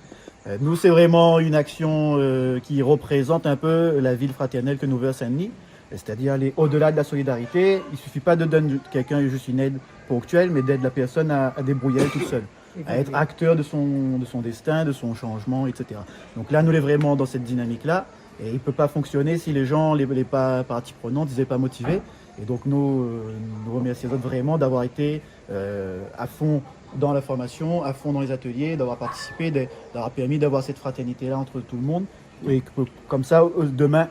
Euh, nous, c'est vraiment une action, euh, qui représente un peu la ville fraternelle que nous voulons à Saint-Denis. C'est-à-dire aller au-delà de la solidarité. Il suffit pas de donner quelqu'un juste une aide ponctuelle, mais d'aide la personne à, à débrouiller elle toute seule, à être acteur de son, de son destin, de son changement, et cetera. Donc là, nous, on est vraiment dans cette dynamique-là. Et il peut pas fonctionner si les gens, les, les pa-, parties prenantes, ils étaient pas motivés. Et donc, nous, euh, nous remercions vraiment d'avoir été euh, à fond dans la formation, à fond dans les ateliers, d'avoir participé, de, d'avoir permis d'avoir cette fraternité-là entre tout le monde. Et que, comme ça, euh, demain,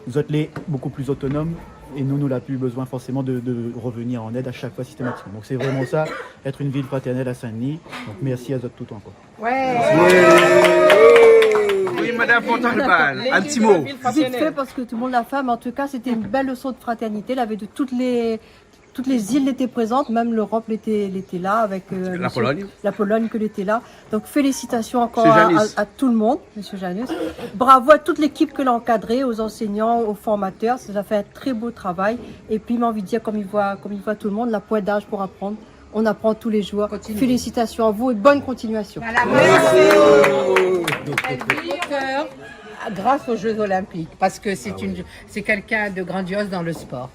zot lé beaucoup plus autonome et nous, nou la pu besoin forcément de, de revenir en aide à chaque fois systématiquement. Donc c'est vraiment ça, être une ville fraternelle à Saint-Denis. Donc merci à zot tout encore. Ouais. Oui, Madame Fontalban, un petit mot. Vite fait, parce que tout le monde l'a fait, mais en tout cas, c'était une belle leçon de fraternité. Il y avait de toutes les, toutes les îles étaient présentes, même l'Europe était, était là, avec, euh, la Pologne que l'était là. Donc félicitations encore à, à, à tout le monde, Monsieur Janus. Bravo à toute l'équipe que l'a encadré, aux enseignants, aux formateurs. Ça fait un très beau travail. Et puis, m'a anvi dir, comme i voi, comme i voi tout le monde, la poin d'az pou aprann. On apprend tous les jours. Continuez. Félicitations à vous et bonne continuation. Voilà, merci. Merci. Elvire, grâce aux Jeux Olympiques, parce que c'est une, c'est quelqu'un de grandiose dans le sport.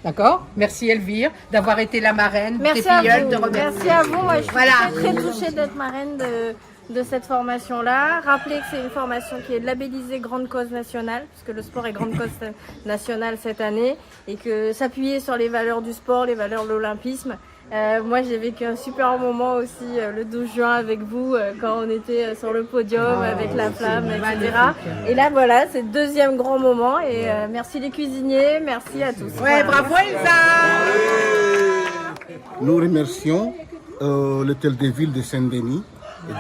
D'accord ? Merci Elvire d'avoir été la marraine des filleules de remercier. Merci à vous. Moi, je suis très, très touchée d'être marraine de, de cette formation-là. Rappeler que c'est une formation qui est labellisée Grande Cause Nationale, puisque le sport est Grande Cause Nationale cette année, et que s'appuyer sur les valeurs du sport, les valeurs de l'olympisme. Euh, moi, j'ai vécu un super moment aussi, euh, le douze juin avec vous, euh, quand on était, euh, sur le podium avec la flamme, et cetera. Et là, voilà, c'est le deuxième grand moment. Et, euh, merci les cuisiniers, merci à tous. Ouais, bravo Elsa. Nous remercions, euh, l'hôtel de ville de Saint-Denis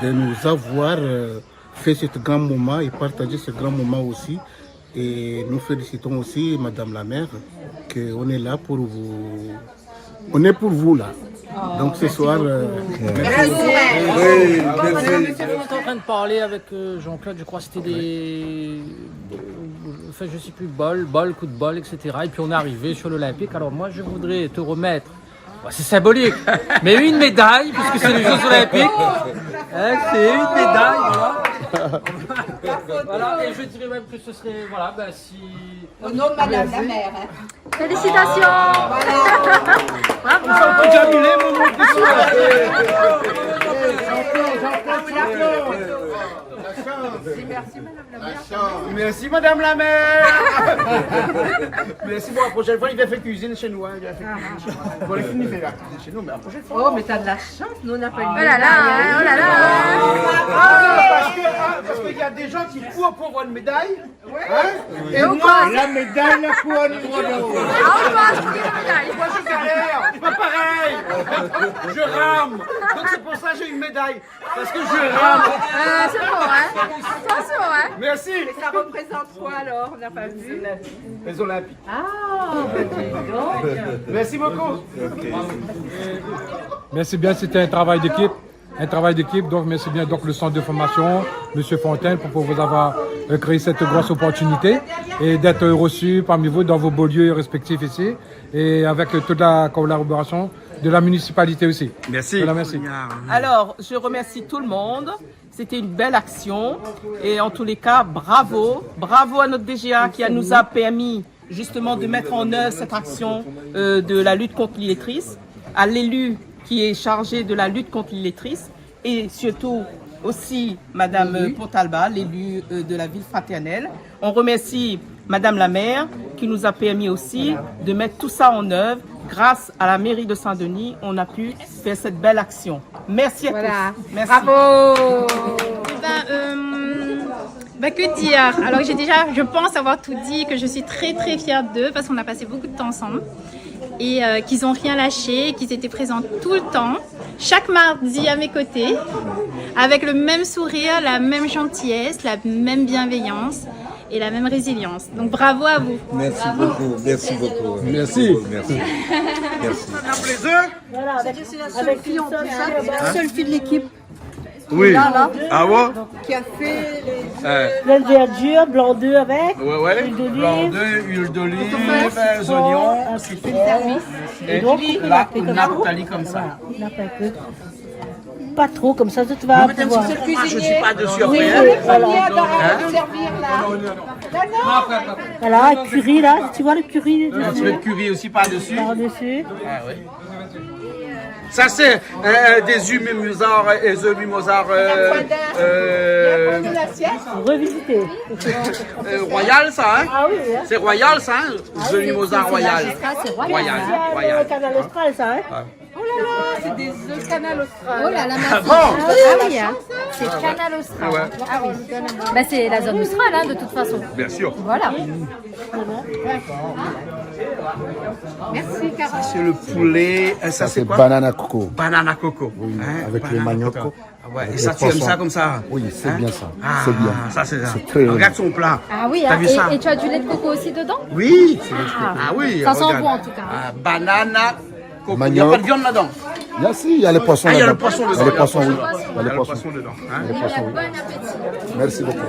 de nous avoir, euh, fait ce grand moment et partagé ce grand moment aussi. Et nous félicitons aussi Madame la maire, que on est là pour vous, on est pour vous là. Donc ce soir, euh, merci. Oui, merci. On était en train de parler avec, euh, Jean-Claude, je crois que c'était des, enfin, je sais plus, bol, bol, coup de bol, et cetera. Et puis on est arrivé sur l'Olympique. Alors moi, je voudrais te remettre, bah, c'est symbolique, mais une médaille, puisque c'est les Jeux Olympiques. Hein, c'est une médaille, voilà. Voilà, et je dirais même que ce serait, voilà, ben, si... Au nom de Madame la maire, hein. Félicitations. Voilà. Bravo. Ils sont déjà mille, mon monde, ils sont là. Merci, Madame la maire. Merci, Madame la maire. Merci, bon, la prochaine fois, il vient faire cuisine chez nous, hein, il vient faire cuisine chez nous. Bon, il finit faire la cuisine chez nous, mais la prochaine fois. Oh, mais t'as de la chance, nous, on n'a pas eu de médaille, hein. Oh là là, oh là là. Ah, parce que, ah, parce qu'il y a des gens qui courent pour avoir une médaille, hein. Et moi, la médaille, la couronne, les kilos. Ah, on va acheter la médaille. Moi, je galère, c'est pas pareil. Je rame. Donc, c'est pour ça que j'ai une médaille. Parce que je rame. Euh, c'est bon, hein. Attention, hein. Merci. Et ça représente quoi alors ? On n'a pas vu. Les Olympiques. Ah, ben dis donc. Merci beaucoup. Merci bien, c'était un travail d'équipe. Un travail d'équipe, donc merci bien donc le centre de formation, Monsieur Fontaine, pour, pour vous avoir, euh, créé cette grosse opportunité et d'être reçu parmi vous dans vos beaux lieux respectifs ici et avec, euh, toute la collaboration de la municipalité aussi. Merci. Voilà, merci. Alors, je remercie tout le monde. C'était une belle action. Et en tous les cas, bravo. Bravo à notre D G A qui a, nous a permis justement de mettre en œuvre cette action, euh, de la lutte contre l'illettrisme, à l'élu qui est chargé de la lutte contre l'illettrisme et surtout aussi Madame, euh, Pontalba, l'élu, euh, de la ville Fraternelle. On remercie Madame la maire qui nous a permis aussi de mettre tout ça en œuvre. Grâce à la mairie de Saint-Denis, on a pu faire cette belle action. Merci à tous. Voilà. Merci. Bravo. Eh ben, euh, bah, que dire ? Alors, j'ai déjà, je pense avoir tout dit, que je suis très, très fière d'eux parce qu'on a passé beaucoup de temps ensemble et, euh, qu'ils ont rien lâché, qu'ils étaient présents tout le temps, chaque mardi à mes côtés, avec le même sourire, la même gentillesse, la même bienveillance et la même résilience. Donc, bravo à vous. Merci beaucoup, merci beaucoup. Merci. Merci. Merci. Voilà, avec, avec une seule fille, une seule fille de l'équipe. Oui. Là, là. Ah ouais ? Qui a fait les, euh, plein de verdure, blanc d'œuf avec, ouais, ouais, huile d'olive. Blanc d'œuf, huile d'olive, citron, euh, oignons, un petit peu de service. Et donc, on coupe la nappe comme ça. Voilà, on nappe un peu. Pas trop, comme ça, tu vas pouvoir. Non, mais t'aimes ça, c'est le cuisinier. Ah, je suis pas dessus après, hein. Oui, oui, voilà. Hein ? Servir, là. Non, non, non. Voilà, curry, là, tu vois le curry dessus. Ah, tu mets le curry aussi par-dessus ? Par-dessus. Ah, oui. Ça, c'est, euh, des huîtres Mimosar, euh, des huîtres Mimosar, euh, euh, revisité. Euh, royal, ça, hein ? Ah oui, hein. C'est royal, ça, hein ? Ah oui, c'est, c'est magistral, c'est royal, hein. Royal, royal. C'est le Canal Austral, ça, hein ? Ouais. Oh là là, c'est des œufs Canal Austral. Oh là là, ma fille. Ah bon ? Ah oui, hein. C'est Canal Austral. Ah ouais. Ah oui. Bah, c'est la zone australe, hein, de toute façon. Bien sûr. Voilà. Merci, Carole. Ça, c'est le poulet. Euh, ça, c'est quoi ? Banana coco. Banana coco. Oui, hein, avec le manioc. Banana coco. Ah ouais, et ça, tu aimes ça comme ça ? Oui, c'est bien ça. Hein ? Ah, c'est bien. Ça, c'est ça. C'est très... Regarde son plat. Ah oui, hein, et, et tu as du lait de coco aussi dedans ? Oui. Ah oui, ça sent bon, en tout cas. Ah, banana coco. Manioc. Il y a pas de viande là-dedans ? Là, si, il y a le poisson dedans. Ah, il y a le poisson dedans. Il y a le poisson, oui. Il y a le poisson dedans, hein. Il y a le poisson, oui. Bon appétit. Merci beaucoup.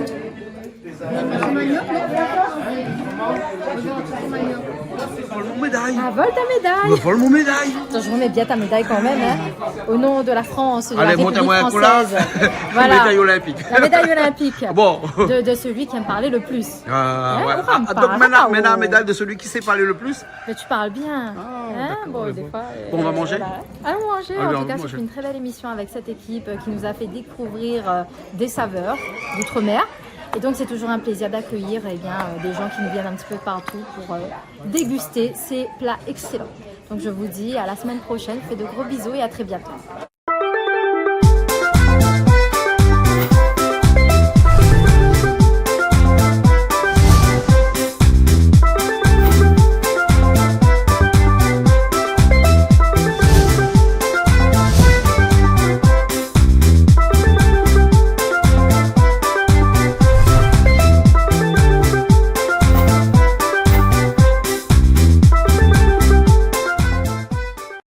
Vol mon médaille. Ah, vol ta médaille. Me vol mon médaille. Attends, je remets bien ta médaille quand même, hein. Au nom de la France, de la République française. Allez, montre-moi un coup là. Voilà. Médaille olympique. La médaille olympique. Bon. De, de celui qui aime parler le plus. Ah, ouais. Hein, ou pa. Ah, donc maintenant, maintenant, médaille de celui qui sait parler le plus. Mais tu parles bien. Ah, d'accord, ouais. Bon, des fois, euh, voilà. Bon, on va manger ? Allons manger. Allez, on va manger. En tout cas, c'est une très belle émission avec cette équipe, euh, qui nous a fait découvrir, euh, des saveurs d'outre-mer. Et donc, c'est toujours un plaisir d'accueillir, eh bien, euh, des gens qui nous viennent un petit peu partout pour, euh, déguster ces plats excellents. Donc, je vous dis à la semaine prochaine. Je vous fais de gros bisous et à très bientôt.